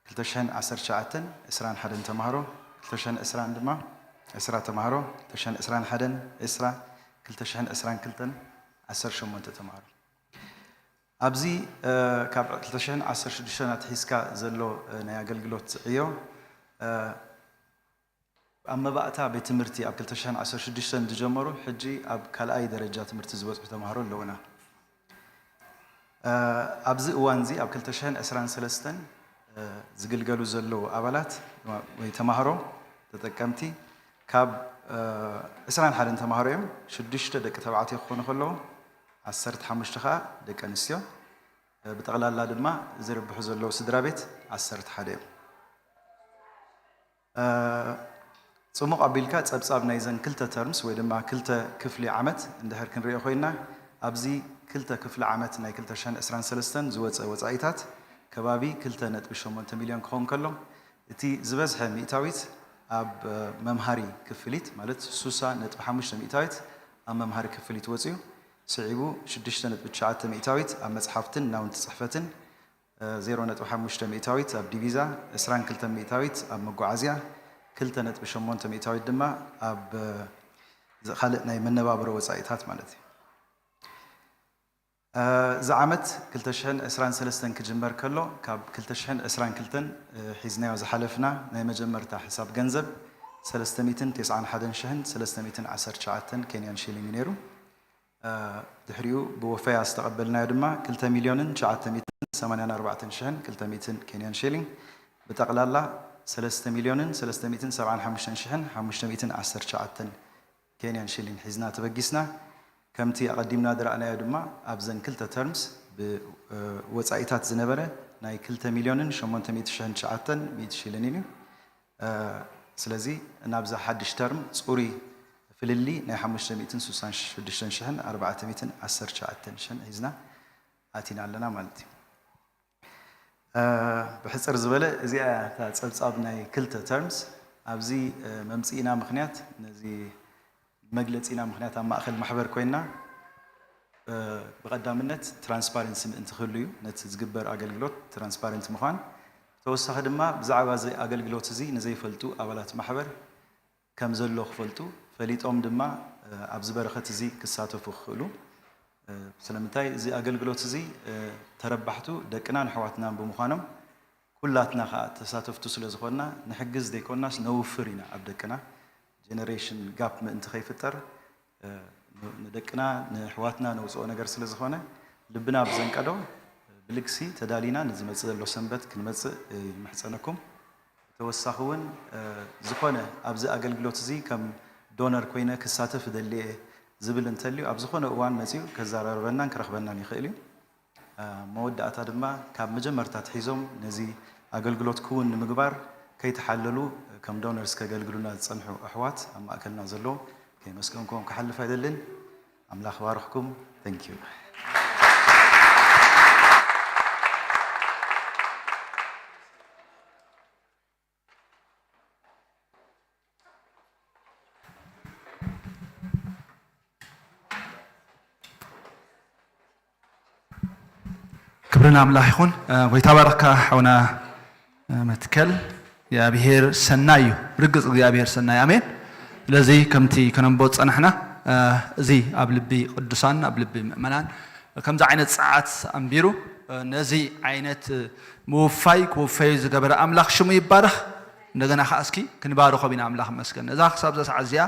ክልተ ሽሕን ዓሰርተ ትሽዓተን ዕስራን ሓደን ተምሃሮ፣ ክልተ ሽሕን ዕስራን ድማ ዕስራ ተምሃሮ፣ ክልተ ሽሕን ዕስራን ሓደን ዕስራ፣ ክልተ ሽሕን ዕስራን ክልተን ዓሰርተ ሸሞንተ ተምሃሮ። ኣብዚ ካብ ክልተ ሽሕን ዓሰርተ ሽዱሽተን ኣትሒዝካ ዘሎ ናይ ኣገልግሎት ዕዮ፣ ኣብ መባእታ ቤት ትምህርቲ ኣብ ክልተ ሽሕን ዓሰርተ ሽዱሽተን ዝጀመሩ ሕጂ ኣብ ካልኣይ ደረጃ ትምህርቲ ዝበፅሑ ተምሃሮ ኣለዉና። ኣብዚ እዋን እዚ ኣብ ክልተ ሽሕን ዕስራን ሰለስተን ዝግልገሉ ዘለዉ ኣባላት ወይ ተምሃሮ ተጠቀምቲ ካብ ዕስራን ሓደን ተምሃሮ እዮም። ሽዱሽተ ደቂ ተባዕትዮ ክኾኑ ከለዉ፣ ዓሰርተ ሓሙሽተ ከዓ ደቂ ኣንስትዮ። ብጠቕላላ ድማ ዝርብሑ ዘለዉ ስድራ ቤት ዓሰርተ ሓደ እዮም። ጽሙቕ ኣቢልካ ጸብጻብ ናይዘን ክልተ ተርምስ ወይ ድማ ክልተ ክፍሊ ዓመት እንድሕር ክንሪኦ ኮይና፣ ኣብዚ ክልተ ክፍሊ ዓመት ናይ ክልተ ሽሕን ዕስራን ሰለስተን ዝወጸ ወጻኢታት ከባቢ ክልተ ነጥቢ ሸሞንተ ሚልዮን ክኸውን ከሎ፣ እቲ ዝበዝሐ ሚእታዊት ኣብ መምሃሪ ክፍሊት ማለት ሱሳ ነጥቢ ሓሙሽተ ሚእታዊት ኣብ መምሃሪ ክፍሊት ወጺኡ፣ ስዒቡ ሽዱሽተ ነጥቢ ትሽዓተ ሚእታዊት ኣብ መጽሓፍትን ናውንቲ ጽሕፈትን፣ ዜሮ ነጥቢ ሓሙሽተ ሚእታዊት ኣብ ዲቪዛ፣ ዕስራን ክልተን ሚእታዊት ኣብ መጓዓዝያ፣ ክልተ ነጥቢ ሸሞንተ ሚእታዊት ድማ ኣብ ካልእ ናይ መነባብሮ ወጻኢታት ማለት እዩ። እዚ ዓመት ክልተ ሽሕን ዕስራን ሰለስተን ክጅመር ከሎ፣ ካብ ክልተ ሽሕን ዕስራን ክልተን ሒዝናዮ ዝሓለፍና ናይ መጀመርታ ሕሳብ ገንዘብ ሰለስተ ሚእትን ተስዓን ሓደን ሽሕን ሰለስተ ሚእትን ዓሰርተ ትሽዓተን ኬንያን ሺሊንግ እዩ ነይሩ። ድሕሪኡ ብወፈያ ዝተቐበልናዮ ድማ ክልተ ሚልዮንን ትሽዓተ ሚእትን ሰማንያን ኣርባዕተን ሽሕን ክልተ ሚእትን ኬንያን ሺሊንግ፣ ብጠቕላላ ሰለስተ ሚልዮንን ሰለስተ ሚእትን ሰብዓን ሓሙሽተን ሽሕን ሓሙሽተ ሚእትን ዓሰርተ ትሽዓተን ኬንያን ሺሊንግ ሒዝና ተበጊስና። ከምቲ ኣቐዲምና ዝረኣናዮ ድማ ኣብዘን ክልተ ተርምስ ብወጻኢታት ዝነበረ ናይ ክልተ ሚልዮንን ሸሞንተ ሚእቲ ሽሕን ትሽዓተን ሚእቲ ሺሊንግ እዩ። ስለዚ ናብዛ ሓድሽ ተርም ጽሩይ ፍልልይ ናይ ሓሙሽተ ሚእትን ሱሳን ሽዱሽተን ሽሕን ኣርባዕተ ሚእትን ዓሰርተ ትሽዓተን ሽሕን ሒዝና ኣቲና ኣለና ማለት እዩ። ብሕፅር ዝበለ እዚኣ እታ ፀብፃብ ናይ ክልተ ተርምስ ኣብዚ መምፅኢና ምክንያት ነዚ መግለፂና ምክንያት ኣብ ማእኸል ማሕበር ኮይና ብቐዳምነት ትራንስፓረንሲ ምእንቲ ክህሉ እዩ። ነቲ ዝግበር ኣገልግሎት ትራንስፓረንት ምዃን፣ ተወሳኺ ድማ ብዛዕባ እዚ ኣገልግሎት እዚ ንዘይፈልጡ ኣባላት ማሕበር ከም ዘሎ ክፈልጡ፣ ፈሊጦም ድማ ኣብዚ በረኸት እዚ ክሳተፉ ክኽእሉ። ስለምንታይ እዚ ኣገልግሎት እዚ ተረባሕቱ ደቅናን ኣሕዋትናን ብምዃኖም ኩላትና ከዓ ተሳተፍቱ ስለ ዝኾንና ንሕግዝ ዘይኮንናስ ነውፍር ኢና ኣብ ደቅና። ጀነሬሽን ጋፕ ምእንቲ ከይፍጠር ንደቅና ንኣሕዋትና ነውፅኦ ነገር ስለ ዝኾነ ልብና ብዘንቀዶ ብልግሲ ተዳሊና ንዝመፅእ ዘሎ ሰንበት ክንመፅእ ይምሕፀነኩም። ተወሳኺ እውን ዝኾነ ኣብዚ ኣገልግሎት እዚ ከም ዶነር ኮይነ ክሳተፍ እደሊ እየ ዝብል እንተልዩ ኣብ ዝኾነ እዋን መፂኡ ከዘራርበናን ክረኽበናን ይኽእል እዩ። መወዳእታ ድማ ካብ መጀመርታ ኣትሒዞም ነዚ ኣገልግሎት ክውን ንምግባር ከይተሓለሉ ከም ዶነርስ ከገልግሉና ዝፀንሑ ኣሕዋት ኣብ ማእከልና ዘለዉ ከየመስገንክዎም ክሓልፍ ኣይደልን። ኣምላኽ ባርኽኩም። Thank you። ክብሪ ንኣምላኽ ይኹን። ጎይታ ባረካ ሓውና መትከል። እግዚኣብሔር ሰናይ እዩ። ርግጽ እግዚኣብሔር ሰናይ። ኣሜን። ስለዚ ከምቲ ከነንቦ ዝጸናሕና እዚ ኣብ ልቢ ቅዱሳን ኣብ ልቢ ምእመናን ከምዚ ዓይነት ጸዓት ኣንቢሩ ነዚ ዓይነት ምውፋይ ክውፈዩ ዝገበረ ኣምላኽ ሽሙ ይባረኽ። እንደገና ከዓ እስኪ ክንባርኾም ኢና። ኣምላኽ መስገን ነዛ ክሳብ ዘሰዓት እዚኣ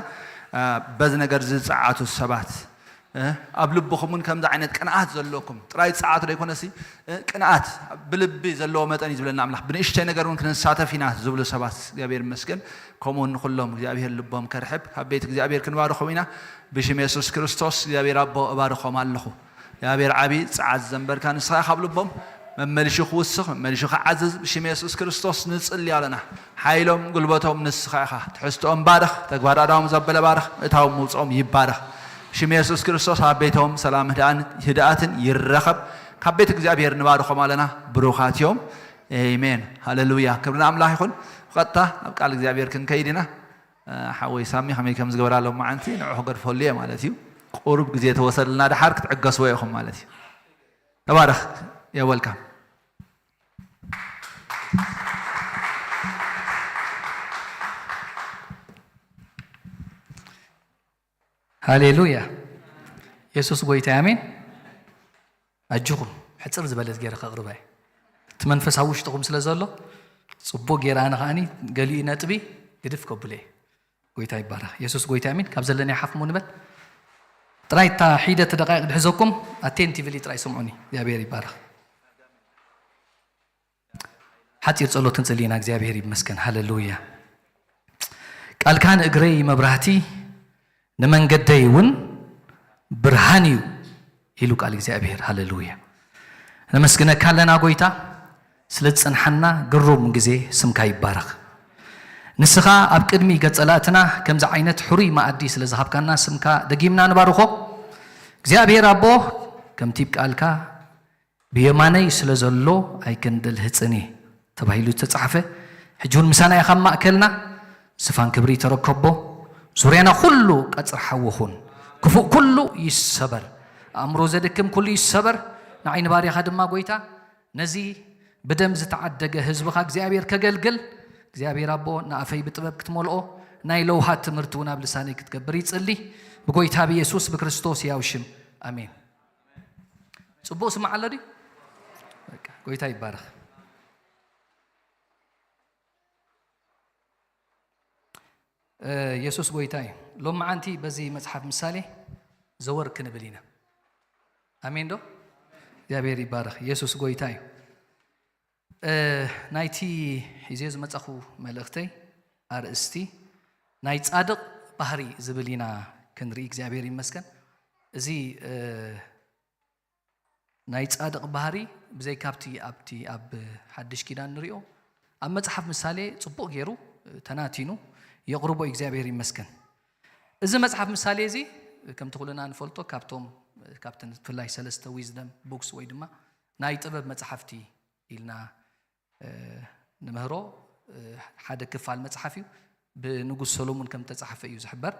በዚ ነገር ዝጸዓቱ ሰባት ኣብ ልብኹም እውን ከምዚ ዓይነት ቅንኣት ዘለኩም ጥራይ ጸዓት ዘይኮነሲ ቅንኣት ብልቢ ዘለዎ መጠን እዩ ዝብለና ኣምላኽ። ብንእሽተይ ነገር እውን ክንሳተፍ ኢና ዝብሉ ሰባት እግዚኣብሔር ይመስገን። ከምኡ ንኩሎም እግዚኣብሔር ልቦም ከርሕብ ካብ ቤት እግዚኣብሔር ክንባርኾም ኢና። ብሽም የሱስ ክርስቶስ እግዚኣብሔር ኣቦ እባርኾም ኣለኹ። እግዚኣብሔር ዓቢ ጸዓት ዘንበርካ ንስኻ ኢኻ ኣብ ልቦም መመሊሹ ክውስኽ መመሊሹ ክዓዝዝ ብሽም የሱስ ክርስቶስ ንጽሊ ኣለና። ሓይሎም ጉልበቶም ንስኻ ኢኻ። ትሕዝቶኦም ባርኽ፣ ተግባር ኣዳዎም ዘበለ ባርኽ፣ ምእታዎም ምውፅኦም ይባረኽ። ብሽም የሱስ ክርስቶስ ኣብ ቤቶም ሰላም ህድኣትን ይረኸብ። ካብ ቤት እግዚኣብሔር ንባርኾም ኣለና። ብሩኻት እዮም። ኤሜን ሃሌሉያ። ክብሪ ንኣምላኽ ይኹን። ብቐጥታ ኣብ ቃል እግዚኣብሔር ክንከይድ ኢና። ሓወይ ሳሚ ከመይ ከም ዝገበራ ሎማዓንቲ ንዑ ክገድፈሉ እየ ማለት እዩ። ቁሩብ ግዜ ተወሰድልና ደሓር ክትዕገስዎ ኢኹም ማለት እዩ። ተባረኽ። You're welcome። ሃሌሉያ። የሱስ ጎይታ ኣሜን። ኣጆኹም ሕጽር ዝበለት ገይረ ከቕርባ እየ። እቲ መንፈስ ኣብ ውሽጥኹም ስለ ዘሎ ጽቡቕ ገይረ ኣነ ከኣኒ ገሊኡ ነጥቢ ግድፍ ከብሎ እየ። ጎይታ ይባረኽ። የሱስ ጎይታ ኣሜን። ካብ ዘለናዮ ሓፍ እሞ ንበል። ጥራይ እታ ሒደት ደቃይቕ ድሕዘኩም ኣቴንቲቭሊ ጥራይ ስምዑኒ። እግዚኣብሔር ይባረኽ። ሓፂር ፀሎት ክንፅሊ ኢና። እግዚኣብሔር ይመስገን። ሃሌሉያ። ቃልካ ንእግረይ መብራህቲ ንመንገደይ እውን ብርሃን እዩ ኢሉ ቃል እግዚኣብሔር። ሃሌሉያ። ነመስግነካ ኣለና ጎይታ ስለ ዝፀንሓና ግሩም ግዜ ስምካ ይባረኽ። ንስኻ ኣብ ቅድሚ ገጸላእትና ከምዚ ዓይነት ሕሩይ መኣዲ ስለ ዝሃብካና ስምካ ደጊምና ንባርኾ። እግዚኣብሔር ኣቦ ከምቲ ቃልካ ብየማነይ ስለ ዘሎ ኣይክንድልህጽን እየ ተባሂሉ ዝተጻሕፈ፣ ሕጂ እውን ምሳና ኢኻ ኣብ ማእከልና። ዝፋን ክብሪ ተረከቦ። ዙርያና ኩሉ ቀጽሪ ሓዊ ኹን። ክፉእ ኩሉ ይሰበር። ኣእምሮ ዘድክም ኩሉ ይሰበር። ንዓይ ንባርያኻ ድማ ጎይታ ነዚ ብደም ዝተዓደገ ህዝብኻ እግዚኣብሔር ከገልግል እግዚኣብሔር ኣቦ ንኣፈይ ብጥበብ ክትመልኦ ናይ ለውሃት ትምህርቲ እውን ኣብ ልሳነይ ክትገብር ይጽሊ ብጎይታ ብየሱስ ብክርስቶስ ያው ሽም ኣሜን። ጽቡቕ ስማዕ ኣሎ ድዩ? በቃ፣ ጎይታ ይባረኽ። እ፣ የሱስ ጎይታ እዩ። ሎም መዓንቲ በዚ መጽሓፍ ምሳሌ ዘወር ክንብል ኢና። ኣሜን ዶ? እግዚኣብሔር ይባረኽ። የሱስ ጎይታ እዩ። እ፣ ናይቲ ሒዜ ዝመጻኹ መልእኽተይ ኣርእስቲ ናይ ጻድቕ ባህሪ ዝብል ኢና ክንርኢ። እግዚኣብሔር ይመስገን። እዚ፣ እ፣ ናይ ጻድቕ ባህሪ ብዘይ ካብቲ ኣብቲ ኣብ ሓድሽ ኪዳን ንሪኦ ኣብ መጽሓፍ ምሳሌ ጽቡቕ ገይሩ ተናቲኑ የቕርቦ እዩ። እግዚኣብሔር ይመስገን። እዚ መጽሓፍ ምሳሌ እዚ ከምቲ ኩልና ንፈልጦ ካብቶም ካብተን ብፍላይ ሰለስተ ዊዝደም ቡክስ ወይ ድማ ናይ ጥበብ መጽሓፍቲ ኢልና ንምህሮ ሓደ ክፋል መጽሓፍ እዩ። ብንጉስ ሰሎሙን ከም ተጻሕፈ እዩ ዝሕበር።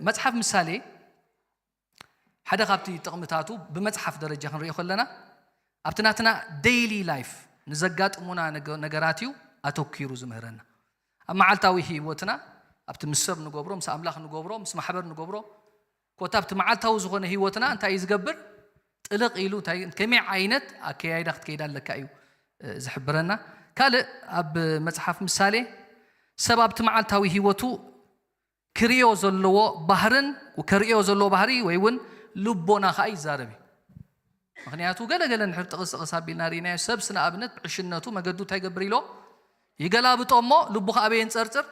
መጽሓፍ ምሳሌ ሓደ ካብቲ ጥቕምታቱ ብመጽሓፍ ደረጃ ክንሪኦ ከለና ኣብቲ ናትና ዴይሊ ላይፍ ንዘጋጥሙና ነገራት እዩ ኣተኪሩ ዝምህረና። ኣብ መዓልታዊ ህይወትና ኣብቲ ምስ ሰብ ንገብሮ፣ ምስ ኣምላኽ ንገብሮ፣ ምስ ማሕበር ንገብሮ፣ ኮታ ኣብቲ መዓልታዊ ዝኾነ ህይወትና እንታይ እዩ ዝገብር? ጥልቕ ኢሉ እንታይ ከመይ ዓይነት ኣከያይዳ ክትከይዳ ኣለካ እዩ ዝሕብረና። ካልእ ኣብ መጽሓፍ ምሳሌ ሰብ ኣብቲ መዓልታዊ ህይወቱ ክርእዮ ዘለዎ ባህርን ከርእዮ ዘለዎ ባህሪ ወይ እውን ልቦና ከዓ ይዛረብ እዩ። ምክንያቱ ገለገለ ንድሕር ጥቕስ ጥቕስ ኣቢልና ርኢናዮ። ሰብስ ንኣብነት ብዕሽነቱ መገዱ እንታይ ይገብር ኢሎ ይገላብጦ እሞ ልቡ ከዓ ኣበይ የንፀርፅር?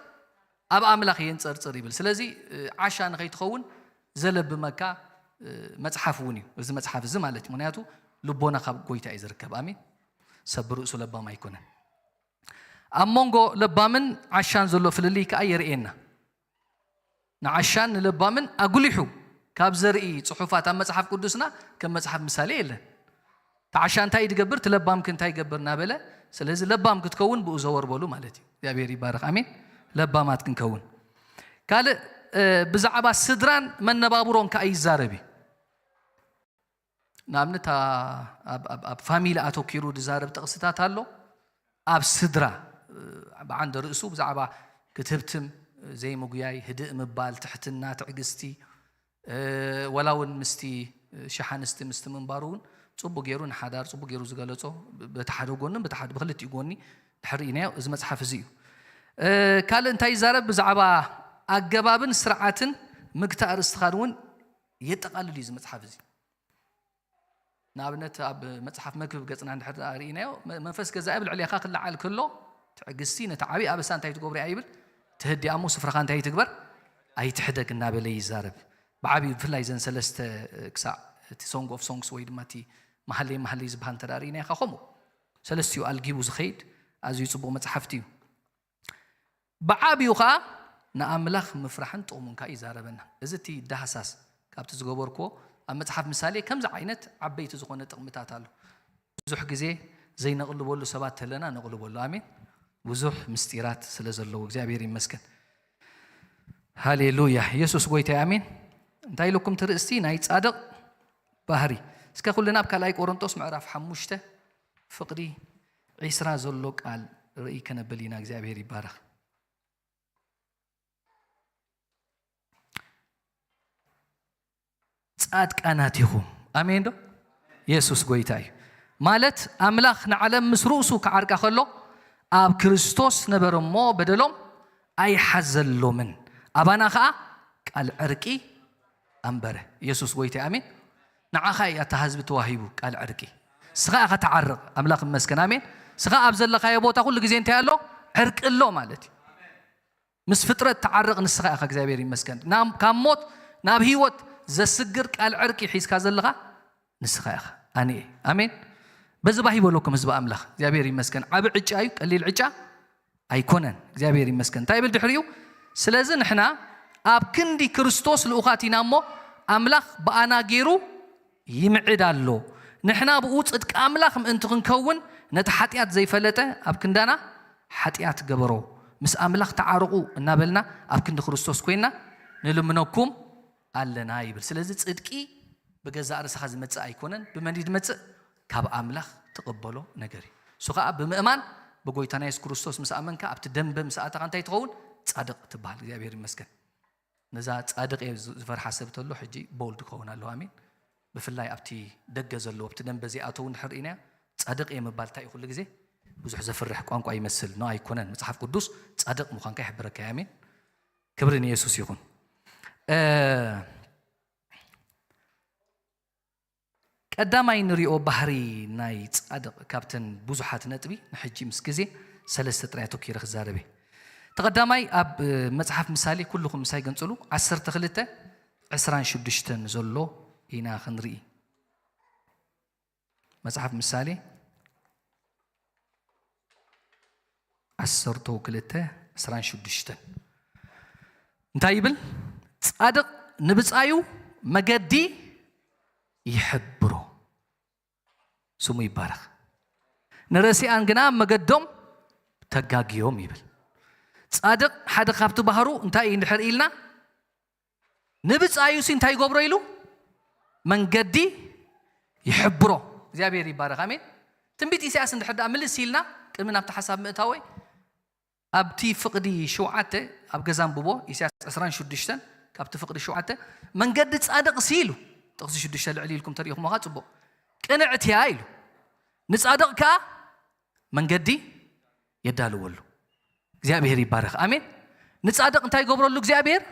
ኣብ ኣምላኽ የንፀርፅር ይብል። ስለዚ ዓሻ ንኸይትኸውን ዘለብመካ መፅሓፍ እውን እዩ እዚ መፅሓፍ እዚ ማለት እዩ። ምክንያቱ ልቦና ካብ ጎይታ እዩ ዝርከብ። ኣሜን። ሰብ ብርእሱ ለባም ኣይኮነን። ኣብ መንጎ ለባምን ዓሻን ዘሎ ፍልልይ ከዓ የርእየና። ንዓሻን ንለባምን ኣጉሊሑ ካብ ዘርኢ ፅሑፋት ኣብ መፅሓፍ ቅዱስና ከም መፅሓፍ ምሳሌ የለን። እቲ ዓሻ እንታይ ድገብር፣ እቲ ለባም ከ እንታይ ይገብር እናበለ፣ ስለዚ ለባም ክትከውን ብኡ ዘወር በሉ ማለት እዩ። እግዚኣብሔር ይባረኽ። ኣሜን። ለባማት ክንከውን። ካልእ ብዛዕባ ስድራን መነባብሮን ከዓ ይዛረብ እዩ። ንኣብነት ኣብ ፋሚሊ ኣተኪሩ ዝዛረብ ጥቕስታት ኣሎ። ኣብ ስድራ ብዓንደ ርእሱ ብዛዕባ ክትህብትም ዘይምጉያይ፣ ህድእ ምባል፣ ትሕትና፣ ትዕግስቲ፣ ወላ እውን ምስቲ ሽሓንስቲ ምስቲ ምንባሩ እውን ፅቡቅ ገይሩ ንሓዳር ፅቡቅ ገይሩ ዝገለፆ በቲ ሓደ ጎንን በቲ ሓደ ብክልቲኡ ጎኒ ድሕር ኢናዮ እዚ መፅሓፍ እዚ እዩ። ካልእ እንታይ ይዛረብ? ብዛዕባ ኣገባብን ስርዓትን ምግታእ ርእስኻን እውን የጠቃልል እዩ እዚ መፅሓፍ እዚ። ንኣብነት ኣብ መጽሓፍ መክብብ ገጽና እንድሕር ደኣ ርኢናዮ፣ መ-፣ መንፈስ ገዛኢ ኣብ ልዕሌኻ ክለዓል ከሎ፣ ትዕግስቲ ነቲ ዓብዪ ኣበሳ እንታይ ትገብሮ እያ ይብል? ትህድኣ እሞ ስፍራኻ እንታይ ይትግበር? ኣይትሕደግ እናበለ ይዛረብ። ብዓብዩ ብፍላይ ዘን ሰለስተ ክሳዕ እቲ Song of Songs ወይ ድማ እቲ መሃለይ መሃለይ ዝበሃል እንተ ደኣ ርኢናዮ ከምኡ ሰለስቲኡ ኣልጊቡ ዝኸይድ ኣዝዩ ጽቡቕ መጽሓፍቲ እዩ። ብዓብዩ ኸዓ ንኣምላኽ ምፍራሕን ጥቕሙን ከኣ ይዛረበና። እዚ እቲ ዳህሳስ ካብቲ ዝገበርክዎ ኣብ መጽሓፍ ምሳሌ ከምዚ ዓይነት ዓበይቲ ዝኾነ ጥቕምታት ኣሎ። ብዙሕ ግዜ ዘይነቕልበሉ ሰባት ተለና ነቕልበሉ። ኣሜን። ብዙሕ ምስጢራት ስለ ዘለዎ እግዚኣብሔር ይመስገን። ሃሌሉያ። ኢየሱስ ጎይታ እዩ። ኣሜን። እንታይ ኢልኩም ትርእስቲ ናይ ጻድቕ ባህሪ? እስከ ኩልና ኣብ ካልኣይ ቆሮንጦስ ምዕራፍ ሓሙሽተ ፍቕዲ ዒስራ ዘሎ ቃል ርእይ ከነብል ኢና። እግዚኣብሔር ይባረኽ። ጻድቃናት ኢኹም። ኣሜን ዶ? የሱስ ጎይታ እዩ። ማለት ኣምላኽ ንዓለም ምስ ርእሱ ክዓርቃ ከሎ ኣብ ክርስቶስ ነበረ እሞ በደሎም ኣይሓዘሎምን። ኣባና ኸኣ ቃል ዕርቂ ኣንበረ። የሱስ ጎይታ እዩ። ኣሜን። ንዓኻ እዩ ኣታ ህዝቢ ተዋሂቡ ቃል ዕርቂ። ስኻ ኢኻ ትዓርቕ። ኣምላኽ ይመስገን። ኣሜን። ስኻ ኣብ ዘለኻዮ ቦታ ኩሉ ግዜ እንታይ ኣሎ? ዕርቂ ኣሎ ማለት እዩ። ምስ ፍጥረት ትዓርቕ ንስኻ ኢኻ። እግዚኣብሔር ይመስገን። ናብ፣ ካብ ሞት ናብ ህይወት ዘስግር ቃል ዕርቂ ሒዝካ ዘለኻ ንስኻ ኢኻ። ኣነ እየ። ኣሜን። በዚ ባህ ይበለኩም ህዝቢ ኣምላኽ። እግዚኣብሔር ይመስገን። ዓቢ ዕጫ እዩ፣ ቀሊል ዕጫ ኣይኮነን። እግዚኣብሔር ይመስገን። እንታይ ይብል ድሕሪኡ? ስለዚ ንሕና ኣብ ክንዲ ክርስቶስ ልኡኻት ኢና እሞ ኣምላኽ ብኣና ገይሩ ይምዕድ ኣሎ። ንሕና ብኡ ጽድቂ ኣምላኽ ምእንቲ ክንከውን ነቲ ሓጢኣት ዘይፈለጠ ኣብ ክንዳና ሓጢኣት ገበሮ። ምስ ኣምላኽ ተዓረቑ እናበልና ኣብ ክንዲ ክርስቶስ ኮይንና ንልምነኩም ኣለና ይብል። ስለዚ ጽድቂ ብገዛእ ርእስኻ ዝመጽእ ኣይኮነን። ብመን እዩ ዝመጽእ? ካብ ኣምላኽ ትቕበሎ ነገር እዩ። እሱ ኸኣ ብምእማን ብጎይታና የሱስ ክርስቶስ ምስ ኣመንካ ኣብቲ ደንበ ምስ ኣተኻ እንታይ ትኸውን? ጻድቕ ትበሃል። እግዚኣብሔር ይመስገን። ነዛ ጻድቕ እየ ዝ-፣ ዝፈርሓ ሰብ ተሎ ሕጂ ቦልድ ክኸውን ኣለዎ። ኣሜን። ብፍላይ ኣብቲ ደገ ዘለዎ፣ ኣብቲ ደንበ ዘይኣተዉ እንድሕር ርኢናዮ፣ ጻድቕ እየ ምባል እንታይ እዩ ኩሉ ግዜ? ብዙሕ ዘፍርሕ ቋንቋ ይመስል። ኖ፣ ኣይኮነን። መጽሓፍ ቅዱስ ጻድቕ ምዃንካ ይሕብረካ እዩ። ኣሜን። ክብሪ ንየሱስ ይኹን። እ፣ ቀዳማይ ንሪኦ ባህሪ ናይ ጻድቕ ካብተን ብዙሓት ነጥቢ ንሕጂ ምስ ግዜ ሰለስተ ጥራይ ኣተኪረ ክዛረብ እየ። እቲ ቀዳማይ ኣብ መጽሓፍ ምሳሌ ኩልኹም ምሳይ ገንጽሉ ዓሰርተ ክልተ ዕስራን ሽዱሽተን ዘሎ ኢና ክንርኢ። መጽሓፍ ምሳሌ ዓሰርተ ክልተ ዕስራን ሽዱሽተን እንታይ ይብል? ጻድቕ ንብጻዩ መገዲ ይሕብሮ። ስሙ ይባረኽ። ንረሲኣን ግና ኣብ መገዶም ተጋግዮም ይብል። ጻድቕ ሓደ ካብቲ ባህሩ እንታይ እዩ እንድሕር ኢልና፣ ንብጻዩሲ እንታይ ይገብሮ ኢሉ? መንገዲ ይሕብሮ። እግዚኣብሔር ይባረኽ። ኣሜን። ትንቢት ኢሳያስ እንድሕር ደኣ ምልስ ኢልና፣ ቅድሚ ናብቲ ሓሳብ ምእታወይ፣ ኣብቲ ፍቕዲ ሸውዓተ ኣብ ገዛ ኣንብቦ፣ ኢሳያስ ዕስራን ሽዱሽተን ካብቲ ፍቕዲ ሸውዓተ፣ መንገዲ ጻድቕ ሲ ኢሉ፣ ጥቕሲ ሽዱሽተ ልዕል ኢልኩም ተሪእኹም ኸዓ ጽቡቕ፣ ቅንዕት እያ ኢሉ፣ ንጻድቕ ከኣ መንገዲ የዳልወሉ። እግዚኣብሔር ይባረኽ። ኣሜን። ንጻድቕ እንታይ ይገብረሉ እግዚኣብሔር?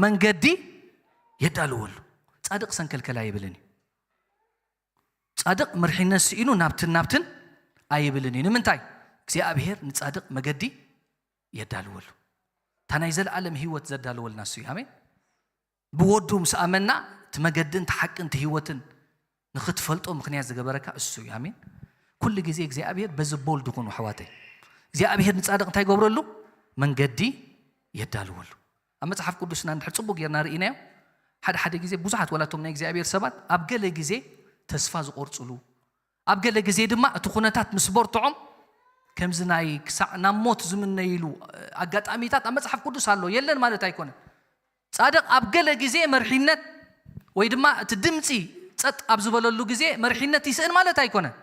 መንገዲ የዳልወሉ። ጻድቕ ሰንከልከል ኣይብልን እዩ። ጻድቕ ምርሒነት ስኢኑ ናብትን ናብትን ኣይብልን እዩ። ንምንታይ? እግዚኣብሔር ንጻድቕ መገዲ የዳልወሉ። እታ ናይ ዘለኣለም ህይወት ዘዳልወልና እሱ እዩ። ኣሜን። ብወዱ ምስ ኣመና፣ እቲ መገድን እቲ ሓቅን እቲ ህይወትን ንኽትፈልጦ ምኽንያት ዝገበረካ እሱ እዩ። ኣሜን። ኩሉ ግዜ እግዚኣብሔር በዚ ቦልድ ኩኑ ኣሕዋተይ። እግዚኣብሔር ንጻድቕ እንታይ ይገብረሉ? መንገዲ የዳልወሉ። ኣብ መጽሓፍ ቅዱስና እንድሕር ጽቡቕ ጌርና ርኢናዮ፣ ሓደ ሓደ ግዜ ብዙሓት ዋላ እቶም ናይ እግዚኣብሔር ሰባት ኣብ ገለ ግዜ ተስፋ ዝቖርጽሉ፣ ኣብ ገለ ግዜ ድማ እቲ ኩነታት ምስ በርትዖም ከምዚ ናይ ክሳዕ ናብ ሞት ዝምነይሉ ኣጋጣሚታት ኣብ መጽሓፍ ቅዱስ ኣሎ። የለን ማለት ኣይኮነን። ጻድቕ ኣብ ገለ ግዜ መርሒነት ወይ ድማ እቲ ድምጺ ጸጥ ኣብ ዝበለሉ ግዜ መርሒነት ይስእን ማለት ኣይኮነን።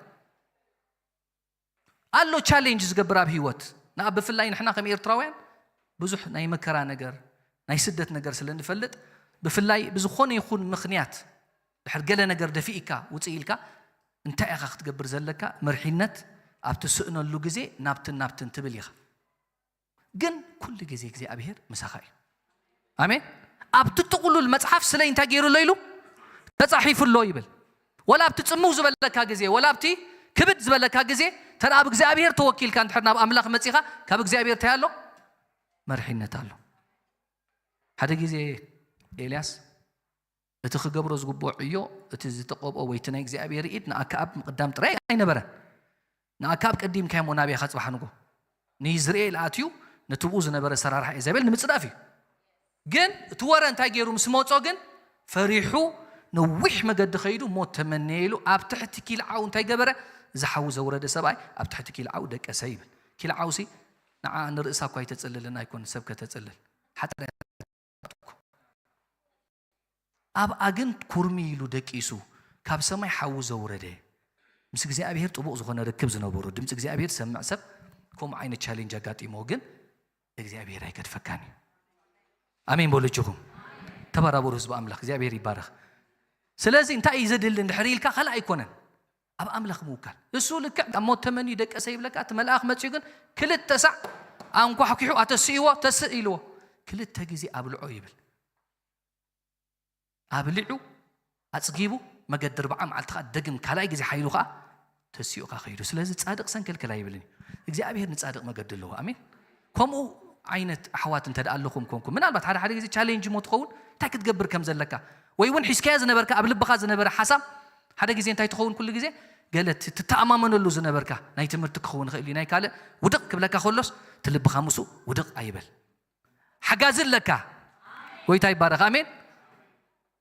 ኣሎ ቻሌንጅ ዝገብር ኣብ ህይወት። ንኣ ብፍላይ ንሕና ከም ኤርትራውያን ብዙሕ ናይ መከራ ነገር፣ ናይ ስደት ነገር ስለ ንፈልጥ፣ ብፍላይ ብዝኾነ ይኹን ምኽንያት ድሕር ገለ ነገር ደፊእካ ውጽእ ኢልካ፣ እንታይ ኢኻ ክትገብር ዘለካ? መርሒነት ኣብ ትስእነሉ ግዜ ናብትን ናብትን ትብል ኢኻ። ግን ኩሉ ግዜ እግዚኣብሔር ምሳኻ እዩ። ኣሜን። ኣብቲ ጥቕሉል መጽሓፍ ስለይ እንታይ ገይሩ ኣሎ ኢሉ? ተጻሒፉ ኣሎ ይብል። ወላ ኣብቲ ጽምው ዝበለካ ግዜ፣ ወላ ኣብቲ ክብድ ዝበለካ ግዜ፣ ተን ኣብ እግዚኣብሔር ተወኪልካ እንድሕር ናብ ኣምላኽ መጺኻ፣ ካብ እግዚኣብሔር እንታይ ኣሎ? መርሒነት ኣሎ። ሓደ ግዜ ኤልያስ እቲ ክገብሮ ዝግብኦ ዕዮ፣ እቲ ዝተቐብኦ ወይ እቲ ናይ እግዚኣብሔር ኢድ ንኣከኣብ ምቕዳም ጥራይ ኣይነበረን። ንኣከኣብ ቀዲምካዮ እሞ ናበይ ኢኻ ጽባሕ ንጎ? ንይዝርኤል ኣትዩ ነቲ ብኡ ዝነበረ ሰራራሕ ኤዘቤል ንምጽዳፍ እዩ። ግን እቲ ወረ እንታይ ገይሩ ምስ መጾ ግን ፈሪሑ ነዊሕ መገዲ ከይዱ ሞት ተመነየ ኢሉ ኣብ ትሕቲ ኪልዓው እንታይ ገበረ? ዝሓዊ ዘውረደ ሰብኣይ ኣብ ትሕቲ ኪልዓው ደቀሰ ይብል። ኪልዓውሲ ንዓ ንርእሳ እኳ ኣይተጽልልን ኣይኮን ሰብ ከተጽልል ሓጥር እያ። ኣብኣ ግን ኩርሚ ኢሉ ደቂሱ ካብ ሰማይ ሓዊ ዘውረደ ምስ እግዚኣብሔር ጥቡቕ ዝኾነ ርክብ ዝነበሮ ድምፂ እግዚኣብሔር ዝሰምዕ ሰብ ከምኡ ዓይነት ቻሌንጅ ኣጋጢሞ ግን እግዚኣብሔር ኣይገድፈካን እዩ። ኣሜን በሉ እጅኹም ተበራበሩ ህዝቢ ኣምላኽ እግዚኣብሔር ይባረኽ። ስለዚ እንታይ እዩ ዘድሊ እንድሕር ኢልካ ካልእ ኣይኮነን ኣብ ኣምላኽ ምውካል። እሱ ልክዕ ኣብ ሞት ተመንዩ ደቀሰ ይብለካ እቲ መልኣኽ መፅዩ ግን ክልተ ሳዕ ኣንኳሕኪሑ ኣተስእዎ ተስእ ኢልዎ ክልተ ግዜ ኣብልዖ ይብል። ኣብሊዑ ኣፅጊቡ መገዲ ርብዓ መዓልቲ ከዓ ደግም ካልኣይ ግዜ ሓይሉ ከዓ ተሲኡ ከዓ ከይዱ። ስለዚ ፃድቕ ሰንከልከል ኣይብልን እዩ። እግዚኣብሔር ንፃድቕ መገዲ ኣለዎ። ኣሜን። ከምኡ ዓይነት ኣሕዋት እንተ ደኣ ኣለኹም ኮንኩም ምናልባት ሓደ ሓደ ግዜ ቻሌንጅ ሞ ትኸውን እንታይ ክትገብር ከም ዘለካ ወይ እውን ሒዝካዮ ዝነበርካ ኣብ ልብኻ ዝነበረ ሓሳብ ሓደ ግዜ እንታይ ትኸውን ኩሉ ግዜ ገለ ትተኣማመነሉ ዝነበርካ ናይ ትምህርቲ ክኸውን ይኽእል እዩ ናይ ካልእ ውድቕ ክብለካ ከሎስ እቲ ልብኻ ምስኡ ውድቕ ኣይበል። ሓጋዚ ኣለካ። ጎይታ ይባረኽ። ኣሜን።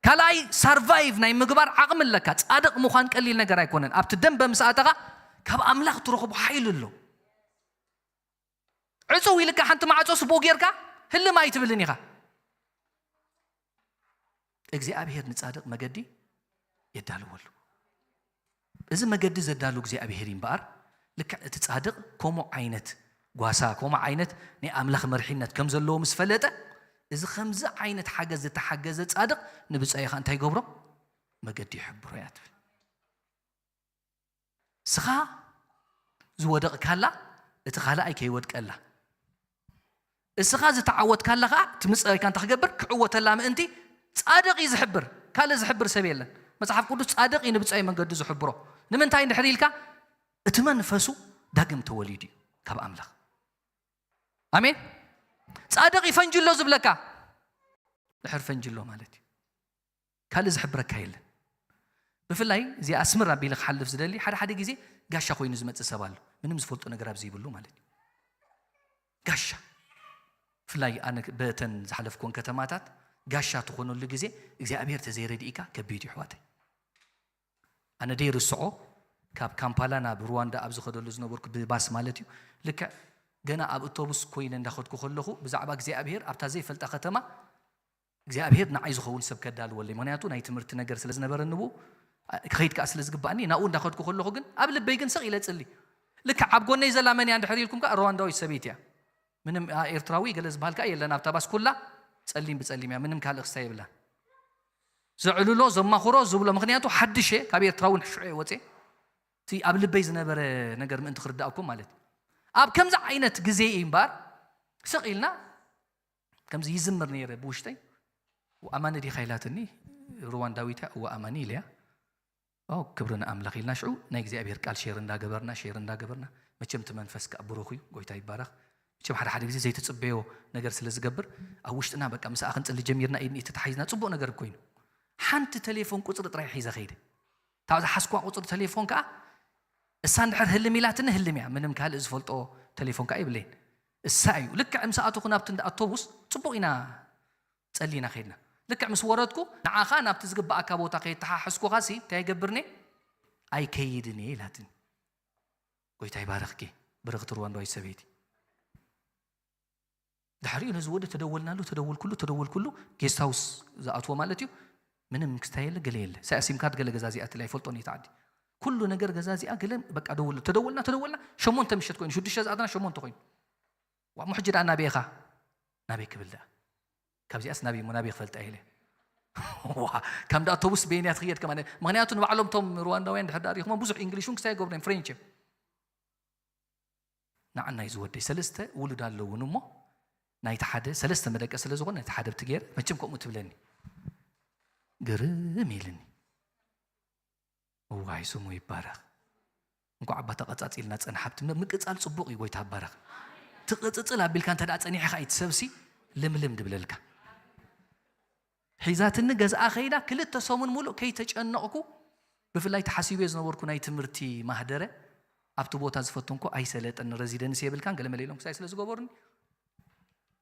ካልኣይ ሳርቫይቭ ናይ ምግባር ዓቕሚ ኣለካ። ጻድቕ ምዃን ቀሊል ነገር ኣይኮነን። ኣብቲ ደንበ ምስ ኣተኻ ካብ ኣምላኽ ትረኽቦ ሓይሊ ኣሎ። ዕጽው ኢልካ ሓንቲ ማዕጾ ስቡእ ጌርካ ህልም ኣይትብልን ኢኻ። እግዚኣብሔር ንጻድቕ መገዲ የዳልወሉ። እዚ መገዲ ዘዳሉ እግዚኣብሔር እዩ እምበኣር ልክዕ እቲ ጻድቕ ከምኡ ዓይነት ጓሳ ከምኡ ዓይነት ናይ ኣምላኽ መርሒነት ከም ዘለዎ ምስ ፈለጠ እዚ ከምዚ ዓይነት ሓገዝ ዝተሓገዘ ጻድቕ ንብጻይኻ እንታይ ይገብሮ? መገዲ ይሕብሮ እያ ትብል። እስኻ ዝወደቕካላ እቲ ካልኣይ ከይወድቀላ እስኻ ዝተዓወትካላ ከዓ እቲ ምፅራይካ እንታይ ክገብር ክዕወተላ ምእንቲ ፃድቕ እዩ ዝሕብር ካልእ ዝሕብር ሰብ የለን። መፅሓፍ ቅዱስ ፃድቕ እዩ ንብፃይ መንገዱ ዝሕብሮ። ንምንታይ እንድሕር ኢልካ እቲ መንፈሱ ዳግም ተወሊዱ እዩ ካብ ኣምላኽ። ኣሜን። ፃድቕ እዩ ፈንጂ ኣሎ ዝብለካ ድሕር ፈንጂ ኣሎ ማለት እዩ። ካልእ ዝሕብረካ የለን። ብፍላይ እዚ ኣስምር ኣቢለ ክሓልፍ ዝደሊ ሓደ ሓደ ግዜ ጋሻ ኮይኑ ዝመፅእ ሰብ ኣሎ። ምንም ዝፈልጦ ነገር ኣብ ዘይብሉ ማለት እዩ። ጋሻ ብፍላይ ኣነ በተን ዝሓለፍኩን ከተማታት ጋሻ ትኾነሉ ግዜ እግዚኣብሔር ተዘይረድእካ ከቢድ እዩ ኣሕዋተይ። ኣነ ደይርስዖ ካብ ካምፓላ ናብ ሩዋንዳ ኣብ ዝኸደሉ ዝነበርኩ ብባስ ማለት እዩ። ልክዕ ገና ኣብ እቶቡስ ኮይነ እንዳኸድኩ ከለኹ ብዛዕባ እግዚኣብሔር ኣብታ ዘይፈልጣ ከተማ እግዚኣብሔር ንዓይ ዝኸውን ሰብ ከዳልወለይ። ምኽንያቱ ናይ ትምህርቲ ነገር ስለ ዝነበረኒ ብኡ፣ አ፣ ክኸይድ ከኣ ስለ ዝግባእኒ ናብኡ እንዳኸድኩ ከለኹ ግን ኣብ ልበይ ግን ስቕ ኢለ ጽሊ። ልክዕ ኣብ ጎነይ ዘላ መን እያ እንድሕር ኢልኩም ከኣ ሩዋንዳዊት ሰበይቲ እያ። ምንም፣ አ፣ ኤርትራዊ ገለ ዝበሃል ከኣ የለን ኣብታ ባስ ኩላ ጸሊም ብጸሊም እያ። ምንም ካልእ ክስታይ የብላን። ዘዕልሎ፣ ዘማኽሮ፣ ዝብሎ፣ ምኽንያቱ ሓድሽ እየ፣ ካብ ኤርትራ እውን ሽዑ እየ ወፅየ። እቲ ኣብ ልበይ ዝነበረ ነገር ምእንቲ ክርዳእኩም ማለት እዩ። ኣብ ከምዚ ዓይነት ግዜ እዩ እምበር ስቕ ኢልና ከምዚ ይዝምር ነይረ ብውሽጠይ። ኣማኒ ዲኻ ኢላትኒ፣ ሩዋንዳዊት እያ። እወ ኣማኒ ኢለያ። ኦ ክብሪ ንኣምላኽ ኢልና ሽዑ ናይ እግዚኣብሔር ቃል ሼር እንዳገበርና፣ ሼር እንዳገበርና፣ መቸም እቲ መንፈስ ከኣ ብሩኽ እዩ፣ ጎይታ ይባረኽ። መቸም ሓደ ሓደ ግዜ ዘይትጽበዮ ነገር ስለ ዝገብር ኣብ ውሽጥና በቃ ምስኣ ክንጽሊ ጀሚርና፣ ኢድን ኢድ ተታሒዝና፣ ጽቡቕ ነገር ኮይኑ። ሓንቲ ቴሌፎን ቁጽሪ ጥራይ ሒዘ ከይደ። እታ ዝሓዝኳ ቁጽሪ ቴሌፎን ከኣ እሳ እንድሕር ህልም ኢላትኒ ህልም እያ፣ ምንም ካልእ ዝፈልጦ ቴሌፎን ከኣ የብለይን። እሳ እዩ። ልክዕ ምስ ኣተኹ ናብቲ እንዳ ኣውቶቡስ ጽቡቕ ኢና ጸሊና ከይድና። ልክዕ ምስ ወረድኩ ንዓኻ ናብቲ ዝግባኣካ ቦታ ከየተሓሓዝኩኻሲ እንታይ ይገብርኒ? ኣይከይድን እየ ኢላትኒ። ጎይታ ይባርኽኪ ብርኽቲ ሩዋንዳዊት ሰበይቲ። ድሕሪኡ ነዚ ወዲ ተደወልናሉ፣ ተደወልኩሉ፣ ተደወልኩሉ፣ ጌስት ሃውስ ዝኣትዎ ማለት እዩ። ምንም ክስታይ የለ፣ ገለ የለ። ሳያ ሲም ካርድ ገለ ገዛ እዚኣትላ ኣይፈልጦን እዩ ተዓዲ። ኩሉ ነገር ገዛ እዚኣ ገለ በቃ ደወሉ። ተደወልና፣ ተደወልና፣ ሸሞንተ ምሸት ኮይኑ፣ ሽዱሽተ ዝኣትና ሸሞንተ ኮይኑ። ዋ፣ እሞ ሕጂ ደኣ ናበይ ኢኻ? ናበይ ክብል ደኣ? ካብዚኣስ ናበይ እሞ ናበይ ክፈልጣ ኢለ። ዋ፣ ከም ዳ ኣውቶቡስ በየን እያ ትኽየድ ከማን። ምኽንያቱ ንባዕሎም እቶም ሩዋንዳውያን ድሕር ደኣ ርኢኹሞም ብዙሕ ኢንግሊሽ እውን ክስታይ ኣይገብሩን እዮም፣ ፍሬንች እዮም። ንዓናይ ዝወደይ ሰለስተ ውሉድ ኣለውን እሞ ናይቲ ሓደ ሰለስተ መደቀ ስለ ዝኾነ ነቲ ሓደ ብቲ ገይረ መቸም ከምኡ ትብለኒ ግርም ኢልኒ። እዋይ ስሙ ይባረኽ። እንኳዕ ኣባ ተቐጻጺልና ጸንሓ ብቲ ምቅጻል ጽቡቕ እዩ። ጎይታ ይባረኽ። ትቕጽጽል ኣቢልካ እንተ ደኣ ጸኒሕኻ እዩ እቲ ሰብሲ ልምልም ድብለልካ። ሒዛትኒ ገዝኣ ከይዳ ክልተ ሰሙን ሙሉእ ከይተጨነቕኩ፣ ብፍላይ ተሓሲበዮ ዝነበርኩ ናይ ትምህርቲ ማህደረ ኣብቲ ቦታ ዝፈተንኩ ኣይሰለጠን፣ ረዚደንስ የብልካን ገለ መለ ኢሎም ክሳይ ስለ ዝገበሩኒ፣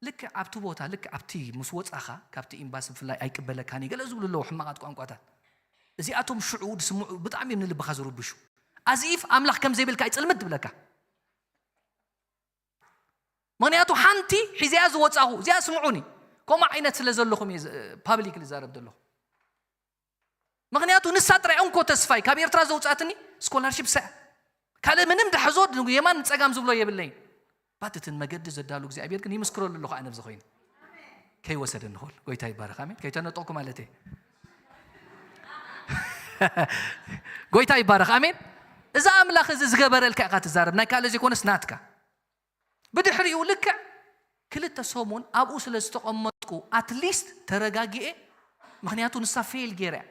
ልክዕ ኣብቲ ቦታ፣ ልክዕ ኣብቲ ምስ ወጻኻ ካብቲ ኤምባሲ ብፍላይ ኣይቅበለካን እዩ ገለ ዝብሉ ኣለዉ ሕማቓት ቋንቋታት። እዚኣቶም ሽዑ ዝስምዑ ብጣዕሚ እዮም ንልብኻ ዝርብሹ። ኣዚኢፍ ኣምላኽ ከም ዘይብልካ እዩ ጽልምት ትብለካ። ምኽንያቱ ሓንቲ ሒዘያ ዝወጻኹ እዚኣ ስምዑኒ፣ ከምኡ ዓይነት ስለ ዘለኹም እየ ዝ-፣ ፓብሊክ ዝዛረብ ዘለኹ። ምኽንያቱ ንሳ ጥራይ እንኮ ተስፋይ ካብ ኤርትራ ዘውጻትኒ ስኮላርሺፕ ሰ-፣ ካልእ ምንም ድሕዞ የማን ጸጋም ዝብሎ የብለይን። ባት እትን መገዲ ዘዳሉ እግዚኣብሔር ግን ይምስክረሉ ኣለኹ ኣነ ብዚ ኮይኑ። ከይወሰደ ንኽእል። ጎይታ ይባረኽ። ኣሜን። ከይተነጠቕኩ ማለት እየ። ጎይታ ይባረኽ። ኣሜን። እዛ ኣምላኽ እዚ ዝገበረልካ ኢኻ ትዛረብ። ናይ ካልእ ዘይኮነስ ናትካ። ብድሕሪኡ ልክዕ ክልተ ሰሙን ኣብኡ ስለ ዝተቐመጥኩ ኣትሊስት ተረጋጊኤ፣ ምኽንያቱ ንሳ ፌል ገይራ እያ።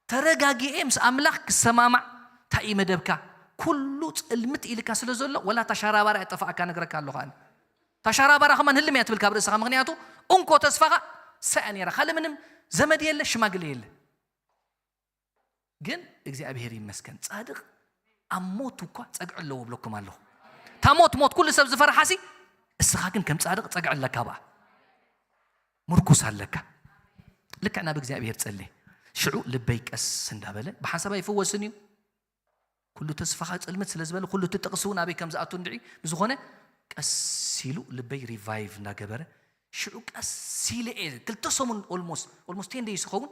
ተረጋጊኤ ምስ ኣምላኽ ክሰማማዕ እንታይ እዩ መደብካ? ኩሉ ጽልምት ኢልካ ስለ ዘሎ፣ ወላ እታ ሻራባራ እያ ጠፋኣካ፣ ነግረካ ኣለኹ ኣነ። እታ ሻራባራ ከማን ህልም እያ ትብልካ ኣብ ርእስኻ፣ ምኽንያቱ እንኮ ተስፋኻ እሳ እያ ነይራ። ካልእ ምንም ዘመድ የለ፣ ሽማግለ የለ። ግን እግዚኣብሔር ይመስገን፣ ጻድቕ ኣብ ሞት እኳ ጸግዒ ኣለዎ እብለኩም ኣለኹ። እታ ሞት ሞት ኩሉ ሰብ ዝፈርሓሲ፣ እስኻ ግን ከም ጻድቕ ጸግዒ ኣለካ ብኣ። ምርኩስ ኣለካ። ልክዕ ናብ እግዚኣብሔር ጸሊ። ሽዑ ልበይ ቀስ እንዳበለ፣ ብሓንሳብ ኣይፍወስን እዩ። ኩሉ ተስፋኻ ጽልምት ስለ ዝበለ፣ ኩሉ እቲ ጥቕሲ እውን ኣበይ ከም ዝኣቱ እንድዒ፣ ብዝኾነ ቀስ ኢሉ ልበይ ሪቫይቭ እንዳገበረ፣ ሽዑ ቀስ ኢለ እየ፣ ክልተ ሰሙን ኦልሞስት፣ ኦልሞስት ቴን ደይስ ይኸውን፣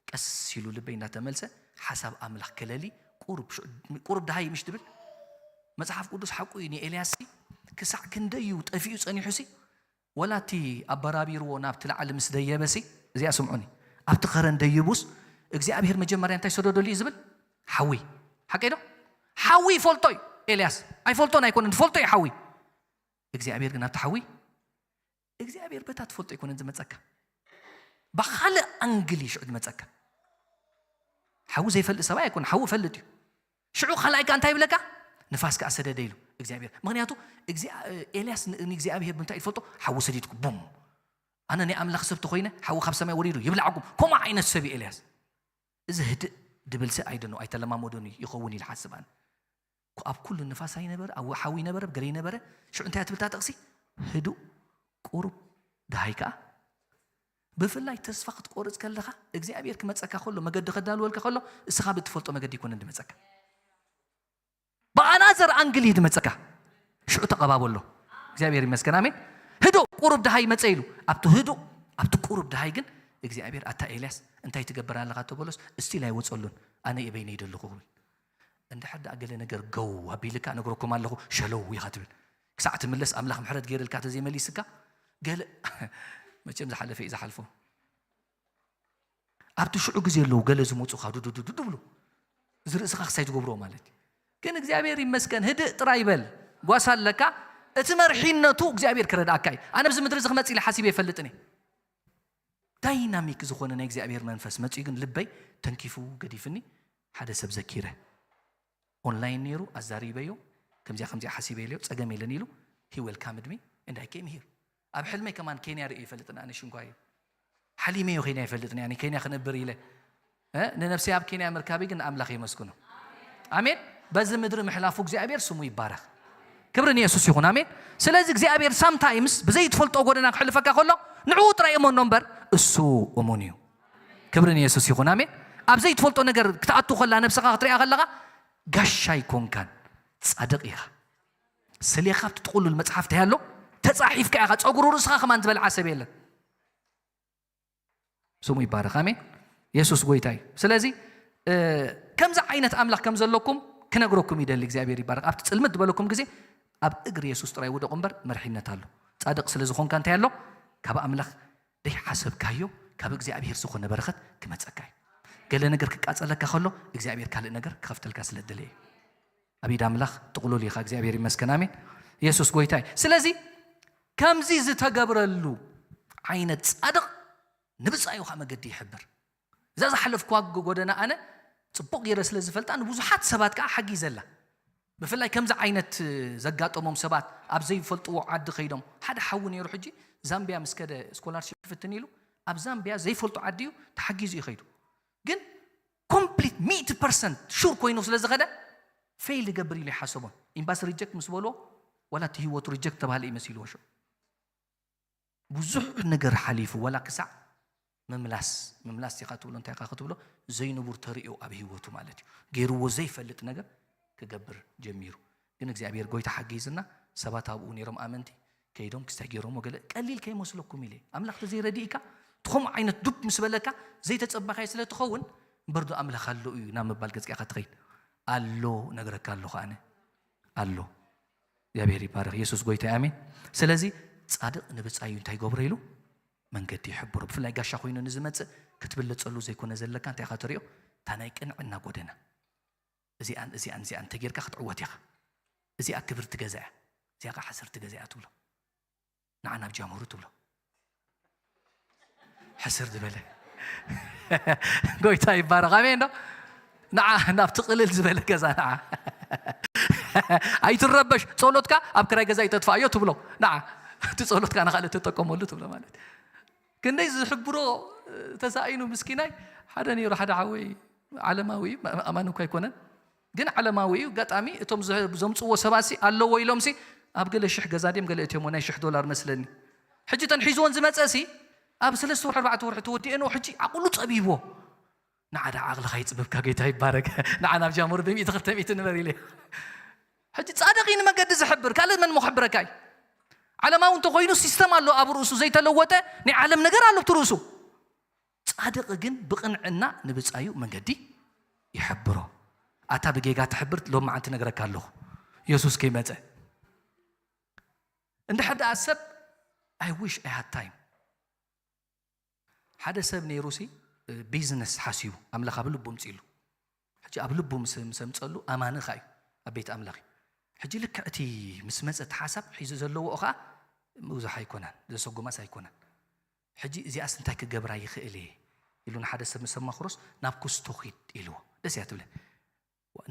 ቀስ ኢሉ ልበይ እንዳተመልሰ፣ ሓሳብ ኣምላኽ ከለሊ፣ ቁሩብ ሽዑ፣ ቁሩብ ደሃይ ምሽ ድብል፣ መጽሓፍ ቅዱስ ሓቁ እዩ፣ ንኤልያስሲ ክሳዕ ክንደይ እዩ ጠፊኡ ጸኒሑሲ፣ ወላ እቲ ኣበራቢርዎ ናብቲ ላዕሊ ምስ ደየበሲ፣ እዚኣ ስምዑኒ፣ ኣብቲ ኸረን ደይቡስ፣ እግዚኣብሔር መጀመርያ እንታይ ሰደደሉ እዩ ዝብል? ሓዊ። ሓቀይ ዶ? ሓዊ ይፈልጦ እዩ ኤልያስ። ኣይፈልጦን ኣይኮነን፣ ዝፈልጦ እዩ ሓዊ። እግዚኣብሔር ግን ኣብቲ ሓዊ፣ እግዚኣብሔር በታ ትፈልጦ ኣይኮነን ዝመጸካ። ብኻልእ ኣንግል እዩ ሽዑ ዝመጸካ። ሓዊ ዘይፈልጥ ሰብኣይ ኣይኮነ፣ ሓዊ ፈልጥ እዩ። ሽዑ ካልኣይ ከኣ እንታይ ይብለካ? ንፋስ ከኣ ሰደደ ኢሉ እግዚኣብሔር። ምኽንያቱ እግዚኣብ-፣ ኤልያስ ን-፣ ንእግዚኣብሔር ብምንታይ ይፈልጦ? ሓዊ ሰዲድኩ፣ ቡም። ኣነ ናይ ኣምላኽ ሰብ ተኾይነ፣ ሓዊ ካብ ሰማይ ወሪዱ ይብላዕኩም። ከምኡ ዓይነት ሰብ እዩ ኤልያስ። እዚ ህድእ ድብል ሰብ ኣይደኖ፣ ኣይተለማመዶን እዩ፣ ይኸውን ኢሉ ሓስብ ኣነ። ኩ-፣ ኣብ ኩሉ ንፋስ ኣይነበረ፣ ኣብ ሓዊ ነበረ፣ ኣብ ገለ ነበረ። ሽዑ እንታይ እያ ትብል እታ ጥቕሲ? ህዱእ፣ ቁሩብ፣ ደሃይ ከኣ። ብፍላይ ተስፋ ክትቆርጽ ከለኻ፣ እግዚኣብሔር ክመጸካ ከሎ፣ መገዲ ከዳልወልካ ከሎ፣ እስኻ ብትፈልጦ መገዲ ኣይኮነን ዝመጸካ። ዘር ኣንግል እዩ ዝመፀካ። ሽዑ ተቐባበሎ። እግዚኣብሔር ይመስገን፣ ኣሜን። ህዱእ ቁሩብ ድሃይ መፀ ኢሉ። ኣብቲ ህዱእ፣ ኣብቲ ቁሩብ ድሃይ ግን እግዚኣብሔር፣ ኣታ ኤልያስ፣ እንታይ ትገብር ኣለኻ ተበሎስ፣ እስቲል ኣይወፀሉን፣ ኣነ እየ በይነይ ደለኹ ክብል። እንድሕር ደኣ ገለ ነገር ገው ኣቢልካ፣ ነግረኩም ኣለኹ፣ ሸለው ኢኻ ትብል። ክሳዕ ትምለስ ኣምላኽ ምሕረት ገይርልካ ተዘይመሊስካ፣ ገለ መቸም ዝሓለፈ እዩ ዝሓልፎ። ኣብቲ ሽዑ ግዜ ኣለዉ ገለ ዝመፁኻ ዱዱዱዱ ብሉ። እዚ ርእስኻ ክሳይ ትገብርዎ ማለት እዩ። ግን እግዚኣብሔር ይመስገን፣ ህድእ ጥራይ በል። ጓሳ ኣለካ። እቲ መርሒነቱ እግዚኣብሔር ክረድኣካ እዩ። ኣነ ኣብዚ ምድሪ እዚ ክመጽእ ኢለ ሓሲበ ይፈልጥን እየ። ዳይናሚክ ዝኾነ ናይ እግዚኣብሔር መንፈስ መጺኡ ግን ልበይ ተንኪፉ ገዲፍኒ። ሓደ ሰብ ዘኪረ። ኦንላይን ነይሩ፣ ኣዛሪበዮ። ከምዚኣ ከምዚኣ ሓሲበ ኢለዮ፣ ጸገም የለን ኢሉ። He welcomed me and I came here. ኣብ ሕልመይ ከማን ኬንያ ርእየ ይፈልጥን ኣነ ሽንኳየ። ሓሊመዮ ኬንያ ይፈልጥን እየ፣ ኣነ ኬንያ ክነብር ኢለ። እ? ንነብሰይ ኣብ ኬንያ ምርካበይ ግን ንኣምላኽ የመስግኖ። ኣሜን። በዚ ምድሪ ምሕላፉ እግዚኣብሔር ስሙ ይባረኽ። ክብሪ ንየሱስ ይኹን። ኣሜን። ስለዚ እግዚኣብሔር ሳምታይምስ ብዘይትፈልጦ ጎደና ክሕልፈካ ከሎ ንዕኡ ጥራይ እመኖ እምበር እሱ እሙን እዩ። ክብሪ ንየሱስ ይኹን። ኣሜን። ኣብ ዘይትፈልጦ ነገር ክትኣቱ ከላ ነብስኻ ክትሪኣ ከለኻ ጋሻ ኣይኮንካን፣ ጻድቕ ኢኻ። ስሌኻ ኣብቲ ጥቕሉል መጽሓፍ እንታይ ኣሎ? ተጻሒፍካ ኢኻ። ጸጉሩ ርእስኻ ከማን ዝበልዓ ሰብ የለን። ስሙ ይባረኽ። ኣሜን። የሱስ ጎይታ እዩ። ስለዚ፣ እ፣ ከምዚ ዓይነት ኣምላኽ ከም ዘለኩም ክነግረኩም ይደሊ። እግዚኣብሔር ይባረኽ። ኣብቲ ጽልምት ዝበለኩም ግዜ ኣብ እግሪ የሱስ ጥራይ ውደቑ እምበር መርሒነት ኣሎ። ጻድቕ ስለ ዝኾንካ እንታይ ኣሎ? ካብ ኣምላኽ ዘይሓሰብካዮ፣ ካብ እግዚኣብሔር ዝኾነ በረኸት ክመጸካ እዩ። ገለ ነገር ክቃጸለካ ከሎ እግዚኣብሔር ካልእ ነገር ክኸፍተልካ ስለ ዝደለየ እዩ። ኣብ ኢድ ኣምላኽ ጥቕሉል ኢኻ። እግዚኣብሔር ይመስገን። ኣሜን። የሱስ ጎይታ እዩ። ስለዚ ከምዚ ዝተገብረሉ ዓይነት ጻድቕ ንብጻዩ ኸኣ መገዲ ይሕብር። እዛ ዝሓለፍኩዋ ጎ-፣ ጎደና ኣነ ጽቡቕ ገይረ ስለ ዝፈልጣ ንብዙሓት ሰባት ከኣ ሓጊዘላ። ብፍላይ ከምዚ ዓይነት ዘጋጠሞም ሰባት ኣብ ዘይፈልጥዎ ዓዲ ከይዶም፣ ሓደ ሓዊ ነይሩ ሕጂ ዛምቢያ ምስ ከደ ስኮላርሺፕ ክፍትን ኢሉ ኣብ ዛምቢያ ዘይፈልጦ ዓዲ እዩ ተሓጊዙ እዩ ከይዱ። ግን ኮምፕሊት ሚእቲ ፐርሰንት ሹር ኮይኑ ስለ ዝኸደ ፌል ይገብር ኢሉ ይሓሰቦን። ኤምባሲ ሪጀክት ምስ በልዎ ዋላ እቲ ህይወቱ ሪጀክት ተባህለ እዩ መሲልዎ ሽዑ። ብዙሕ ነገር ሓሊፉ ዋላ ክሳዕ ምምላስ፣ ምምላስ ኢኻ ትብሎ እንታይ ኢኻ ክትብሎ ዘይንቡር ተርእዮ ኣብ ህይወቱ ማለት እዩ። ገይርዎ ዘይፈልጥ ነገር ክገብር ጀሚሩ። ግን እግዚኣብሔር ጎይታ ሓጊዝና ሰባት ኣብኡ ነይሮም ኣመንቲ ከይዶም ክስታይ ገይሮሞ ገለ ቀሊል ከይመስለኩም ኢለ ኣምላኽ ተዘይረዲእካ ትኸምኡ ዓይነት ዱብ ምስ በለካ ዘይተጸባኻይ ስለ ትኸውን እምበር ዶ ኣምላኽ ኣሎ እዩ ናብ ምባል ገጽካ ኢኻ ትኸይድ ኣሎ ነግረካ ኣለኹ ኣነ ኣሎ እግዚኣብሔር ይባረኽ የሱስ ጎይታ ኣሜን ስለዚ ጻድቕ ንብጻዩ እንታይ ይገብሮ ኢሉ መንገዲ ይሕብሮ ብፍላይ ጋሻ ኮይኑ ንዝመጽእ ክትብለጸሉ ዘይኮነ ዘለካ እንታይ ኢኻ ትሪኦ እታ ናይ ቅንዕና ጎደና እዚኣን እዚኣን እዚኣን እንተጌርካ ክትዕወት ኢኻ እዚኣ ክብርቲ ገዛ እያ እዚኣ ኸዓ ሓሰርቲ ገዛ እያ ትብሎ ንዓ ናብ ጃምሩ ትብሎ ሕስር ዝበለ ጎይታ ይባረኽ ኣሜን ዶ ንዓ ናብቲ ቅልል ዝበለ ገዛ ንዓ ኣይትረበሽ ጸሎትካ ኣብ ክራይ ገዛ ይተጥፋእዮ ትብሎ ንዓ እቲ ጸሎትካ ንኻልእ ተጠቀመሉ ትብሎ ማለት ክንደይ ዝሕብሮ ተሳኢኑ ምስኪናይ ሓደ ነይሩ ሓደ ሓወይ ዓለማዊ እዩ ኣማን እኳ ኣይኮነን ግን ዓለማዊ እዩ ኣጋጣሚ እቶም ዘምፅዎ ሰባት ሲ ኣለዎ ኢሎም ሲ ኣብ ገለ ሽሕ ገዛ ድም ገለ እትዮሞ ናይ ሽሕ ዶላር መስለኒ ሕጂ ተን ሒዝዎን ዝመፀ ሲ ኣብ ሰለስተ ወርሒ ኣርባዕተ ወርሒ ተወዲኤንዎ ሕጂ ዓቕሉ ፀቢብዎ ንዓዳ ዓቕልኻ ይፅብብካ ጌታ ይባረክ ንዓ ናብ ጃሙር ብሚእቲ ክልተ ሚእቲ ንበር ኢለ ሕጂ ፃድቕ እዩ ንመገዲ ዝሕብር ካልእ መን መክሕብረካ እዩ ዓለማዊ እንተኮይኑ ሲስተም ኣሎ ኣብ ርእሱ ዘይተለወጠ ናይ ዓለም ነገር ኣሎ ኣብቲ ርእሱ ጻድቕ ግን ብቕንዕና ንብጻዩ መንገዲ ይሕብሮ። ኣታ ብጌጋ ትሕብር ሎም መዓንቲ ነግረካ ኣለኹ። የሱስ ከይመጸ እንድሕር ደኣ ሰብ I wish I had time ሓደ ሰብ ነይሩ ሲ ቢዝነስ ሓስዩ ኣምላኽ ኣብ ልቡ ምጽሉ ሕጂ ኣብ ልቡ ምስ ምስ ኣምጸሉ ኣማኒ ኸኣ እዩ ኣብ ቤት ኣምላኽ እዩ። ሕጂ ልክዕ እቲ ምስ መጸ እቲ ሓሳብ ሒዙ ዘለዎ ኸኣ ምብዛሕ ኣይኮነን ዘሰጉማስ ኣይኮነን። ሕጂ እዚኣስ እንታይ ክገብራ ይኽእል እየ ኢሉ ንሓደ ሰብ ምስ ኣማኽሮስ ናብ ኩስቶ ኺድ ኢልዎ። ደስ እያ ትብለ።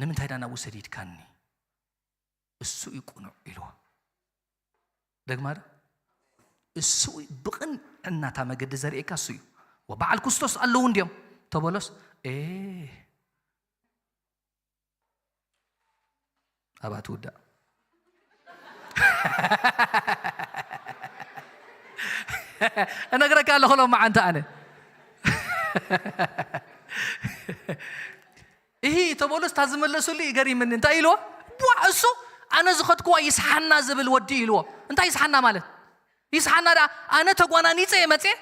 ንምንታይ ዳ ናብኡ ሰዲድካኒ? እሱ እዩ ቅኑዕ ኢልዎ። ደግማ ዶ እሱ እዩ ብቕንዕናታ መገዲ ዘርእየካ እሱ እዩ። ወበዓል ኩስቶስ ኣለዉ እንድዮም ተበሎስ ኤ ኣብኣ ትውዳእ እነግረካ ኣለኹ ሎም መዓንቲ ኣነ እሂ ተበሉስ እታ ዝመለሱሉ እዩ ገሪምኒ እንታይ ኢልዎ ቧ እሱ ኣነ ዝኸድክዋ ይስሓና ዝብል ወዲ ኢልዎ። እንታይ ይስሓና ማለት? ይስሓና ደኣ ኣነ ተጓናኒፀ እየ መፅየ፣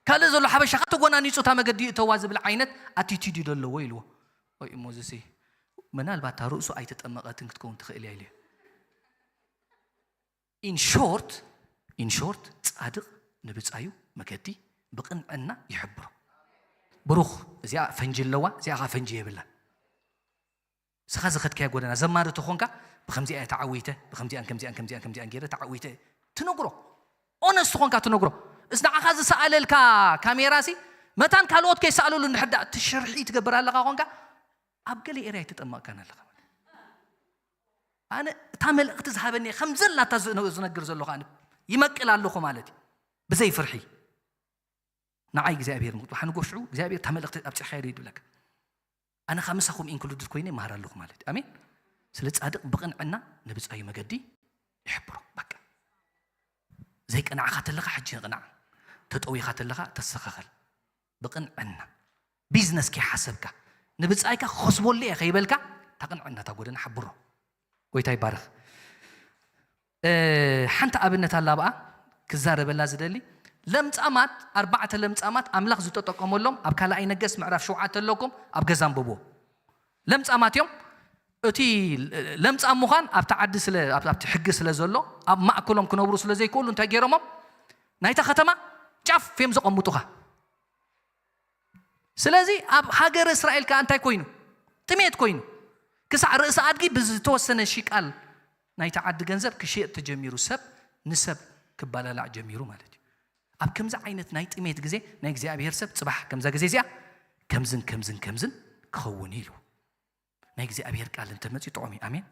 ካልእ ዘሎ ሓበሻ ኸ ተጓናኒፁ እታ መገዲ እተዋ ዝብል ዓይነት ኣቲቲድ እዩ ዘለዎ ኢልዎ። ወይ እሞ ዝሲ ምናልባት እታ ርእሱ ኣይተጠመቐትን ክትከውን ትኽእል እያ ኢሉ። ኢንሾርት ኢንሾርት ፃድቕ ንብፃዩ መገዲ ብቕንዕና ይሕብሮ። ብሩኽ እዚኣ ፈንጂ ኣለዋ፣ እዚኣ ኸዓ ፈንጂ የብላን። ስኻ ዝኸድካያ ጎደና ዘማሪ ተኾንካ ብኸምዚኣ እየ ተዓዊተ፣ ብኸምዚኣን ከምዚኣን ከምዚኣን ከምዚኣን ገይረ ተዓዊተ ትነግሮ። ኦነስት ኾንካ ትነግሮ። እስ ንዓኻ ዝሰኣለልካ ካሜራ ሲ መታን ካልኦት ከይሰኣለሉ እንድሕር ደኣ ትሽርሒ ትገብር ኣለኻ ኾንካ ኣብ ገለ ኤርያ ኣይተጠመቕካን ኣለኻ ማለት። ኣነ እታ መልእኽቲ ዝሃበኒ እየ ከም ዘላታ ዝነ- ዝነግር ዘለኹ ኣነ ይመቅል ኣለኹ ማለት እዩ። ብዘይ ፍርሒ ንዓይ እግዚኣብሔር ምቁ ሓንጎ ሽዑ እግዚኣብሔር እታ መልእኽቲ ኣብፂሕካዮ ዶ ይብለካ። ኣነ ካብ ምሳኹም ኢንክሉድድ ኮይነ ይመሃር ኣለኹ ማለት እዩ። ኣሜን። ስለ ፃድቕ ብቕንዕና ንብፃዩ መገዲ ይሕብሮ። በቃ ዘይቀናዕኻ ተለኻ ሕጂ ንቕናዕ፣ ተጠዊኻ ተለኻ ተስተኻኸል። ብቕንዕና ቢዝነስ ከይሓሰብካ ንብፃይካ ክኸስበሉ እየ ከይበልካ እታ ቅንዕና እታ ጎደና ሓብሮ። ጎይታ ይባረኽ። ሓንቲ ኣብነት ኣላ ብኣ ክዛረበላ ዝደሊ። ለምጻማት ኣርባዕተ ለምጻማት ኣምላኽ ዝተጠቀመሎም ኣብ ካልኣይ ነገስ ምዕራፍ ሸውዓተ ኣለኩም ኣብ ገዛ ኣንብብዎ። ለምጻማት እዮም። እቲ ለምጻም ምዃን ኣብቲ ዓዲ ስለ ኣብቲ ሕጊ ስለ ዘሎ ኣብ ማእከሎም ክነብሩ ስለ ዘይክእሉ እንታይ ገይሮሞም ናይታ ከተማ ጫፍ እዮም ዘቐምጡኻ። ስለዚ ኣብ ሃገረ እስራኤል ከኣ እንታይ ኮይኑ? ጥሜት ኮይኑ። ክሳዕ ርእሲ ኣድጊ ብዝተወሰነ ሺቃል ናይቲ ዓዲ ገንዘብ ክሽየጥ ተጀሚሩ፣ ሰብ ንሰብ ክባላላዕ ጀሚሩ ማለት እዩ። ኣብ ከምዚ ዓይነት ናይ ጥሜት ግዜ ናይ እግዚኣብሔር ሰብ ጽባሕ ከምዛ ግዜ እዚኣ ከምዝን ከምዝን ከምዝን ክኸውን እዩ ኢሉ ናይ እግዚኣብሔር ቃል እንተመጺኡ ጥዑም እዩ። ኣሜን።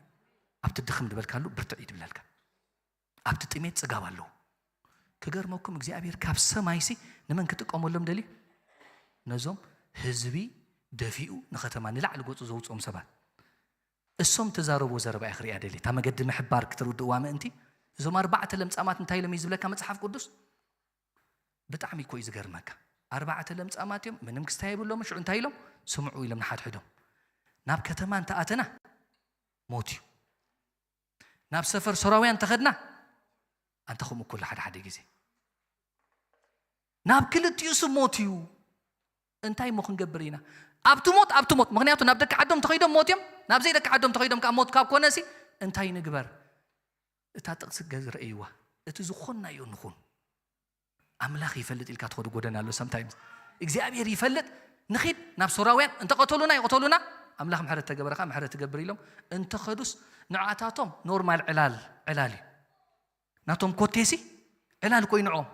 ኣብቲ ድኽም ዝበልካሉ ብርትዕ እዩ ዝብለልካ። ኣብቲ ጥሜት ጽጋብ ኣለዉ። ክገርመኩም እግዚኣብሔር ካብ ሰማይሲ ንመን ክጥቀመሎም ደልዩ? ነዞም ህዝቢ ደፊኡ ንኸተማ ንላዕሊ ገጹ ዘውፅኦም ሰባት እሶም ተዛረብዎ ዘረባ እየ ክሪኣ ደልየ እታ መገዲ ምሕባር ክትርድእዋ ምእንቲ እዞም ኣርባዕተ ለምጻማት እንታይ ኢሎም እዩ ዝብለካ መጽሓፍ ቅዱስ? ብጣዕሚ እኮ እዩ ዝገርመካ። ኣርባዕተ ለምጻማት እዮም፣ ምንም ክስታይ የብሎም። ሽዑ እንታይ ኢሎም? ስምዑ ኢሎም ንሓድሕዶም ናብ ከተማ እንተኣተና ሞት እዩ። ናብ ሰፈር ሶራውያን ተኸድና ኣንተ ከምኡ ኩሉ ሓደ ሓደ ግዜ ናብ ክልቲኡ ስብ ሞት እዩ። እንታይ እሞ ክንገብር ኢና? ኣብቲ ሞት ኣብቲ ሞት፣ ምክንያቱ ናብ ደቂ ዓዶም ተኸይዶም ሞት እዮም፣ ናብ ዘይ ደቂ ዓዶም ተኸይዶም ከዓ ሞት ካብ ኮነሲ እንታይ ንግበር? እታ ጥቕሲ ገዝ ረእይዋ፣ እቲ ዝኾንናዮ ንኹን ኣምላኽ ይፈልጥ ኢልካ ትኸዱ ጎደና ኣሎ። ሰምታይምስ እግዚኣብሔር ይፈልጥ። ንኺድ ናብ ሶራውያን እንተቐተሉና ይቐተሉና፣ ኣምላኽ ምሕረት ተገበረ ከዓ ምሕረት ትገብር ኢሎም እንተኸዱስ ንዓታቶም ኖርማል ዕላል ዕላል እዩ። ናቶም ኮቴሲ ዕላል ኮይንዖም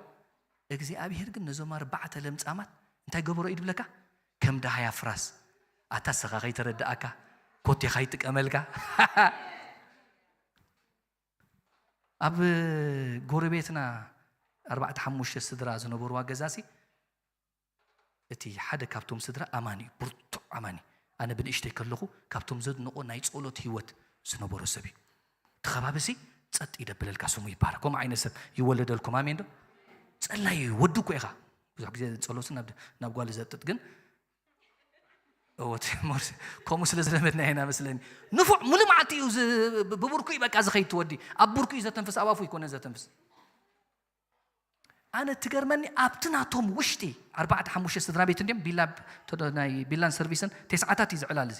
እግዚኣብሔር ግን ነዞም ኣርባዕተ ለምጻማት እንታይ ገበሮ እዩ ድብለካ? ከም ደሃያ ፍራስ ኣታ ስኻ ከይተረዳእካ ኮቴኻ ይጥቀመልካ። ኣብ ጎረቤትና ኣርባዕተ ሓሙሽተ ስድራ ዝነበርዋ ገዛሲ እቲ ሓደ ካብቶም ስድራ ኣማኒ እዩ፣ ብርቱዕ ኣማኒ። ኣነ ብንእሽተይ ከለኹ ካብቶም ዘድንቆ ናይ ጸሎት ህይወት ዝነበሮ ሰብ እዩ። እቲ ከባቢሲ ጸጥ ይደብለልካ፣ ስሙ ይባረክ። ከምኡ ዓይነት ሰብ ይወለደልኩም። ኣሜን ዶ? ጸላይ እዩ፣ ወዲ እኮ ኢኻ። ብዙሕ ግዜ ጸሎት ናብ ጓል ዘጥጥ ግን ከምኡ ስለ ዝለመድና ኢና መስለኒ። ንፉዕ ሙሉ መዓልቲ እዩ ብቡርኩ እዩ በቃ ዝኸይድ ትወዲ ኣብ ቡርኩ እዩ ዘተንፍስ ኣብ ኣፉ ይኮነ ዘተንፍስ። ኣነ ትገርመኒ ኣብቲ ናቶም ውሽጢ ኣርባዕተ ሓሙሽተ ስድራ ቤት እንዲም ቢላ ናይ ቢላን ሰርቪስን ተስዓታት እዩ ዝዕላል እዚ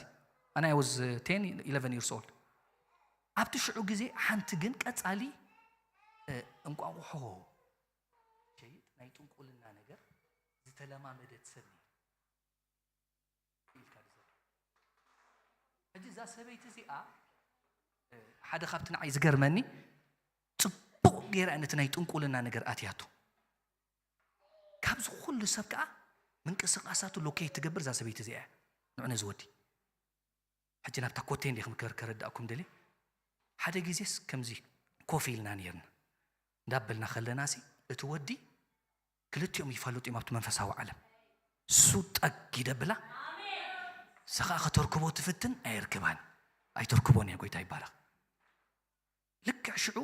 ኣነ I was ten eleven years old። ኣብቲ ሽዑ ግዜ ሓንቲ ግን ቀጻሊ እንቋቑሖ ሸይጥ ናይ ጥንቁልና ነገር ዝተለማመደት ሰብ ኢልካ ዝዘርግ። ሕጂ እዛ ሰበይቲ እዚኣ ሓደ ካብቲ ንዓይ ዝገርመኒ ጽቡቕ ገይራ ነቲ ናይ ጥንቁልና ነገር ኣትያቶ። ካብዚ ኩሉ ሰብ ከዓ ምንቅስቃሳቱ ሎኬት ትገብር እዛ ሰበይቲ እዚኣ እያ። ንዑ ነዚ ወዲ ሕጂ ናብታ ኮቴ እንዲ ከም ከረዳእኩም ደልየ ሓደ ግዜስ ከምዚ ኮፍ ኢልና ነርና እንዳበልና ከለና ሲ እቲ ወዲ ክልቲኦም ይፋለጡ እዮም ኣብቲ መንፈሳዊ ዓለም። እሱ ጠግ ይደብላ፣ እሳ ከዓ ከተርክቦ ትፍትን፣ ኣየርክባን። ኣይተርክቦን እያ። ጎይታ ይባረኽ። ልክዕ ሽዑ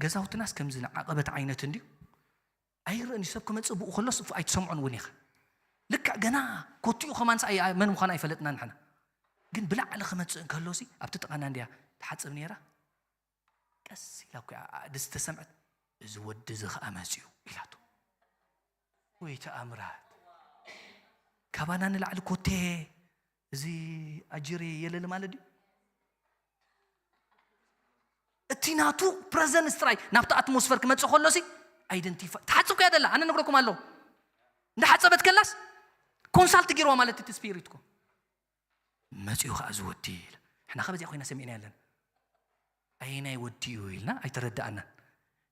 ገዛውትናስ ከምዚ ንዓቐበት ዓይነት እንድዩ። ኣይረእን እዩ። ሰብ ክመጽእ ብኡ ከሎስ እፎ ኣይትሰምዖን እውን ኢኻ። ልክዕ ገና ኮቲኡ ከማንስ ኣይ-፣ ኣይ-፣ መን ምዃኑ ኣይፈለጥናን ንሕና። ግን ብላዕሊ ክመጽእ እንከሎሲ ኣብቲ ጥቓና እንድያ ትሓጽብ ነይራ። ቀስ ኢላ እኮ እያ ድስቲ ተሰምዐት። "እዚ ወዲ እዚ ኸኣ መጺኡ" ኢላቶ። ወይ ተኣምራት! ካባና ንላዕሊ ኮቴ እዚ ኣጅሬ የለል ማለት ድዩ? እቲ ናቱ ፕረዘንስ ጥራይ ናብቲ ኣትሞስፈር ክመጽእ ከሎ ሲ ኣይደንቲፋ ትሓጽብ እኮ እያ ደላ። ኣነ ነግረኩም ኣለኹ። እንዳሓጸበት ከላስ ኮንሳልት ገይርዋ ማለት እቲ ስፒሪት እኮ መጺኡ ኸኣ እዚ ወዲ ኢለ። ንሕና ከ በዚኣ ኮይና ሰሚዕና ኣለና። ኣየናይ ወዲ እዩ ኢልና ኣይተረዳእናን።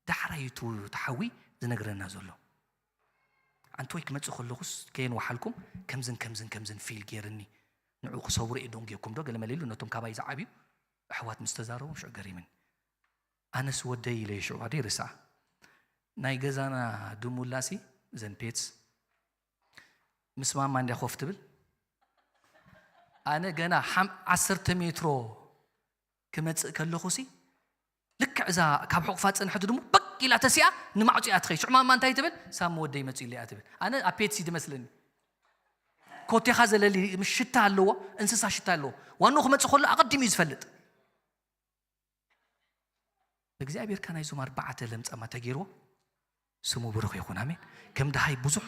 ዳሕራይ እዩ እቲ ሓዊ ዝነግረና ዘሎ። ኣንቲ ወይ ክመጽእ ከለኹስ ከየንወሓልኩም ከምዝን ከምዝን ከምዝን ፊል ገይርኒ። ንዑ ክሰብሩ እየ ደንጉየኩም ዶ ገለ መለ ኢሉ ነቶም ካባይ ዝዓብዩ ኣሕዋት ምስ ተዛረቡ ሽዑ ገሪምኒ። ኣነስ ወደይ ኢለ ሽዑ ኣደይ ርስዓ። ናይ ገዛና ድሙላሲ ዘን ፔትስ ምስ ማማ እንድያ ኮፍ ትብል። ኣነ ገና ሓም-፣ ዓሰርተ ሜትሮ ክመጽእ ከለኹ ሲ ልክዕ እዛ ካብ ሕቑፋ ዝጸንሐት ድሙ በቅ ኢላ ተሲኣ ንማዕጾ እያ ትኸይድ። ሽዑ ማማ እንታይ ትብል? "ሳሚ ወደይ መጺኡ እያ" ትብል። ኣነ ኣብ ፔትሲ ትመስለኒ። ኮቴኻ ዘለሊ ሽታ ኣለዎ፣ እንስሳ ሽታ ኣለዎ። ዋንኡ ክመጽእ ከሎ ኣቐዲሙ እዩ ዝፈልጥ። እግዚኣብሔር ከ ናይዞም ኣርባዕተ ለምጻማት ተገይርዎ ስሙ ብሩኽ ይኹን፣ ኣሜን። ከም ደሃይ ብዙሕ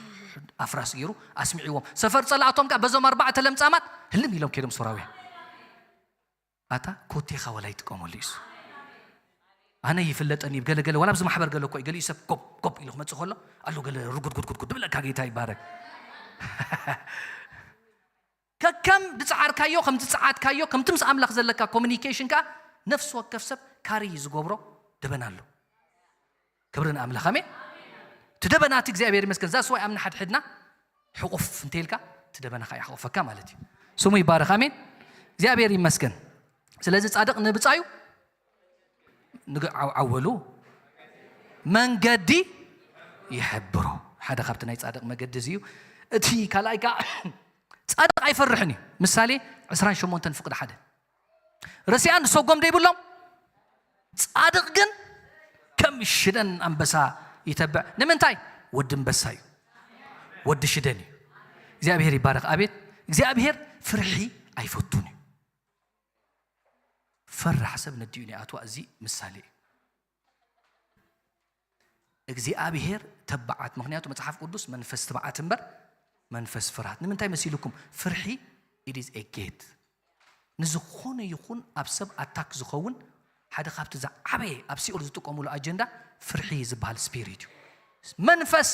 ኣፍራስ ገይሩ ኣስሚዕዎም። ሰፈር ጸላእቶም ከኣ በዞም ኣርባዕተ ለምጻማት ህልም ኢሎም ከይዶም ሶራውያን። ኣታ ኮቴኻ ወላ ይጥቀመሉ እዩስ። ኣነ ይፍለጠኒ ገለ ገለ፣ ዋላ ኣብዚ ማሕበር ገለ እኮ እዩ፣ ገሊኡ ሰብ ጎብ ጎብ ኢሉ ክመጽእ ከሎ ኣሎ ገለ ርጉድጉድጉድጉድ ብለካ፣ ጌታ ይባረክ። ከከም ዝጸዓርካዮ፣ ከም ዝጸዓትካዮ፣ ከምቲ ምስ ኣምላኽ ዘለካ ኮሚኒኬሽን ከኣ ነፍሲ ወከፍ ሰብ ካሪ ዝገብሮ ደበና ኣሎ። ክብሪ ንኣምላኽ፣ ኣሜን። እቲ ደበና እቲ እግዚኣብሔር ይመስገን። ዛስ ዋይ ኣብ ንሓድሕድና ሕቑፍ እንተይልካ እቲ ደበና ከኣ ይሓቑፈካ ማለት እዩ። ስሙ ይባረኽ፣ ኣሜን። እግዚኣብሔር ይመስገን። ስለዚ ጻድቕ ንብጻዩ ንግ-፣ ዓው-፣ ዓወሉ መንገዲ ይሕብሮ። ሓደ ካብቲ ናይ ጻድቕ መገዲ እዚ እዩ። እቲ ካልኣይ ከኣ ጻድቕ ኣይፈርሕን እዩ። ምሳሌ ዕስራን ሸሞንተን ፍቕዲ ሓደ። ርስያን ሰጎም ዘይብሎም፣ ጻድቕ ግን ከም ሽደን ኣንበሳ ይተብዕ። ንምንታይ? ወዲ ኣንበሳ እዩ። ወዲ ሽደን እዩ። እግዚኣብሔር ይባረኽ። ኣቤት፣ እግዚኣብሔር ፍርሒ ኣይፈቱን እዩ። ፈራሕ ሰብ ነዲኡ ንኣትዋ። እዚ ምሳሌ እዩ። እግዚኣብሔር ተባዓት፣ ምኽንያቱ መጽሓፍ ቅዱስ መንፈስ ትብዓት እምበር መንፈስ ፍርሃት። ንምንታይ መሲልኩም? ፍርሒ it is a gate። ንዝኾነ ይኹን ኣብ ሰብ ኣታክ ዝኸውን ሓደ ካብቲ ዝዓበየ ኣብ ሲኦል ዝጥቀሙሉ ኣጀንዳ ፍርሒ ዝበሃል ስፒሪት እዩ። መንፈስ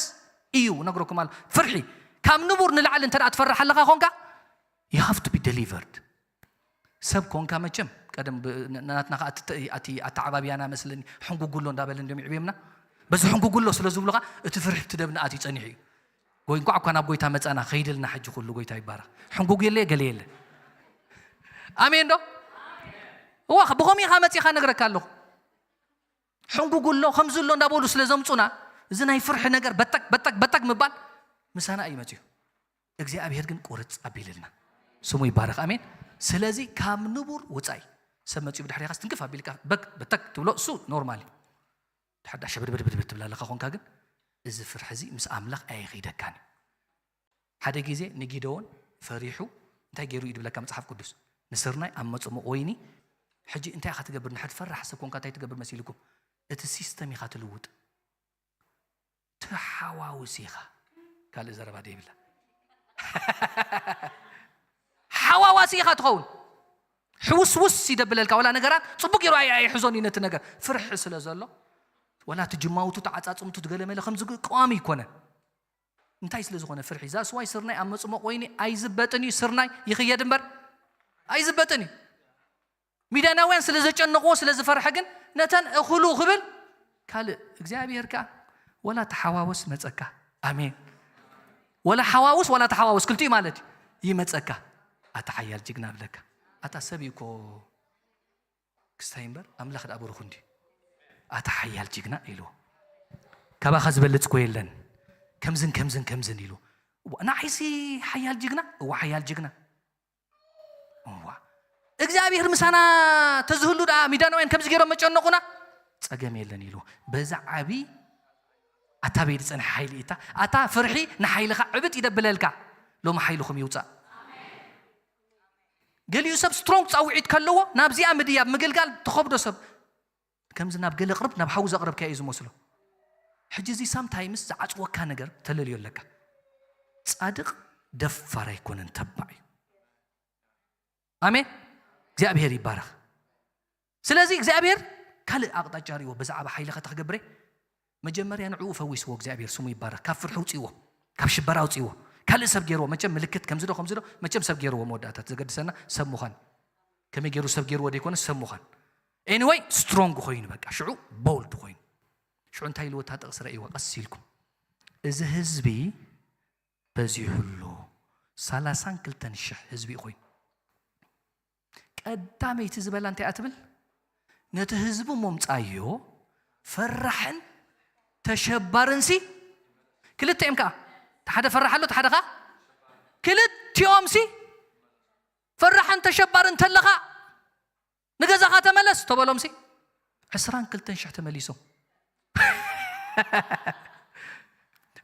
እዩ ነግረኩም ኣሎ። ፍርሒ ካብ ንቡር ንላዕሊ እንተ ደኣ ትፈርሕ ኣለኻ ኾንካ፣ you have to be delivered። ሰብ ኮንካ መቸም፣ ቀደም ብ-፣ ን-፣ ናትና ኸኣ እቲ፣ እቲ ኣተዓባብያና መስለኒ፣ ሕንጉጉሎ እንዳበለ እንዲዮም ይዕብየምና። በዚ ሕንጉጉሎ ስለ ዝብሉኻ፣ እቲ ፍርሒ እቲ ደብና ኣትዩ ጸኒሑ እዩ። ጎይ-፣ እንኳዕ እኳ ናብ ጎይታ መጻና፣ ከይድልና ሕጂ ኩሉ ጎይታ ይባረኽ። ሕንጉግ የለ፣ ገለ የለ። ኣሜን ዶ? እዋ፣ ብኸምኡ ኢኻ መጺኻ ነግረካ ኣለኹ። ሕንጉጉሎ፣ ከምዚ ኣሎ እንዳበሉ ስለ ዘምጹና፣ እዚ ናይ ፍርሒ ነገር በተክ፣ በተክ፣ በተክ ምባል ምሳና እዩ መጺኡ። እግዚኣብሔር ግን ቁርጽ ኣቢልልና። ስሙ ይባረኽ። ኣሜን። ስለዚ ካብ ንቡር ውጻይ። ሰብ መጺኡ ብድሕሪኻስ ትንክፍ ኣቢልካ በክ፣ በተክ ትብሎ፣ እሱ ኖርማል እዩ። ድሕር ዳ ሸብድብድብድ ትብል ኣለኻ ኾንካ ግን፣ እዚ ፍርሒ እዚ ምስ ኣምላኽ ኣየኸይደካን እዩ። ሓደ ግዜ ንጊደዎን ፈሪሑ እንታይ ገይሩ እዩ ድብለካ መጽሓፍ ቅዱስ? ንስርናይ ኣብ መጽሙቕ ወይኒ፣ ሕጂ እንታይ ኢኻ ትገብር? ንሕድ ፈራሕ ሰብ ኮንካ እንታይ ትገብር መሲልኩም? እቲ ሲስተም ኢኻ ትልውጥ። ትሓዋውስ ኢኻ። ካልእ ዘረባ ደይብላ። ሓዋዋሲ ኢኻ ትኸውን። ሕውስውስ ይደብለልካ፣ ወላ ነገራት ጽቡቅ ገይሩ ኣይ-፣ ኣይሕዞን እዩ ነቲ ነገር። ፍርሒ ስለ ዘሎ፣ ወላ እቲ ጅማውቱ፣ ተዓጻጽምቱ፣ ትገለመለ ከም ዝግ-፣ ቀዋሚ ይኮነ። እንታይ ስለ ዝኾነ ፍርሒ? ዛስ ዋይ ስርናይ ኣብ መጽሞቕ ወይኒ ኣይዝበጥን እዩ። ስርናይ ይኽየድ እምበር ኣይዝበጥን እዩ። ሚዳናውያን ስለ ዘጨነቕዎ፣ ስለ ዝፈርሐ ግን ነተን እኹሉ ክብል ካልእ እግዚኣብሔር ከኣ ወላ ተሓዋወስ መጸካ። ኣሜን። ወላ ሓዋውስ ወላ ተሓዋወስ ክልቲኡ ማለት እዩ። ይመጸካ። ኣታ ሓያል ጅግና ብለካ። ኣታ ሰብ እዩ እኮ ክስታይ እምበር ኣምላኽ ደኣ ብሩኽ እንድዩ። ኣታ ሓያል ጅግና ኢልዎ። ካባኻ ዝበልጽ እኮ የለን። ከምዝን ከምዝን ከምዝን ኢሉ። እዋ፣ ንዓይሲ ሓያል ጅግና? እዋ፣ ሓያል ጅግና። እዋ፣ እግዚኣብሔር ምሳና ተዝህሉ ደኣ ሚዳናውያን ከምዚ ገይሮም መጨነቑና? ጸገም የለን ኢሉ። በዛ ዓቢ ኣታ በይ ዝጸንሐ ሓይሊ እታ፣ ኣታ ፍርሒ ንሓይልኻ ዕብጥ ይደብለልካ። ሎሚ ሓይልኹም ይውጻእ። ገሊኡ ሰብ ስትሮንግ ጻውዒት ከለዎ ናብዚኣ ምድያብ ምግልጋል ተኸብዶ ሰብ ከምዚ ናብ ገለ ቅርብ ናብ ሓዊ ዘቕረብካ እዩ ዝመስሎ። ሕጂ እዚ ሳምታይምስ ዝዓጽወካ ነገር ተለልዮ ኣለካ። ጻድቕ ደፋር ኣይኮነን፣ ተባዕ እዩ። ኣሜን። እግዚኣብሔር ይባረኽ። ስለዚ እግዚኣብሔር ካልእ ኣቕጣጫ ርእዎ። ብዛዕባ ሓይሊ ከተክገብረ መጀመርያ ንዕኡ ፈዊስዎ እግዚኣብሔር ስሙ ይባረኽ። ካብ ፍርሒ ውፅእዎ፣ ካብ ሽበራ ውፅእዎ። ካልእ ሰብ ገይርዎ መቸም ምልክት ከምዚ ዶ ከምዚ ዶ መቸም ሰብ ገይርዎ። መወዳእታት ዘገድሰና ሰብ ምዃን፣ ከመይ ገይሩ ሰብ ገይርዎ ዘይኮነ ሰብ ምዃን። ኤኒወይ ስትሮንግ ኮይኑ በቃ ሽዑ ቦልድ ኮይኑ ሽዑ እንታይ ኢልዎ? እታ ጥቕሲ ረእይዋ ቀስ ኢልኩም። እዚ ህዝቢ በዚሑ ኣሎ። ሰላሳን ክልተን ሽሕ ህዝቢ ኮይኑ ቀዳመይቲ ዝበላ እንታይ እያ ትብል? ነቲ ህዝቢ ሞምጻዮ ፈራሕን ተሸባርን ሲ ክልተ እዮም ከኣ። ሓደ ፈራሕ ኣሎ ሓደ ከኣ ክልቲኦም ሲ ፈራሕን ተሸባርን ተለኻ ንገዛኻ ተመለስ ተበሎም ሲ ዕስራን ክልተን ሽሕ ተመሊሶም።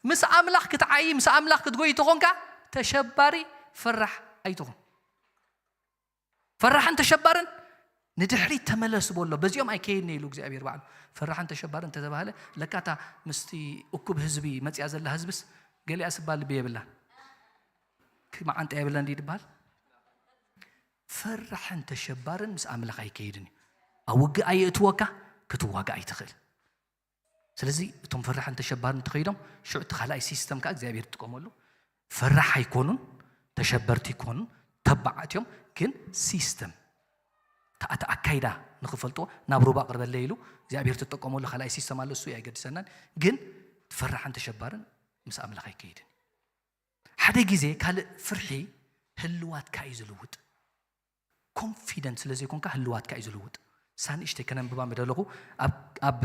ምስ ኣምላኽ ክትዓይ ምስ ኣምላኽ ክትጎይ ተኾንካ ተሸባሪ ፈራሕ ኣይትኹን። ፈራሕን ተሸባርን ንድሕሪት ተመለስ በሎ። በዚኦም ኣይከይድን ኢሉ እግዚኣብሔር ባዕሉ። ፈራሕን ተሸባርን እንተተባህለ ለካ እታ ምስቲ እኩብ ህዝቢ መፅያ ዘላ ህዝብስ ገሊኣ ስባ ልቢ የብላን ክመዓንጣ የብላን ድዩ ድበሃል? ፈራሕን ተሸባርን ምስ ኣምላኽ ኣይከይድን እዩ። ኣብ ውግእ ኣየእትወካ ክትዋጋእ ኣይትኽእል። ስለዚ እቶም ፈራሕን ተሸባርን እንተኸይዶም ሽዑ እቲ ካልኣይ ሲስተም ከዓ እግዚኣብሔር ትጥቀመሉ። ፈራሕ ኣይኮኑን፣ ተሸበርቲ ኣይኮኑን፣ ተባዓት እዮም። ግን ሲስተም እቲ ኣካይዳ ንኽፈልጥዎ ናብ ሩባ ቅርበለ ኢሉ እግዚኣብሔር ትጥቀመሉ ካልኣይ ሲስተም ኣሎ። እሱ ኣይገድሰናን። ግን ፈራሕን ተሸባርን ምስ ኣምላኽ ኣይከይድን። ሓደ ግዜ ካልእ ፍርሒ ህልዋትካ እዩ ዝልውጥ። ኮንፊደንት ስለ ዘይኮንካ ህልዋትካ እዩ ዝልውጥ። ሳንእሽተይ ከነንብባ ምደለኹ ኣብ- ኣብ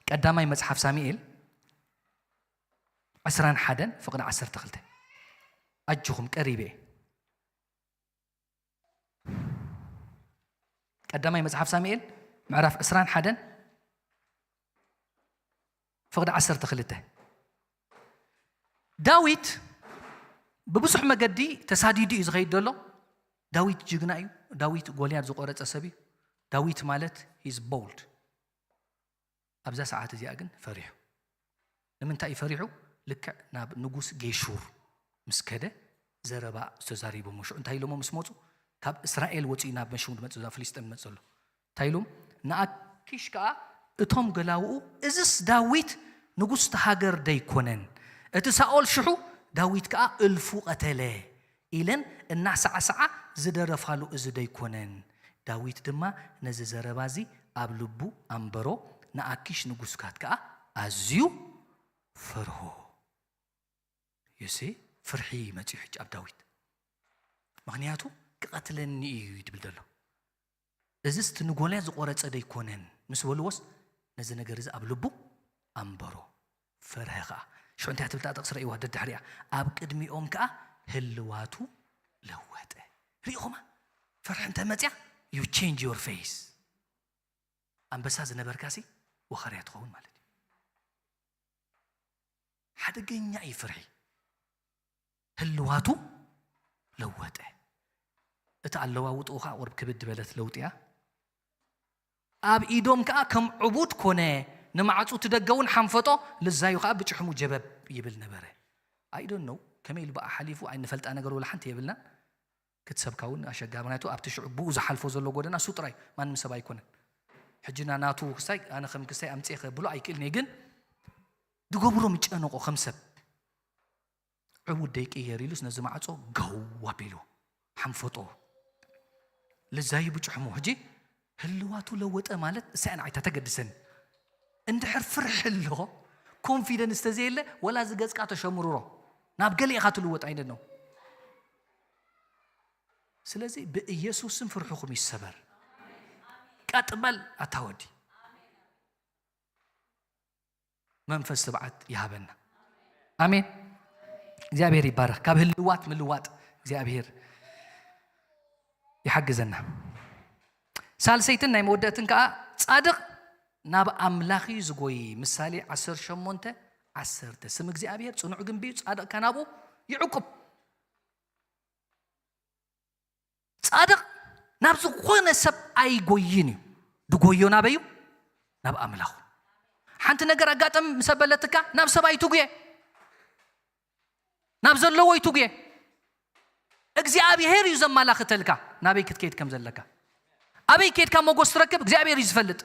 ቀዳማይ መጽሓፍ ሳሙኤል ዕስራን ሓደን ፍቕዲ ዓሰርተ ክልተ። ኣጆኹም ቀሪበ እየ። ቀዳማይ መጽሓፍ ሳሙኤል ምዕራፍ ዕስራን ሓደን ፍቕዲ ዓሰርተ ክልተ። ዳዊት ብብዙሕ መገዲ ተሳዲዱ እዩ ዝኸይድ ዘሎ። ዳዊት ጅግና እዩ። ዳዊት ጎልያድ ዝቆረጸ ሰብ እዩ። ዳዊት ማለት ሂዝ ቦልድ። ኣብዛ ሰዓት እዚኣ ግን ፈሪሑ። ንምንታይ እዩ ፈሪሑ? ልክዕ ናብ ንጉስ ጌሹር ምስ ከደ ዘረባ ዝተዛሪቦም ሽዑ እንታይ ኢሎሞ ምስ መፁ ካብ እስራኤል ወፂኡ ናብ መሽሙ ድመፅ እዛ ፍልስጤም ድመፅ ዘሎ እንታይ ኢሎም ንኣኪሽ ከዓ እቶም ገላውኡ እዝስ ዳዊት ንጉስ ሃገር ደይኮነን እቲ ሳኦል ሽሑ ዳዊት ከዓ እልፉ ቀተለ ኢለን እናሳዕሳዓ ዝደረፋሉ እዚ ደይኮነን። ዳዊት ድማ ነዚ ዘረባ እዚ ኣብ ልቡ ኣንበሮ፣ ንኣኪሽ ንጉስካት ከኣ ኣዝዩ ፈርሆ። ዩሲ ፍርሒ መጺኡ ሕጂ ኣብ ዳዊት። ምኽንያቱ ክቐትለኒ እዩ ድብል ዘሎ። እዚስ እቲ ንጎልያድ ዝቆረጸ ደይኮነን ምስ በልዎስ ነዚ ነገር እዚ ኣብ ልቡ ኣንበሮ። ፈርሀ ኸኣ ሽዑ እንታይ ትብል እታ ጥቕሲ ረእይዋ ደድሕሪኣ ኣብ ቅድሚኦም ከኣ ህልዋቱ ለወጠ። ርኢኹማ ፍርሒ እንተ መጽያ you change your face። ኣንበሳ ዝነበርካሲ ወኸርያ ትኸውን ማለት እዩ። ሓደገኛ እዩ ፍርሒ። ህልዋቱ ለወጠ። እቲ ኣለዋውጥኡ ኸዓ ቁርብ ክብድ በለት ለውጢያ። ኣብ ኢዶም ከኣ ከም ዕቡድ ኮነ፣ ንማዕጹ እቲ ደገ እውን ሓንፈጦ፣ ልዛዩ ኸኣ ብጭሕሙ ጀበብ ይብል ነበረ። I don't know ከመይ ኢሉ ብኣ ሓሊፉ ኣይንፈልጣ ነገር ወላ ሓንቲ የብልናን። ክትሰብካ እውን ኣሸጋሪ፣ ምክንያቱ ኣብቲ ሽዑ ብኡ ዝሓልፎ ዘሎ ጎደና እሱ ጥራይ ማንም ሰብ ኣይኮነን። ሕጂ ና ናቱ ክስታይ ኣነ ከም ክስታይ ኣምጽኤ ከብሎ ኣይክእልን እየ፣ ግን ድገብሮ ምጨነቆ ከም ሰብ ዕቡድ ደይቅየር ኢሉስ ነዚ ማዕጾ ገው ኣቢልዎ ሓንፈጦ ልዛዩ ብጭሕሙ። ሕጂ ህልዋቱ ለወጠ ማለት እሳያ ንዓይታ ተገድሰኒ። እንድሕር ፍርሒ ኣሎ ኮንፊደንስ ተዘየለ ወላ እዚ ገጽካ ተሸምርሮ ናብ ገለ ኢኻ ትልወጥ ኣይነት ነው። ስለዚ ብኢየሱስም ፍርሕኹም ይሰበር። ቀጥበል ኣታወዲ መንፈስ ትብዓት ይሃበና። ኣሜን። እግዚኣብሔር ይባረኽ። ካብ ህልዋት ምልዋጥ እግዚኣብሔር ይሓግዘና። ሳልሰይትን ናይ መወደእትን ከዓ ጻድቕ ናብ ኣምላኽ እዩ ዝጎይ። ምሳሌ ዓሰርተ ሸሞንተ ዓሰርተ ስም እግዚኣብሔር ጽኑዕ ግንቢ እዩ፣ ጻድቕ ከ ናብኡ ይዕቁብ። ጻድቕ ናብ ዝኾነ ሰብ ኣይጎይን እዩ። ድጎዮ ናበዩ? ናብ ኣምላኹ። ሓንቲ ነገር ኣጋጥም ምስ ኣበለትካ ናብ ሰብ ኣይትጉየ፣ ናብ ዘለዎ ኣይትጉየ። እግዚኣብሔር እዩ ዘማላኽተልካ ናበይ ክትከይድ ከም ዘለካ። ኣበይ ከይድካ ሞጎስ ትረክብ እግዚኣብሔር እዩ ዝፈልጥ።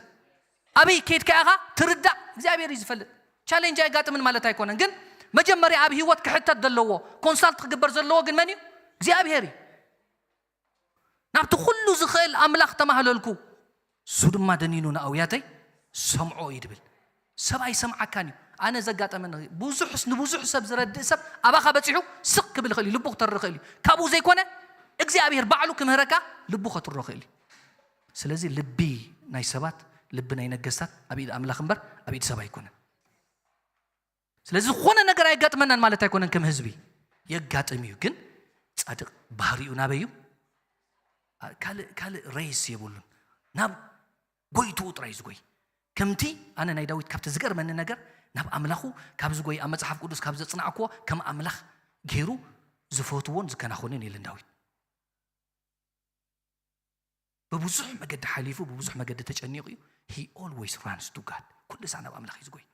ኣበይ ከይድካ ኢኻ ትርዳእ እግዚኣብሔር እዩ ዝፈልጥ። ቻሌንጅ ኣይጋጥምን ማለት ኣይኮነን፣ ግን መጀመርያ ኣብ ህይወት ክሕተት ዘለዎ፣ ኮንሳልት ክግበር ዘለዎ ግን መን እዩ? እግዚኣብሔር እዩ። ናብቲ ኩሉ ዝኽእል ኣምላኽ ተማህለልኩ፣ እሱ ድማ ደኒኑ ንኣውያተይ ሰምዖ እዩ ድብል። ሰብ ኣይሰምዓካን እዩ። ኣነ ዘጋጠመኒ ብዙሕ ንብዙሕ ሰብ ዝረድእ ሰብ ኣባኻ በጺሑ ስቕ ክብል ይኽእል እዩ፣ ልቡ ክተሪ ይኽእል እዩ። ካብኡ ዘይኮነ እግዚኣብሔር ባዕሉ ክምህረካ ልቡ ከትሮ ይኽእል እዩ። ስለዚ ልቢ ናይ ሰባት፣ ልቢ ናይ ነገስታት ኣብ ኢድ ኣምላኽ እምበር ኣብ ኢድ ሰብ ኣይኮነን። ስለዚ ዝኾነ ነገር ኣይጋጥመናን ማለት ኣይኮነን። ከም ህዝቢ የጋጥም እዩ፣ ግን ጻድቕ ባህሪኡ ናበይ እዩ? ካልእ ካልእ ሬስ የብሉን። ናብ ጎይትኡ ጥራይ ዝጎይ። ከምቲ ኣነ ናይ ዳዊት ካብቲ ዝገርመኒ ነገር ናብ ኣምላኹ ካብ ዝጎይ፣ ኣብ መጽሓፍ ቅዱስ ካብ ዘጽናዕክዎ ከም ኣምላኽ ገይሩ ዝፈትዎን ዝከናኾንን የለን ዳዊት። ብብዙሕ መገዲ ሓሊፉ ብብዙሕ መገዲ ተጨኒቑ እዩ። He always runs to God። ኩሉ ሳዕ ናብ ኣምላኽ እዩ ዝጎይ።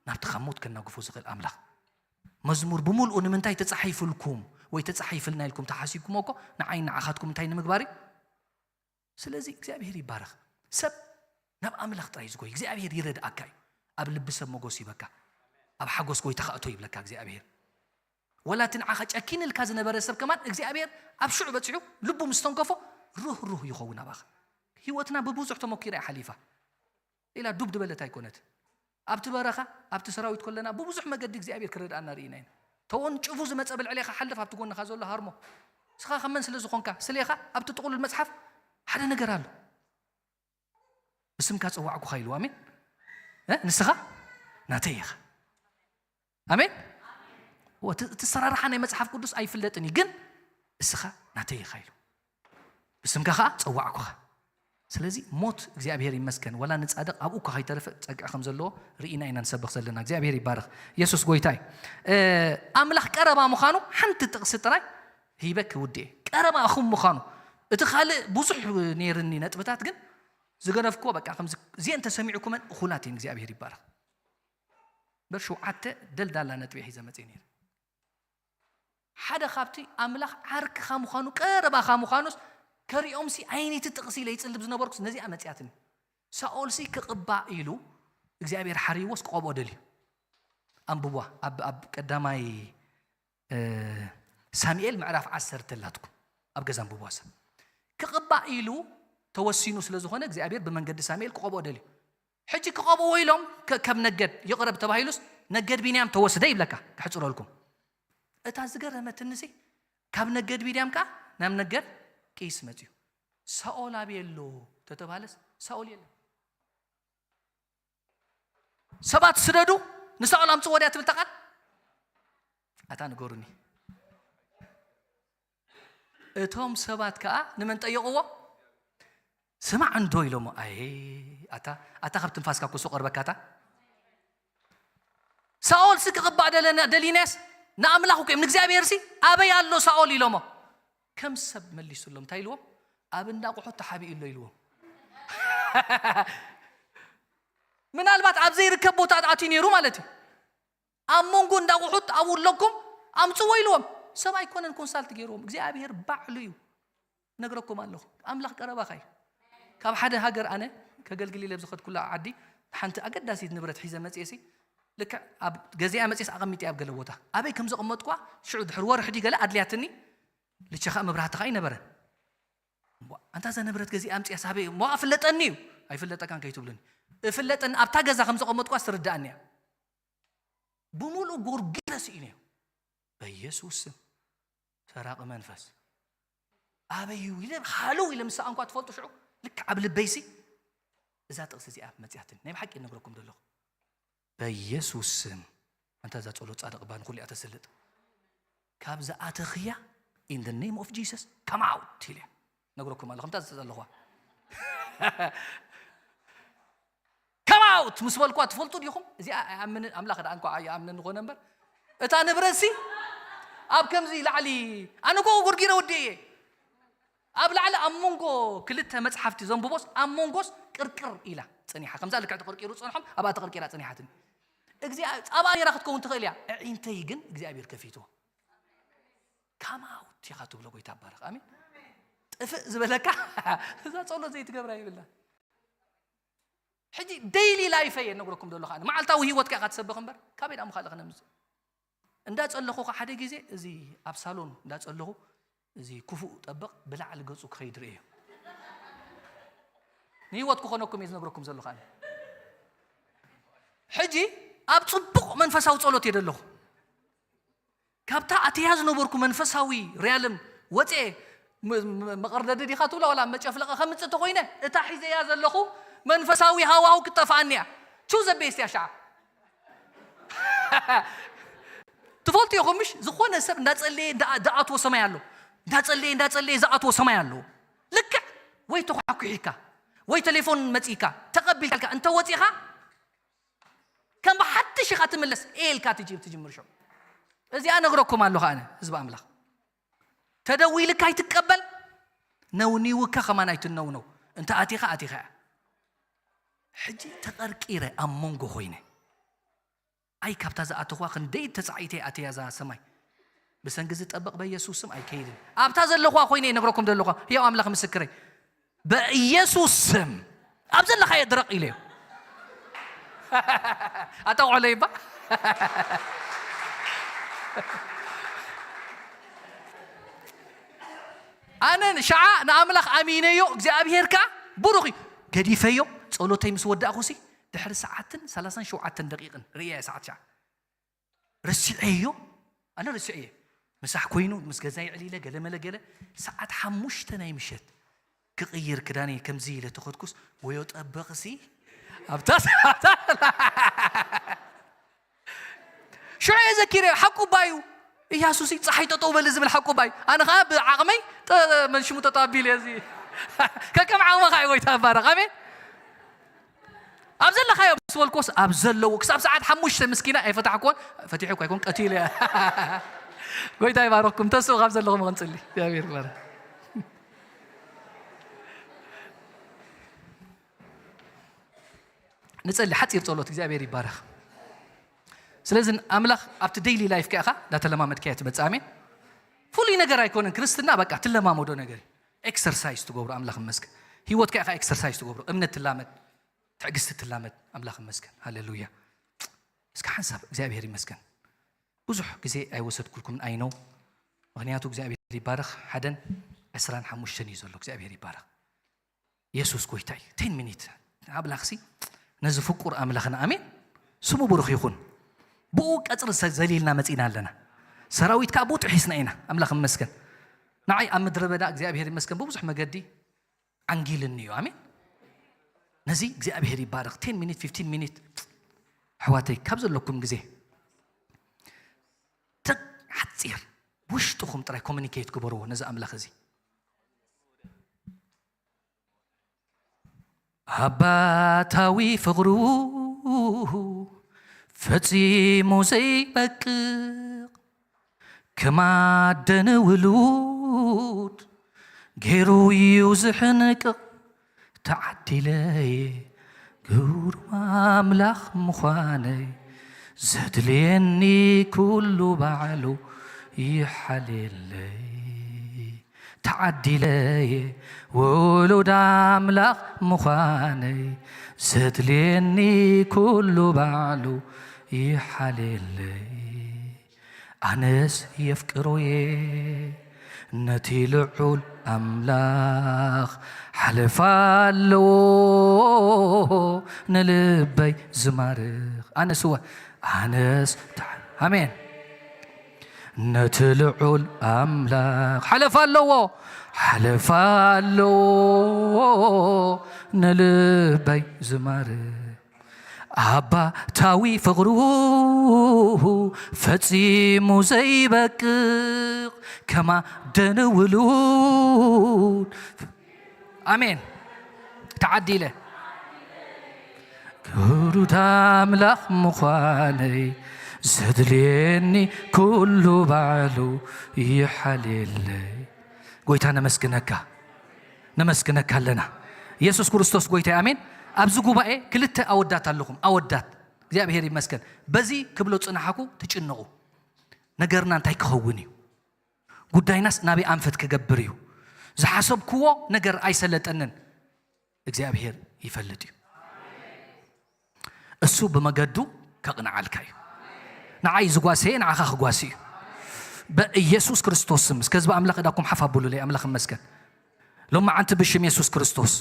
ናብቲ ካብ ሞት ከናግፎ ዝኽእል ኣምላኽ። መዝሙር ብምልኡ ንምንታይ ተጻሒፍልኩም ወይ ተጻሒፍልና ኢልኩም ተሓሲብኩሞ እኮ ንዓይ ንዓኻትኩም እንታይ ንምግባር እዩ? ስለዚ እግዚኣብሔር ይባረኽ። ሰብ ናብ ኣምላኽ ጥራይ ዝጎይ እግዚኣብሔር ይረድኣካ እዩ። ኣብ ልቢ ሰብ መጎስ ይበካ። ኣብ ሓጎስ ጎይታ ከእቶ ይብለካ እግዚኣብሔር። ወላ እቲ ንዓኻ ጨኪን ኢልካ ዝነበረ ሰብ ከማን እግዚኣብሔር ኣብ ሽዑ በጺሑ ልቡ ምስ ተንከፎ ሩህ ሩህ ይኸውን ኣባኻ። ህይወትና ብብዙሕ ተመኪራ እያ ሓሊፋ። ኢላ ዱብ ድበለት ኣይኮነት። ኣብቲ በረኻ ኣብቲ ሰራዊት ከለና ብብዙሕ መገዲ እግዚኣብሔር ክረድኣና ርኢና ኢና። ተወንጭፉ ዝመጸ ብልዕሌኻ ሓልፍ ኣብቲ ጎንኻ ዘሎ ሃርሞ። ስኻ ከመን ስለ ዝኾንካ ስሌኻ ኣብቲ ጥቕሉል መጽሓፍ ሓደ ነገር ኣሎ። ብስምካ ጸዋዕኩኻ ኢሉ። ኣሜን። እ? ንስኻ ናተይ ኢኻ። ኣሜን። ወ-፣ እቲ፣ እቲ ሰራርሓ ናይ መጽሓፍ ቅዱስ ኣይፍለጥን እዩ፣ ግን እስኻ ናተይ ኢኻ ኢሉ። ብስምካ ኸዓ ጸዋዕኩኻ። ስለዚ ሞት እግዚኣብሔር ይመስገን፣ ወላ ንጻድቕ ኣብኡ እኳ ከይተረፈ ጸግዒ ከም ዘለዎ ርኢና ኢና ንሰብኽ ዘለና። እግዚኣብሔር ይባረኽ። የሱስ ጎይታ እዩ። እ፣ ኣምላኽ ቀረባ ምዃኑ ሓንቲ ጥቕሲ ጥራይ ሂበ ክውድእ እየ። ቀረባ እኹም ምዃኑ። እቲ ካልእ ብዙሕ ነይርኒ ነጥብታት፣ ግን ዝገደፍክዎ በቃ ከምዚ፣ እዚአን ተሰሚዕኩመን እኹላት እየን። እግዚኣብሔር ይባረኽ። በር ሸውዓተ ደልዳላ ነጥቢ ሒዘ መፅየ ነይረ። ሓደ ካብቲ ኣምላኽ ዓርክኻ ምዃኑ፣ ቀረባኻ ምዃኑስ ከሪኦምሲ ዓይነይቲ ጥቕሲ ኢለ ይፅልብ ዝነበርኩስ ነዚኣ መፅያትኒ። ሳኦልሲ ክቕባእ ኢሉ እግዚኣብሔር ሓርይዎስ ክቐብኦ ደልዩ። ኣንብቧ። ኣብ፣ ኣብ ቀዳማይ፣ እ፣ ሳሙኤል ምዕራፍ ዓሰርተ ኣላትኩም። ኣብ ገዛ ኣንብቧ እሳ። ክቕባእ ኢሉ ተወሲኑ ስለ ዝኾነ እግዚኣብሔር ብመንገዲ ሳሙኤል ክቐብኦ ደልዩ። ሕጂ ክቐብእዎ ኢሎም ከ-፣ ከም ነገድ ይቕረብ ተባሂሉስ ነገድ ቢንያም ተወስደ ይብለካ፣ ክሕጽረልኩም። እታ ዝገረመትንሲ ካብ ነገድ ቢንያም ከኣ ናብ ነገድ ቂስ መጽዩ። ሳኦል ኣበይ ኣሎ ተተባሃለስ ሳኦል የለን። ሰባት ስደዱ ንሳኦል ኣምጽዎ ድያ ትብል እታ ቃል? ኣታ ንገሩኒ። እቶም ሰባት ከኣ ንመን ጠየቕዎ? ስማዕ እንዶ ኢሎሞ። ኣየ፣ ኣታ፣ ኣታ ካብ ትንፋስካ እኮ ዝቐርበካ ኣታ። ሳኦልሲ ክቕባእ ደለና-፣ ደሊናስ ንኣምላኽ እኮ እዮም፣ ንእግዚኣብሔርሲ ኣበይ ኣሎ ሳኦል ኢሎሞ። ከም ሰብ መሊሱሎም፣ እንታይ ኢልዎም? ኣብ እንዳ ኣቑሑት ተሓቢኡ ኣሎ ኢልዎም። ምናልባት ኣብ ዘይርከብ ቦታ ኣትዩ ነይሩ ማለት እዩ። ኣብ መንጎ እንዳ ኣቑሑት ኣብኡ ኣለኩም ኣምጽዎ ኢልዎም። ሰብ ኣይኮነን ኮንሳልት ገይርዎም፣ እግዚኣብሔር ባዕሉ እዩ። ነግረኩም ኣለኹ፣ ኣምላኽ ቀረባኻ እዩ። ካብ ሓደ ሃገር ኣነ ከገልግል ኢለ ኣብ ዝኸድኩላ ዓዲ ሓንቲ ኣገዳሲት ንብረት ሒዘ መጽኤሲ፣ ልክዕ ኣብ ገዚኣ መጽኤስ ኣቐሚጠያ ኣብ ገለ ቦታ። ኣበይ ከም ዘቐመጥኳ ሽዑ ድሕሪ ወርሒ ድዩ ገለ ኣድልያትኒ፣ ልቸኻ መብራህትኻ ኣይነበረን። እሞ ኣንታ እዛ ንብረት ገዚኣ ኣምጽያ ሳበይ እሞ ኣፍለጠኒ እዩ። ኣይፍለጠካን ከይትብሉኒ። እፍለጠኒ ኣብታ ገዛ ከም ዘቐመጥኳ ትርዳኣኒ እያ። ብምሉእ ጎርጊረ ስኢነዮ። በኢየሱስ ስም ሰራቒ መንፈስ ኣበይ እዩ ኢለ ሃለው ኢለ ምስ ሰኣንኳ ትፈልጡ ሽዑ ልክዕ ኣብ ልበይሲ እዛ ጥቕሲ እዚኣ መጽያትኒ። ናይ ብሓቂ እነግረኩም ዘለኹ። በኢየሱስ ስም ኣንታ እዛ ጸሎት ጻድቕ እባ ንኹሉ እያ ተስልጥ። ካብ ዝኣተኽያ in the name of Jesus come out ኢለ ነግረኩም ኣለኹ። ከምታ ዝጸለኹዋ come out ምስ በልኳ ትፈልጡ ዲኹም? እዚኣ ኣይኣምንን፣ ኣምላኽ ደኣ እንኳ ኣይኣምነኒ ኮነ እምበር እታ ንብረትሲ ኣብ ከምዚ ላዕሊ ኣነ እኮ ጎርጊረ ወዲኤ እየ። ኣብ ላዕሊ ኣብ መንጎ ክልተ መጽሓፍቲ ዘንብቦስ ኣብ መንጎስ ቅርቅር ኢላ ጸኒሓ። ከምዛ ልክዕ ተቐርቂሩ ዝጸንሖም ኣብኣ ተቐርቂራ ጸኒሓትኒ። እግዚኣብሔር ኣብኣ ነይራ ክትከውን ትኽእል እያ። ኣዒንተይ ግን እግዚኣብሔር ከፊትዎ። ካማውት ኢኻ ትብሎ ጎይታ ባረኽ። ኣሜን። ጥፍእ ዝበለካ እዛ ጸሎት ዘይትገብራ ይብላ። ሕጂ ዴይሊ ላይፈ እየ ነግረኩም ዘሎ ከዓ መዓልታዊ ህይወትካ ኢኻ ትሰብኽ እምበር ካበይ ዳኣ ምኻልእ ክነምጽእ እንዳጸለኹ ሓደ ግዜ እዚ ኣብ ሳሎን እንዳጸለኹ እዚ ክፉእ ጠበቕ ብላዕሊ ገጹ ክኸይድ ርእየ። ንህይወት ክኾነኩም እየ ዝነግረኩም ዘለኹ ኣነ። ሕጂ ኣብ ጽቡቕ መንፈሳዊ ጸሎት እየ ዘለኹ። ካብታ ኣትያ ዝነበርኩ መንፈሳዊ ሪያልም ወፅኤ ም- ም- መቐርደዲ ዲኻ ትብላ ዋላ መጨፍለቐ ከምፅእ ተኾይነ እታ ሒዘያ ዘለኹ መንፈሳዊ ሃዋሁ ክትጠፍኣኒ እያ። ቹ ዘቤስት እያ ሻዓ ትፈልጡ ኢኹም ምሽ? ዝኾነ ሰብ እንዳጸለየ እንዳ- እንዳኣትዎ ሰማይ ኣሎ። እንዳጸለየ እንዳጸለየ ዝኣትዎ ሰማይ ኣሎ። ልክዕ ወይ ተኳኩሒካ ወይ ቴሌፎን መጺካ ተቐቢልካ እንተ ወጺኻ ከም ብሓድሽ ኢኻ ትምለስ ኤልካ ትጅብ ትጅምር ሽዑ። እዚኣ ነግረኩም ኣለኹ ኣነ ህዝቢ ኣምላኽ። ተደዊልካ ኣይትቀበል፣ ነውኒውካ ከማን ኣይትነውነው። እንተ ኣቲኻ ኣቲኻ እያ። ሕጂ ተቐርቂረ ኣብ መንጎ ኮይነ ኣይ ካብታ ዝኣተኹዋ ክንደይ ተጻዒተ ኣተያ እዛ ሰማይ ብሰንጊ ዝጠበቕ በየሱስ ስም ኣይከይድን። ኣብታ ዘለኹዋ ኮይነ ይነግረኩም ዘለኹ ያው ኣምላኽ ምስክረይ በኢየሱስ ስም ኣብ ዘለኻዮ ድረቕ ኢለዮ። ኣታ ቆሎ ይባ ኣነ ሸዓ ንኣምላኽ ኣሚነዮ እግዚኣብሄር ከኣ ብሩኽ እዩ። ገዲፈዮ ጸሎተይ ምስ ወዳእኹሲ ድሕሪ ሰዓትን ሰላሳን ሸውዓተን ደቂቕን ርእየ ሰዓት ሸዓ ረሲዐዮ ኣነ ረሲዐየ ምሳሕ ኮይኑ ምስ ገዛይ ዕሊለ ገለ መለ ገለ ሰዓት ሓሙሽተ ናይ ምሸት ክቕይር ክዳነይ ከምዚ ኢለ ተኸድኩስ ወዮ ጠበቕሲ ኣብታ ሰዓት ሽዑ እየ ዘኪረ ሓቁ ባዩ እያሱሲ ፀሓይ ጠጠው በል ዝብል ሓቁ ባዩ ኣነ ከዓ ብዓቕመይ ጠ- መንሽሙ ጠጠው ኣቢለ እዚ ከከም ዓቕምኻ እዩ ጎይታ ይባረኽ ኣሜን ኣብ ዘለኻዮ ምስ በልኮስ ኣብ ዘለዉ ክሳብ ሰዓት ሓሙሽተ ምስኪና ኣይፈታሕኩዎን ፈቲሑ እኳ ይኮን ቀቲለ እያ ጎይታ ይባረኽኩም ተስኡ ካብ ዘለኹም ክንፅሊ እግዚኣብሔር ይባረክ ንጸሊ ሓጺር ጸሎት እግዚኣብሔር ይባረኽ ስለዚ ኣምላኽ ኣብቲ ዴይሊ ላይፍ ከ ኢኻ እንዳተለማመድካዮ ትመጽእ ኣሜን ፍሉይ ነገር ኣይኮነን ክርስትና በቃ ትለማመዶ ነገር ኤክሰርሳይዝ ትገብሮ ኣምላኽ መስገን ህይወትካ ኢኻ ኤክሰርሳይዝ ትገብሮ እምነት ትላመድ ትዕግስቲ ትላመድ ኣምላኽ ይመስገን ሃሌሉያ እስከ ሓንሳብ እግዚኣብሔር ይመስገን ብዙሕ ግዜ ኣይወሰድኩልኩምን ኣይነው ምክንያቱ እግዚኣብሔር ይባረኽ ሓደን ዕስራን ሓሙሽተን እዩ ዘሎ እግዚኣብሔር ይባረኽ የሱስ ጎይታ እዩ ቴን ሚኒት ኣምላኽሲ ነዚ ፍቁር ኣምላኽና ኣሜን ስሙ ብሩኽ ይኹን ብኡ ቀፅሪ ዘሊልና መፂና ኣለና ሰራዊት ከዓ ብኡ ጥሒስና ኢና ኣምላኽ ይመስገን ንዓይ ኣብ ምድረ በዳ እግዚኣብሔር ይመስገን ብብዙሕ መገዲ ዓንጊልኒ እዩ ኣሜን ነዚ እግዚኣብሔር ይባረኽ ቴን ሚኒት ፊፍቲን ሚኒት ኣሕዋተይ ካብ ዘለኩም ግዜ ተግ ሓፂር ውሽጥኹም ጥራይ ኮሚኒኬት ግበርዎ ነዚ ኣምላኽ እዚ ኣባታዊ ፍቕሩ ፈጺሙ ዘይበቅቕ ከማደን ውሉድ ገይሩ እዩ ዝሕንቅቕ ተዓዲለየ ግሩም ኣምላኽ ምዃነይ ዘድልየኒ ኩሉ ባዕሉ ይሓልየለይ ተዓዲለየ ውሉድ ኣምላኽ ምዃነይ ዘድልየኒ ኩሉ ባዕሉ ይሓልየለይ ኣነስ የፍቅሮየ ነቲ ልዑል ኣምላኽ ሓለፋ ኣለዎ ንልበይ ዝማርኽ ኣነስ እወ ኣነስ ኣሜን ነቲ ልዑል ኣምላኽ ሓለፋ ኣለዎ ሓለፋ ኣለዎ ንልበይ ዝማርኽ ኣባታዊ ፍቕሩ ፈጺሙ ዘይበቅቕ ከማደን ውሉድ ኣሜን ተዓዲለ ክሩድ ኣምላኽ ምዃነይ ዘድልየኒ ኩሉ ባዕሉ ይሓልየለይ ጎይታ ነመስግነካ ነመስግነካ ኣለና። ኢየሱስ ክርስቶስ ጎይታ፣ ኣሜን። ኣብዚ ጉባኤ ክልተ ኣወዳት ኣለኹም፣ ኣወዳት። እግዚኣብሔር ይመስገን። በዚ ክብሎ ጽናሓኩ ትጭነቑ። ነገርና እንታይ ክኸውን እዩ? ጉዳይናስ ናበይ ኣንፈት ክገብር እዩ? ዝሓሰብክዎ ነገር ኣይሰለጠንን። እግዚኣብሔር ይፈልጥ እዩ። እሱ ብመገዱ ከቕንዓልካ እዩ። ንዓይ ዝጓሰየ ንዓኻ ክጓሲ እዩ። በኢየሱስ ክርስቶስ ስም፣ እስከ ህዝቢ ኣምላኽ እዳኩም ሓፍ ኣቡሉለይ፣ ኣምላኽ ይመስገን። ሎማዓንቲ ብሽም የሱስ ክርስቶስ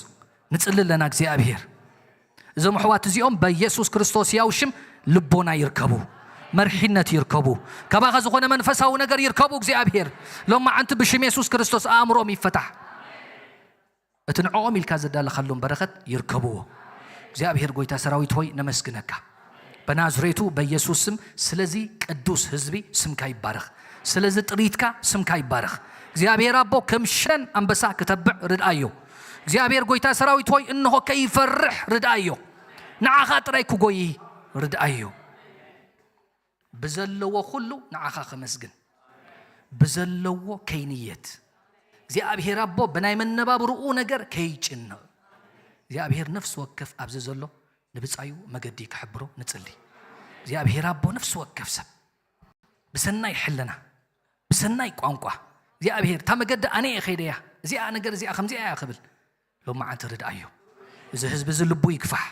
ንጽሊ ኣለና። እግዚኣብሔር፣ እዞም ኣሕዋት እዚኦም በኢየሱስ ክርስቶስ ያው ሽም ልቦና ይርከቡ፣ መርሒነት ይርከቡ። ካባኻ ዝኾነ መንፈሳዊ ነገር ይርከቡ። እግዚኣብሔር፣ ሎማዓንቲ ብሽም የሱስ ክርስቶስ ኣእምሮኦም ይፈታሕ። እቲ ንዕኦም ኢልካ ዘዳለኻሎም በረኸት ይርከብዎ። እግዚኣብሔር ጎይታ ሰራዊት ሆይ ነመስግነካ። በናዝሬቱ በኢየሱስ ስም ስለዚ ቅዱስ ህዝቢ ስምካ ይባረኽ። ስለዚ ጥሪትካ ስምካ ይባረኽ። እግዚኣብሔር ኣቦ ከም ሸን ኣንበሳ ክተብዕ ርድኣዮ። እግዚኣብሔር ጎይታ ሰራዊት ሆይ እንሆ ከይፈርሕ ርድኣዮ። ንዓኻ ጥራይ ክጎይ ርድኣዮ። ብዘለዎ ኩሉ ንዓኻ ከመስግን፣ ብዘለዎ ከይንየት፣ እግዚኣብሔር ኣቦ ብናይ መነባብርኡ ነገር ከይጭነቕ፣ እግዚኣብሔር ነፍሲ ወከፍ ኣብዚ ዘሎ ንብጻዩ መገዲ ክሕብሮ ንጽሊ። እግዚኣብሔር ኣቦ ነፍሲ ወከፍ ሰብ ብሰናይ ሕልና፣ ብሰናይ ቋንቋ፣ እግዚኣብሔር እታ መገዲ ኣነ እየ ከይደያ፣ እዚኣ ነገር እዚኣ ከምዚኣ እያ ክብል ሎማዓንቲ ርድኣዮ። እዚ ህዝቢ እዚ ልቡ ይግፋሕ።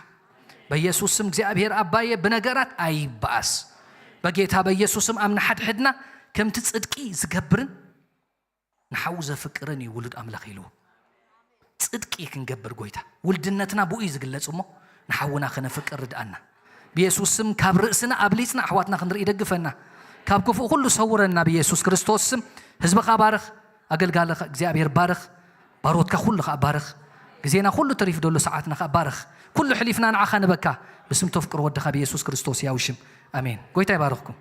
በኢየሱስ ስም እግዚኣብሔር ኣባየ ብነገራት ኣይበኣስ። በጌታ በኢየሱስ ስም ኣብ ንሓድሕድና ከምቲ ጽድቂ ዝገብርን ንሓዉ ዘፍቅርን እዩ ውሉድ ኣምላኽ ኢልዎ። ጽድቂ ክንገብር ጎይታ፣ ውልድነትና ብኡ እዩ ዝግለጽ እሞ ንሓውና ከነፍቅር ርድኣና። ብየሱስ ስም ካብ ርእስና ኣብሊጽና ኣሕዋትና ክንርኢ ደግፈና። ካብ ክፉእ ኩሉ ሰውረና ብየሱስ ክርስቶስ ስም። ህዝብኻ ባርኽ፣ ኣገልጋልኻ እግዚኣብሔር ባርኽ። ባሮትካ ኩሉ ኸኣ ባርኽ። ግዜና ኩሉ ተሪፍ ደሎ ሰዓትና ኸኣ ባርኽ። ኩሉ ሕሊፍና ንዓኻ ንበካ። ብስም ተፍቅሮ ወድኻ ብየሱስ ክርስቶስ ያው ሽም። ኣሜን። ጎይታ ይባርኽኩም።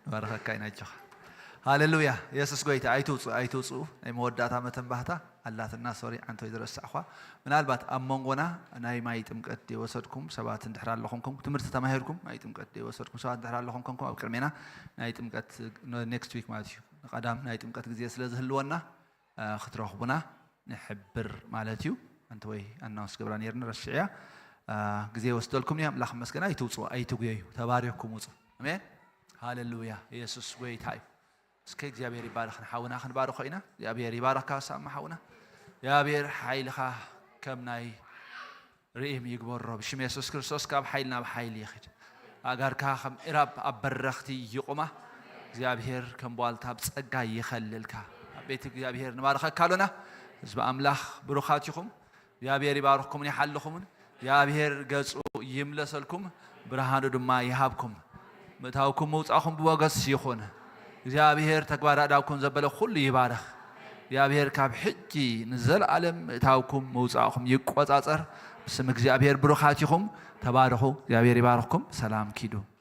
ንባርኸካ ኢና ኣጆኻ። ሃሌሉያ። የሱስ ጎይታ። ኣይትውፅኡ፣ ኣይትውፅኡ። ናይ መወዳእታ መተንባህታ ኣላትና። ሶሪ፣ ዓንቶይ ዝረሳዕኳ። ምናልባት ኣብ መንጎና ናይ ማይ ጥምቀት ዘይወሰድኩም ሰባት እንድሕር ኣለኹም፣ ትምህርቲ ተማሂርኩም፣ ማይ ጥምቀት ዘይወሰድኩም ሰባት እንድሕር ኣለኹም፣ ኮንኩም ኣብ ቅድሜና ናይ ጥምቀት፣ ነ-፣ ኔክስት ዊክ ማለት እዩ። ንቐዳም ናይ ጥምቀት ግዜ ስለ ዝህልወና፣ እ፣ ክትረኽቡና ንሕብር ማለት እዩ። ኣንቲ ወይ ኣናውንስ ገብራ ነይርኒ፣ ረስዕያ። እ፣ ግዜ ወስደልኩም እየ። ኣምላኽ ይመስገን። ኣይትውፅኡ፣ ኣይትጉየዩ። ተባሪኽኩም ውፁ። ኣሜን። ሃሌሉያ። የሱስ ጎይታ እዩ። እስከ እግዚኣብሔር ይባረኽ። ንሓውና ክንባርኾ ኢና። እግዚኣብሔር ይባረኽካ ሳማ ሓውና። እግዚኣብሔር ሓይልኻ ከም ናይ ርኢም ይግበሮ። ብሽም የሱስ ክርስቶስ ካብ ሓይል ናብ ሓይል ይኽድ። ኣእጋርካ ከም እራብ ኣብ በረኽቲ ይቑማ። እግዚኣብሔር ከም ቧልታ ብጸጋ ይኸልልካ። ኣብ ቤት እግዚኣብሔር ንባርኸካ ኣሎና። ህዝቢ ኣምላኽ ብሩኻት ኢኹም። እግዚኣብሔር ይባርኽኩምን ይሓልኹምን። እግዚኣብሔር ገጹ ይምለሰልኩም፣ ብርሃኑ ድማ ይሃብኩም። ምእታውኩም ምውጻእኩም ብሞገስ ይኹን። እግዚኣብሔር ተግባር ኣእዳውኩም ዘበለ ኩሉ ይባርኽ። እግዚኣብሔር ካብ ሕጂ ንዘለኣለም ምእታውኩም ምውጻእኩም ይቆጻጸር። ብስም እግዚኣብሔር ብሩኻት ኢኹም። ተባረኹ። እግዚኣብሔር ይባርኽኩም። ሰላም ኪዱ።